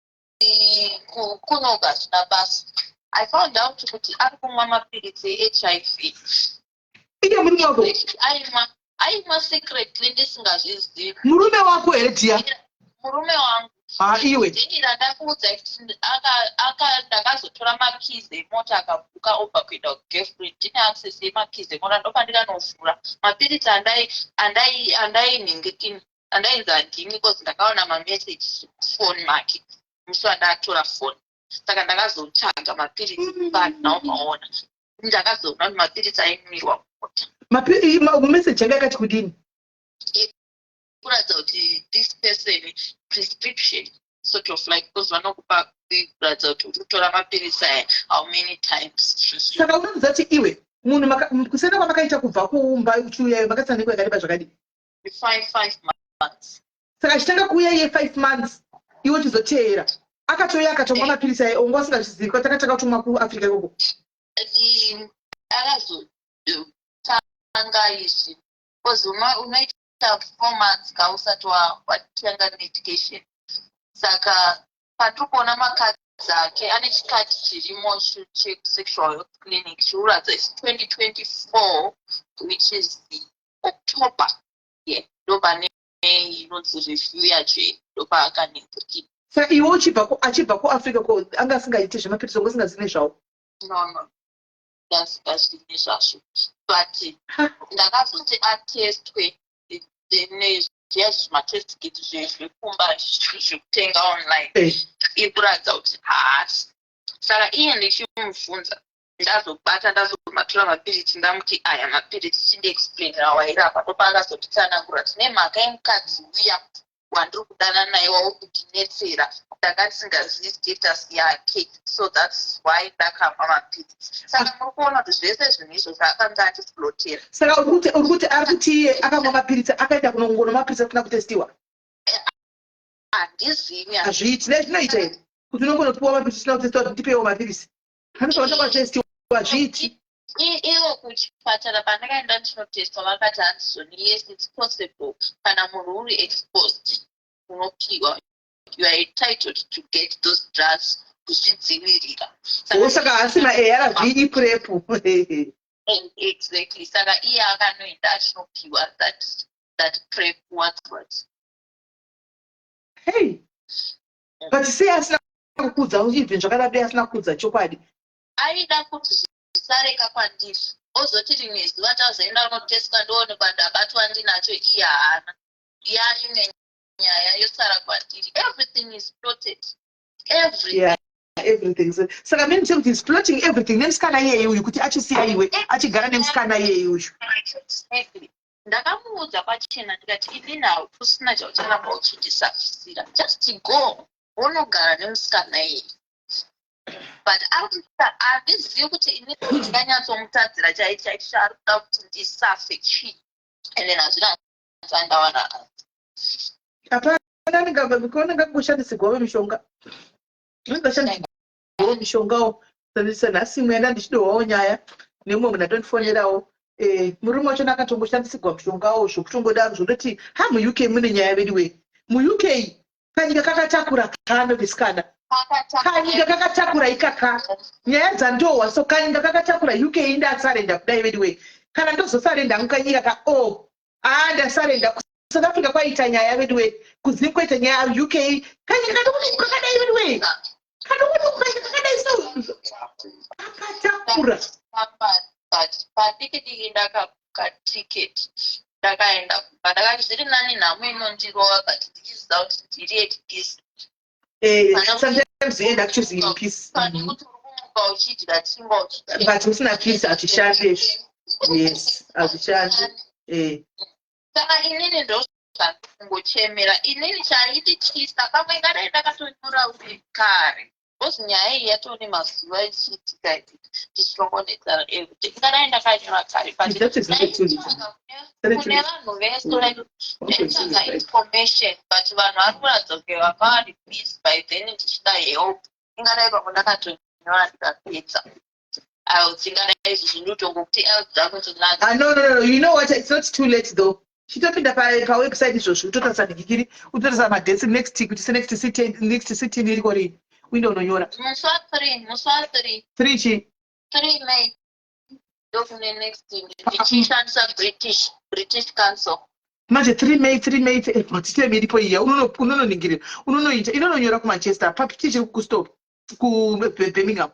kunoku hazvina basa. I found out kuti ari kumwa mapiritsi eHIV. Iye murume wako? Aimwa secretly ndisingazvizivi. Murume wako here, dear? Murume wangu. Ha, iwe. Deni randakuudza kuti ndakazotora makeys emota, akabhuka obva kuenda kugirlfriend, ndine access yemakeys emota, ndopandikanovhura mapiritsi andainhingikini, andainzi handimwi, because ndakaona mameseji kufoni make musi wandatora foni. Saka ndakazotsvaga mapiritsi pandinaomaona, ndakazoona kuti mapiritsi ainwirwa mumota. Meseji yanga yakati kudini? Kuratidza kuti this person, prescription sort of like, because vanokupa kuratidza kuti uri kutora mapiritsi aya how many times. Saka unoziva kuti iwe munhu kusiyana kwamakaita kubva kuumba uchiuyayo, makasiyana nenguva yakareba zvakadii? 5 months. Saka achitanga kuuya iye 5 months, iwe uchizoteera, akatouya akatomwa mapiritsi aya, onga usingazvizivi, kwati akatanga kutomwa kuAfrica ikoko? Akazotanga izvi because unoita 4 months kausati watenga medication. Saka patiri kuona makadzi ake, ane chikadhi chirimo chesexual health clinic chikuratidza isi 2024, which is the October, yeah, ndopane inonzi review yacho, ndopaakaningirikira. Saka iwe uchibva achibva kuAfrica ko, anga asingaiti zvemapiritsi, onga usingazivi nezvawo? No, ndasingazvivi nezvazvo, but ndakazoti atestwe nezviya zvimatest kit zvekumba zvekutenga online, iri kuratidza kuti haasi. Saka iye ndichimubvunza, ndazobata, ndazomatora mapiritsi, ndamuti aya mapiritsi, chindiexplainira wairapa. Ndopaakazonditsanangura kuti nemhaka yemukadzi uya wandiri kudana naye wauri kundinetsera, ndanga ndisingazivi status yake, so that's why ndakamwa mapiritsi. Saka muri kuona kuti zvese zvinhu izvo zvaakanga andiflotera. Saka uri kuti ari kuti iye akamwa mapiritsi, akaenda kunongonwa mapiritsi asina kutestiwa? Handizivi. Hazviiti. Nezvinoita here kuti unongonopiwa mapiritsi usina kutestiwa, kuti ndipewo mapiritsi? Anofanira kutanga watestiwa, hazviiti. Ivo kuchipatara pandakaenda ndinotestwa vakati handizoni, yes, it's possible, kana munhu uri exposed unopiwa, you are entitled to get those drugs kuzvidzivirira. O, saka haasi maARV, iPrEP. Exactly. Saka iye akanoenda achinopiwa that PrEP, what what. Hey, but sei asina kukudza even zvakadai, asina kukudza chokwadi? Aida kuti zvisareka kwandiri, ozoti rimwe zuva tazoenda unotestwa, ndoonekwa ndabatwa ndinacho, iye haana, yaimwe nyaya yosara kwandiri. Everything is plotted. Everything. Yeah, everything. So, saka mimi kuti is plotting everything nemusikana iyeye uyu kuti achisiya iwe achigara nemusikana iyeye uyu. Exactly. Ndakamuudza pachena ndikati, "Inini usina chaucharamba uchindisafisira, just go unogara nemusikana iyeye." But ari handizivi kuti inini ndinganyatsomutadzira chai chaicho chaari kuda kuti ndisafe chii, and then hazvina chandawana. Hapana, anenge angoshandisirwawo mishonga, anenge ashandisirwawo mishongawo. Senhasi imwe yanda ndichidohwawo nyaya nemumwe munhu atondifonerawo. Murume wachona akatongoshandisirwa mushongawo zvokutongodaro. Zvondoti ha, muUK mune nyaya veduwe. MuUK kanyika kakatakura kano vesikana, kanyika kakatakura ikaka. Nyaya dzandohwa so, kanyika kakatakura UK. Indasurrender kudai veduwe, kana ndozosurrender hangu kanyika ka o oh, aa, ndasurrender. South Africa kwaita nyaya veduwe, kuZim kwaita nyaya, UK kanyika kadokuduku kakadai veduwe, kadokuduku kanyika kakadai so, kakatakura. But padiki diki ndakabuka ticket, ndakaenda kumba. Ndakati zviri nani nhamo inondirova, but ndichiziva kuti ndiri at peace. Sometimes you end up choosing in peace. Pane kuti uri kumuka uchidya chingwa. But usina peace, hazvishandi. Yes, hazvishandi. Saka inini ndozvangochemera. Inini chaindityisa, pamwe ngadai ndakatonyora uri kare, because nyaya iyi yatone mazuva ichiitika, tichirongonetsana everyday. Ngadai ndakanyora kare, but That is very true. kune vanhu vese, like ndaitsvaga information, but vanhu vari kuratidza kunge vanga vari busy by then. Ndichida help, ingadai pamwe ndakatonyora ndikapedza. IELTS ingadai izvozvi ndotongokuti IELTS dzako ndinadzo. Ah, no. You know what? It's not too late though. Chitopinda pawebsite izvozvi, utotarisa ndikikiri, utotarisa madates next, kuti senext sitting, next sitting iriko rini, uinde unonyora. Musi wa3, musi wa3. Three chi? 3 May ndokune next, ndichishandisa British Council. Manje 3 May, 3 May, matiteme iripo iya. Unononingirira, unonoita, inononyora kuManchester papi? Chii chiri kustop kuBirmingham?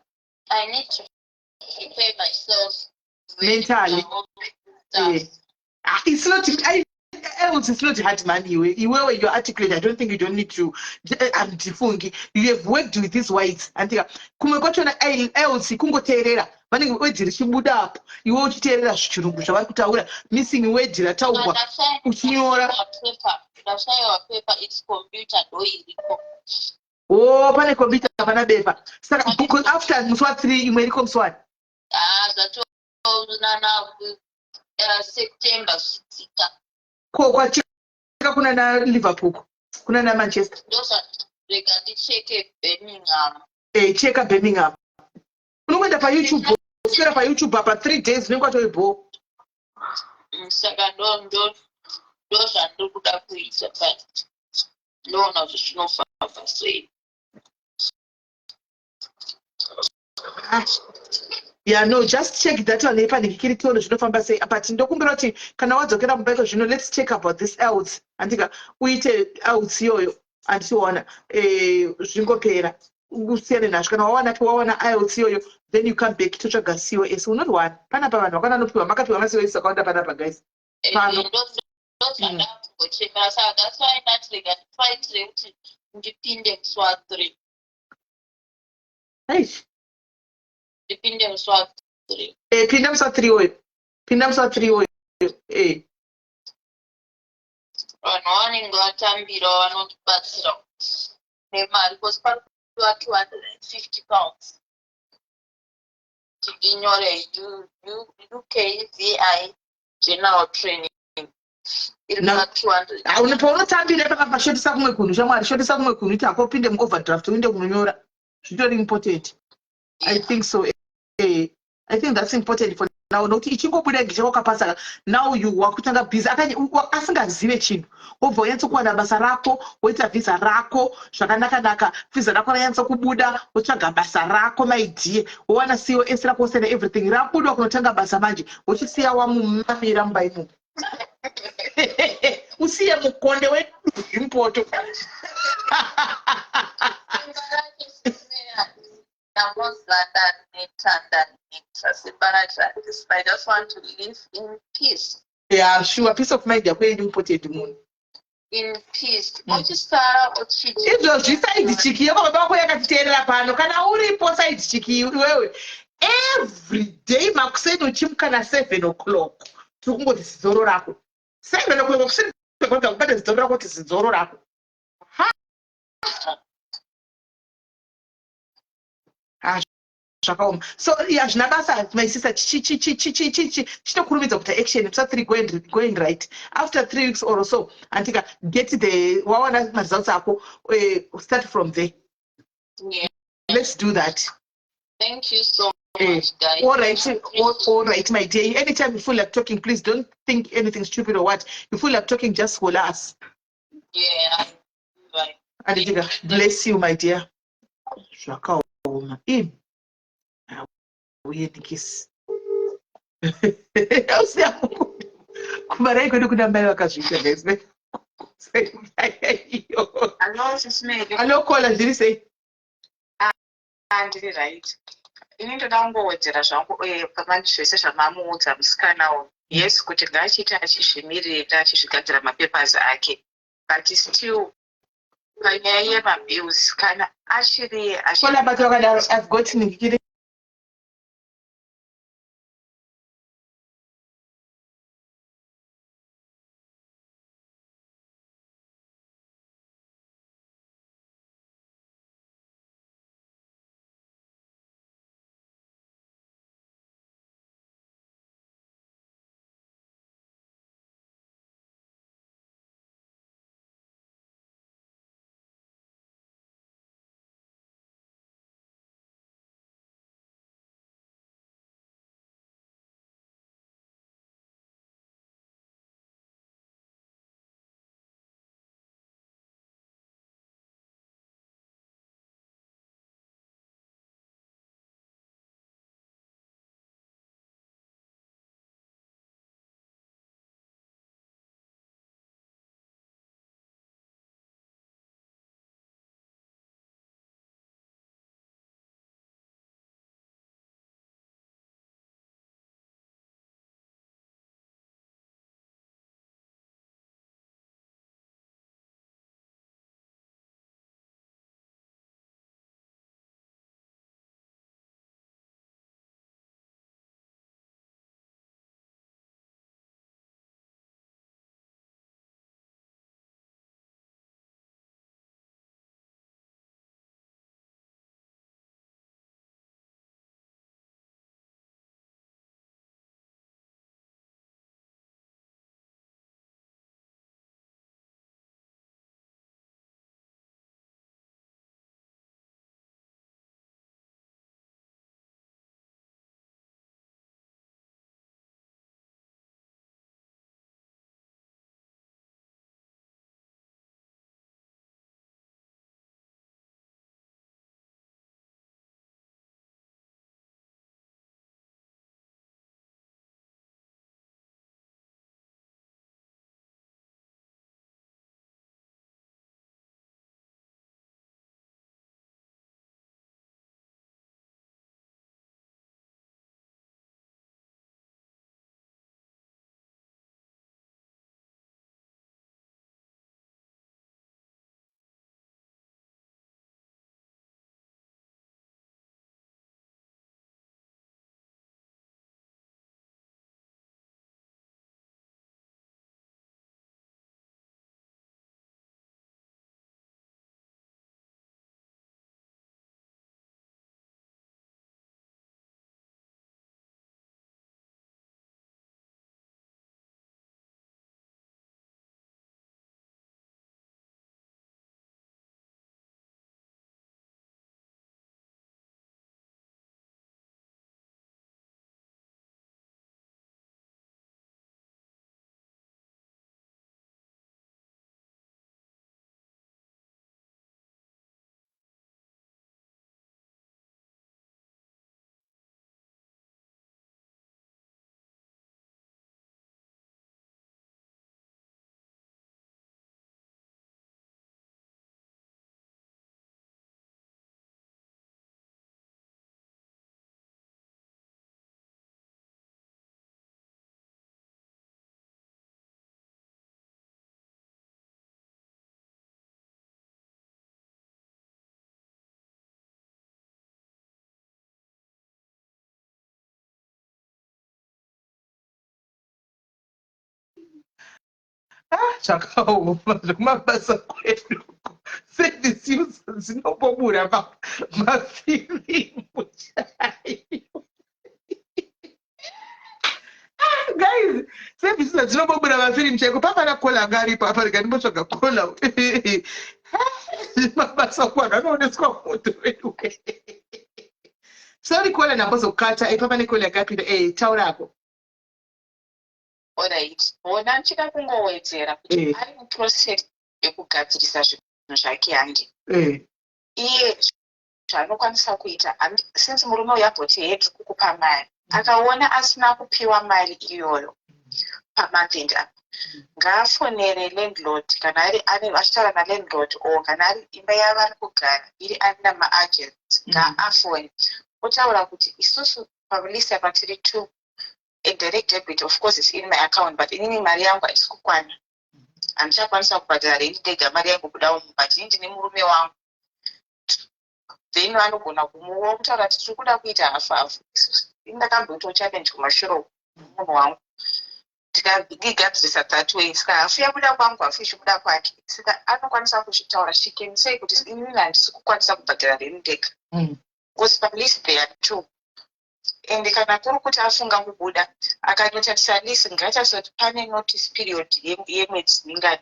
I need to prepare myself. Mentally. Stuff. Ah, it's not, I else, it's not hard money. Iwe iwewe, you're articulate. I don't think you don't need to. Andifungi you have worked with these whites, andika kumwe kwachona else kungoteerera vanenge word richibuda apo, iwe uchiteerera zvichirungu zvavari kutaura, missing word rataurwa, uchinyora. Ndashayiwa paper. It's computer ndo iriko. O, pane computer, hapana bepa. Saka because after musi wa3, imwe iriko musi wani? Ah, zvatonana September zvichidzika. Ko kwacheka kuna na Liverpool, kuna na Manchester? Ndozvarega ndicheke Birmingham. Cheka Birmingham. Unongoenda paYouTube, uswera paYouTube apa 3 days, unenge watori. Saka ndo zvandiri kuda kuita, but ndoona kuti zvinofamba sei. Ah. Yeah, no, just check that one yepanhikikiri, tione zvinofamba sei. But ndokumbira kuti kana wadzokera mumba iko zvino, let's check about this else, andika uite else iyoyo, andichiona zvingopera, usiyane nazvo. Kana wawana, wawana IELTS iyoyo, then you come back, totsvaga COS. Unorwana panapa, vanhu vakwana anopiwa, makapiwa maCOS akawanda panapa, guys, pano. Ndozvandakungochemera. Saka that's why ndati rega ndifaitire kuti ndipinde musi wa3. Aish. Ndipinde musi wa3. Pinda musi wa3 oyo, pinda musi wa3 oyo. Vanhu vanenge vatambira vanotibatsira nemari, because pari kudiwa £250 kuti ndinyore UKVI general training iri No. kuma 200. Hauna paunotambira pakapashotisa kumwe kunhu, shamwari, shotisa kumwe kunhu, iti hako upinde muoverdraft, uinde kunonyora. Zvitori important, I think so. I think that's important for now, nokuti ichingobuda ngichakakapasa, now you wakutanga busy. Asingazive chinhu, wobva wanyatsokuwana basa rako, woita vhisa rako zvakanaka-naka. Vhisa rako ranyatsa kubuda, wotsvaga basa rako, my dear, wowana COS rako, wosena everything rabuda, kunotanga basa manje, wochisiya wamumamira mumba imomo, usiye mukonde weduzvi mupoto. Simba racho ndamboziva ndaneta, ndaneta. Simba racho handisina. I just want to live in peace. Yeah, sure, peace of mind yako iri important munhu. In peace. Ochisara ochiti. Izvozvi side chick yekwa baba vako yakatiteerera pano. Kana uripo side chick iwewe, every day makuseni uchimuka na 7 o'clock, tiri kungoti zidzoro rako. 7 o'clock kuseni kwega kubata zidzoro rako kuti zidzoro rako. Ha! Ah, zvakaoma. So hazvina basa, my sister, chitokurumidza kuita action. Psa 3, go and write after 3 weeks or so, andika get the wawana maresults ako, start from there. Let's do that. Thank you so much, guys. All right, my dear. Anytime you feel like talking, please don't think anything stupid or what. You feel like talking, just call us. Yeah. Bye. Andika, bless you, my dear. Zvakaoma imi, auye nikisi ausiya kumarai kwedu kuna mai vakazviita, guys. Iyo. Hello, Sis Melly. Alokola, zviri sei? Ndiri right. Ini ndoda kungowedzera zvangu pamani zvese zvamamuudza musikana uyu. Yes, kuti ngaachiite achizvimirira, achizvigadzira mapapers ake. But still, panyaya yemabills, kana achiri Kola bato wakadaro, I've got nikiri. Ah, zvakaoma zvekumabasa kwedu service user dzinombobura mafirimu chaiyo. Ah, guys, service user dzinombobura mafirimu chaiko. Papana kola anga aripo apa, rega ndimbotsvaga kola. Mabasa kuvanhu anooneswa moto wedu. Sorry kola, ndambozokata. Papa nekola yakapinda. Taurako. Alright, ona, ndichida kungowedzera kuti ari muprocess yekugadzirisa zvinhu zvake hange iye zvaanokwanisa kuita, since murume uyu abhoti hedu kukupa mari, akaona asina kupiwa mari iyoyo pamonth end apa, ngaafonere landlord kana ari ane achitaura nalandlord or kana ari imba yavari kugara iri under maagents, ngaafone otaura kuti isusu palease apa tiri two, a direct debit of course is in my account, but inini mari yangu haisi kukwana, handichakwanisa kubhadhara rent ndega, mari yangu kudawo, but ini ndine murume wangu. Then vanogona kumuwa kutaura kuti tiri kuda kuita hafu hafu. Ini ndakamboitawo challenge kumashure uku munhu wangu, tikagadzirisa that way. Saka hafu yabuda kwangu, hafu ichibuda kwake. Saka anokwanisa kuzvitaura, she can say kuti inini handisi kukwanisa kubhadhara rent ndega because palease there are two. And kana kuri kuti afunga kubuda, akanotarisa lease, ngaatarisa kuti pane notice period yemwedzi mingani.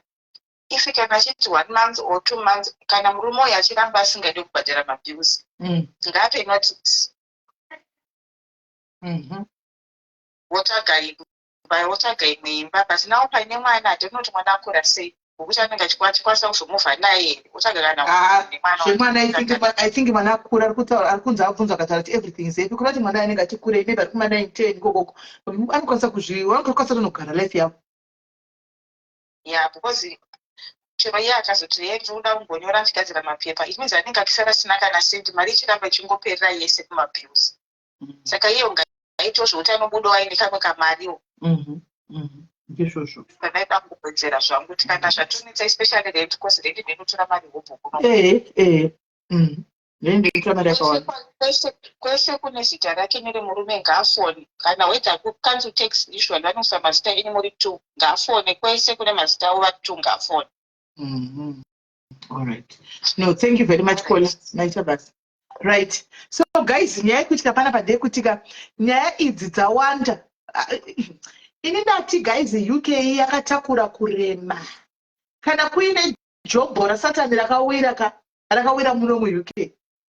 If kana achiti one month or 2 months, kana murume uyu achiramba asingadi kubhadhara mabills, ngaape notice, wotsvaga imba, wotsvaga imwe imba. But now paine mwana, handinoti mwana akura sei, nokuti anenge achikwanisa kuzomuvha naye here, wotsvaga kana Ah, nemwana. Zvemwana, I think mwana akura, ari kutaura, ari kunzi abvunzwa, akataura kuti everything is happy. Kuda kuti mwana anenge achikurei, maybe ari kuma 9, 10 ikokoko, anokwanisa kuzvi anokwanisa kutonogara life yavo. Yeah, because chero iye akazoti ye ndinoda kumbonyora ndichigadzira mapepa, it means anenge achisara asina kana sendi, mari ichiramba ichingoperera yese kumabills. Saka iye ungaitawo zvokuti anobudawo aine kamwe kamariwo. Ndizvozvo. Pandaida kungowedzera zvangu kuti kana zvatonetsa, especially rent, because rent ndinotora mari hobho kuno. Ehe ehe, ndinotora mari yakawanda. Kwese kune zita rake neremurume, ngaafone. Kana whether kucouncil tax, usually vanoisa mazita enyu muri two, ngaafone kwese kune mazita avo vari two, ngaafone. All right. No, thank you very much, Kola. Maita basa. Right. So guys, nyaya yekuitika panapa ndeyekutika nyaya idzi dzawanda. Ah, ini ndati guys, UK yakatakura kurema. Kana kuine jobho raSatani rakawira ka, rakawira muno muUK.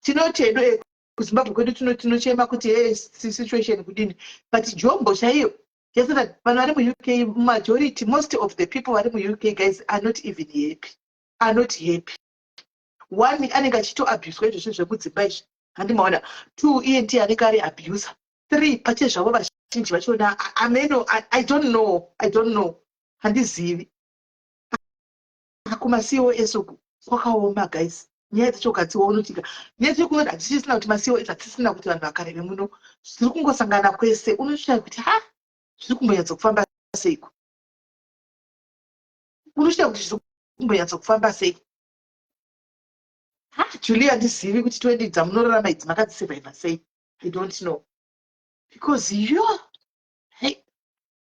Tinoti hedu kuZimbabwe kwedu tinochema kuti hey, situation kudini. But jobho chaiyo yaSatani, vanhu vari muUK, majority, most of the people vari muUK guys are not even happy. Are not happy. One, anenge achitoabuswa izvozvo zvemudzimba izvi, handimaona. Two, iye ndiye anenge ari abuser. Three, pache zvavo vazhinji vachona ameno. I don't know, I don't know, handizivi. KumaCOS uku kwakaoma guys. Nyaya dzacho ukadziwa unotika nyaya dzacho kunoti hatichisina kuti maCOS, hatisina kuti vanhu vakareve muno, zviri kungosangana kwese. Unoshaya kuti ha, zviri kumbonyatsokufamba seiko? Unoshaya kuti zviri kumbonyatsokufamba sei? Ha, Julia, handizivi kuti 20 dzamunorarama idzi makadzisurviva sei. I don't know, because yo, hey,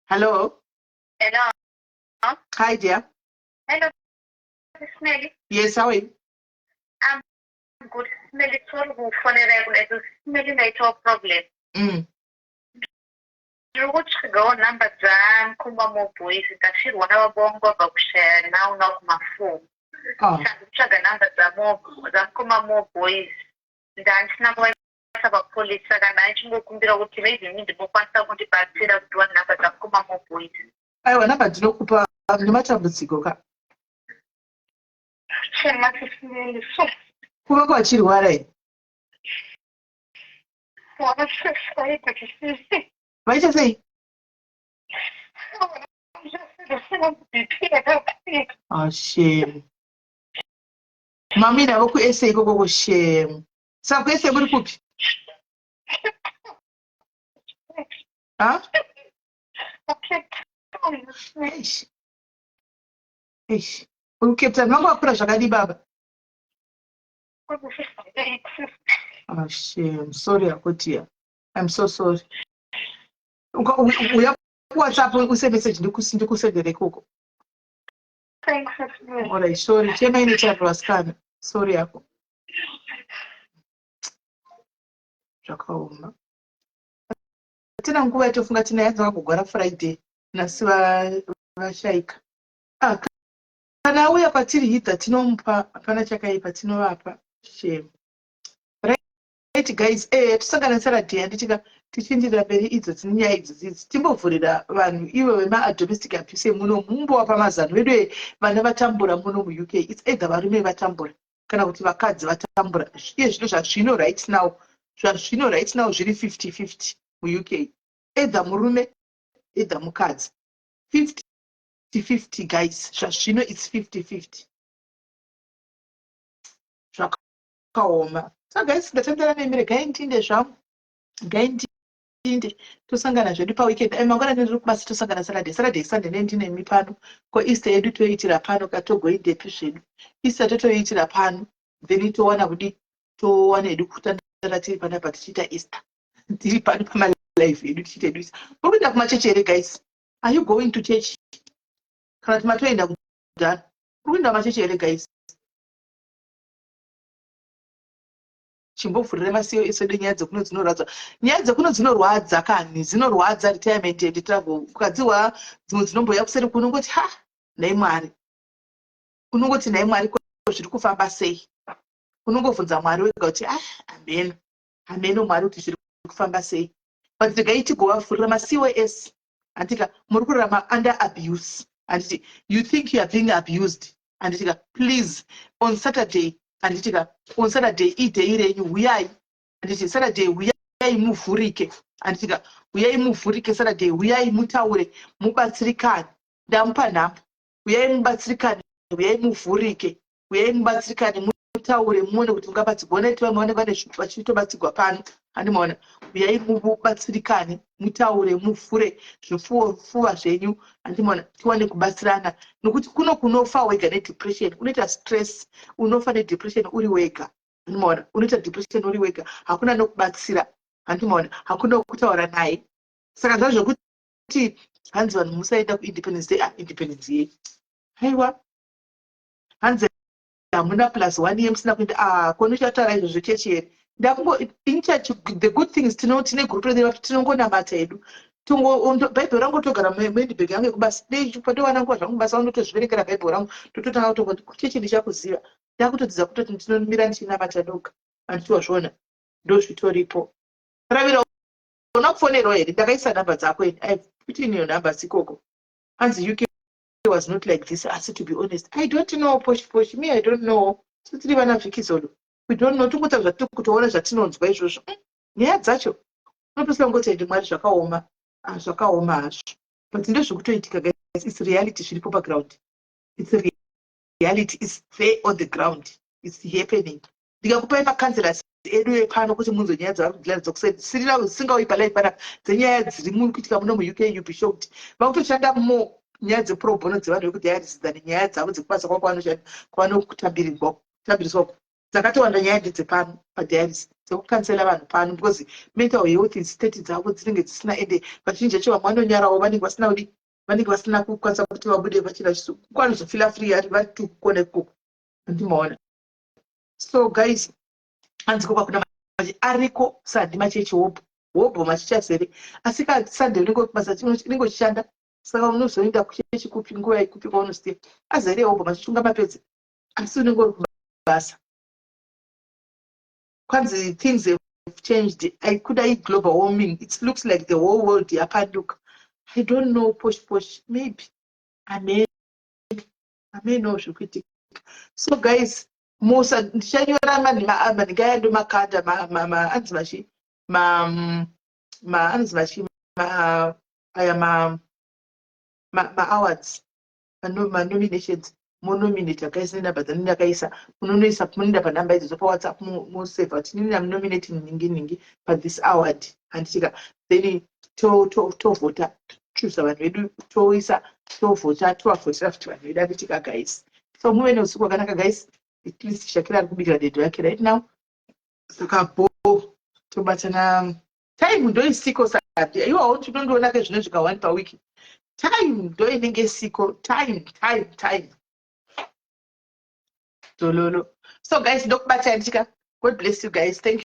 hello. Hello. Hi dear. Hello, Smelly. Yes, how are you? I'm good. Smelly, sorry kufonera kudai. Smelly, ndaitawo problem. Ndiri kutsvagawo nhamba dzamukoma Moboys. Ndafirwa nababa vangu vabva kushaya now now kuma4. Oh. Saka kutsvaga nhamba dzamukoma Moboys. Ndandisina kuvaisa papolisi, saka ndandichingokumbira kuti maybe imi ndinokwanisa kundibatsira kuti wane nhamba dzamukoma Moboys. Aiwa, nhamba ndinokupa, nematambudziko ka. Chema, Smelly. So, kuva kwachirwara iyi. Wakashaita chisisi. Vaita sei? BP yakakwira. Ah, shame. Mami navo kuese ikokoko, shame. Saka kuese muri kupi? Ha? Eish. Eish. Uri kuCape Town, vanga vakura zvakadii baba? Ah, shame. Sorry hako dear. I'm so sorry. Uya kuWhatsApp use message, ndikusendere ikoko. Thanks, Sis. Alright, sorry. Chemai nechariro vasikana. Sorry yako. Zvakaoma. Hatina nguva yatofunga tina yanzi vakugwara Friday nhasi vashaika. Ah, kana auya kwatiri hidha tinomupa, hapana chakaipa tinovapa. Shame. Right guys, tosangana Saturday handitika tichienderera mberi idzo dzine nyaya idzo dzidzi timbovhurira vanhu ivo vemadomestic abuse muno mumbovapa mazano vedu vana vatambura muno muUK. It's either varume vatambura kana kuti vakadzi vatambura. Iye zvino zvazvino right now, zvazvino right now zviri 50-50 muUK, either murume, either mukadzi, 50-50 guys. Zvazvino it's 50-50. Zvakaoma. So guys, ndatandara nemi, regai ndinde zvangu, regai ndinde. Tosangana zvedu paweekend. Ai, mangwana ndiri kubasa. Tosangana Saturday, Saturday, Sunday nendinemi pano. Ko Easter yedu toitira pano katogoindepi zvedu? Easter totoitira pano, then towana kudi towana hedu kutandara tiri panapa tichiita Easter tiri pano pamalive edu tichiita edu Easter. Muri kuenda kumachechi here guys? Are you going to church kana kuti matoenda kudhara? Muri kuenda kumachechi here guys? Chimbovhurira masiyo edu. Nyaya dzekuno dzinorwadza, nyaya dzekuno dzinorwadza kani, dzinorwadza. Retirement and travel, ukadziwa dzimwe dzinomboya kuseri kunongoti ha, nhai Mwari, unongoti nhai Mwari, ko zviri kufamba sei? Unongovhunza Mwari wega kuti ah, hameno, hameno Mwari kuti zviri kufamba sei. But regai tigovavhurira maCOS handitika. Muri kurarama under abuse handiti? You think you are being abused handitika? Please, on Saturday handitika, on Saturday iday renyu, huyai handiti. Saturday huyai muvhurike handitika, huyai muvhurike Saturday, huyai mutaure mubatsirikane. Ndamupa nhamba. Huyai mubatsirikane, huyai muvhurike, huyai mubatsirikane, mutaure muone kuti mungabatsirwa. Onai vamwe vanenge vane vachitobatsirwa pano handimaona. Uyai mubatsirikane, mutaure, muvhure zvipfuva zvenyu handimaona, tiwane kubatsirana nokuti kuno kunofa wega nedepression. Unoita stress, unofa nedepression uri wega handimaona. Unoita depression uri wega, hakuna nokubatsira handimaona, hakuna kutaura naye. Saka zvazvokuti hanzi vanhu musaenda kuIndependence Day, ah, Independence yei? Haiwa, hanzi hamuna plus one year musina kuenda. Ah, konochataura izvozvo chechi here? Ndakungo inchurch. The good thing is tine group redu, tinongonamata hedu. Bhaibheri rangu togara muhandbag yangu yekubasa. Dei pandowana nguva zvangu basa ndotozviverekera bhaibheri rangu, tototanga kutongoti kuchechi ndichakuziva. Ndakutodzidza kutoti ndinomira ndichinamata ndoga handiti wazviona? Ndozvitoripo. Ravira, una kufonerwa here? Ndakaisa nhamba dzako ini. I put in your numbers ikoko. Hanzi UK was not like this. Asi to be honest, I don't know. Posh posh, me, I don't know. So tiri vana vhikizolo, we don't know. Tingotaura zvatiri kutoona, zvatinonzwa izvozvo. Nyaya dzacho unopesira kungoti ende Mwari, zvakaoma. Ah, zvakaoma hazvo, but ndezvekutoitika guys. It's reality, zviripo paground. It's reality, it's there on the ground, it's happening. Ndikakupai macouncillors edu epano kuti munzwe nyaya dzavari kudhila dzokusirira dzisingauyi palive panapa dzenyaya dziri muri kuitika muno muUK, you be shocked. Vakutoshanda more nyaya dzepro bono dzevanhu vekudialysis than nyaya dzavo dzekubasa kwavo kwavanoshanda, kwavanotambirirwa kutambiriswa. Dzakatowanda nyaya ndedzepano padialysis dzekukansela vanhu pano because mental health state dzavo dzinenge dzisina. Ende vazhinji vacho vamwe vanonyarawo, vanenge vasina kudi, vanenge vasina kukwanisa kuti vabude vachida kwanozofeela free vari tukukona ikoko handimaona. So guys, hanzi ko kuna ariko sandi machechi hobho hobho machechi azere, asi ka Sunday unenge basa unenge uchishanda, saka unozoenda kuchechi kupi, nguva ikupi kwaunosiya? Azere hobho machechi ungamapedze, asi unenge uri kubasa. Kwanzi things have changed. Kudai global warming, it looks like the whole world yapanduka. I don't know, posh posh, maybe amen, ameno zviri kuitika. So guys, musa ndichanyora manhinga aya ndomakanda anzi machi anzi machi aya maawards, manominations. Monominata guys nenhamba dzanini ndakaisa. Munonoisa, munoenda panhamba idzodzo paWhatsApp, moseva kuti nini am nominating nhingi nhingi pathis award handitika. Then tovhota, tochuza vanhu vedu, toisa, tovhota, tovavhotera futi vanhu vedu handitika guys? So muve neusiku wakanaka guys. At least Shakira ari kubikira dedo yake right now, saka bo tobatana. Time ndoisiko sati iwawo tinondoona ke zvinozvika one pawiki. Time ndo inenge isiko. Time, time, time. Zololo. So guys, ndokubatai ndichika. God bless you guys. Thank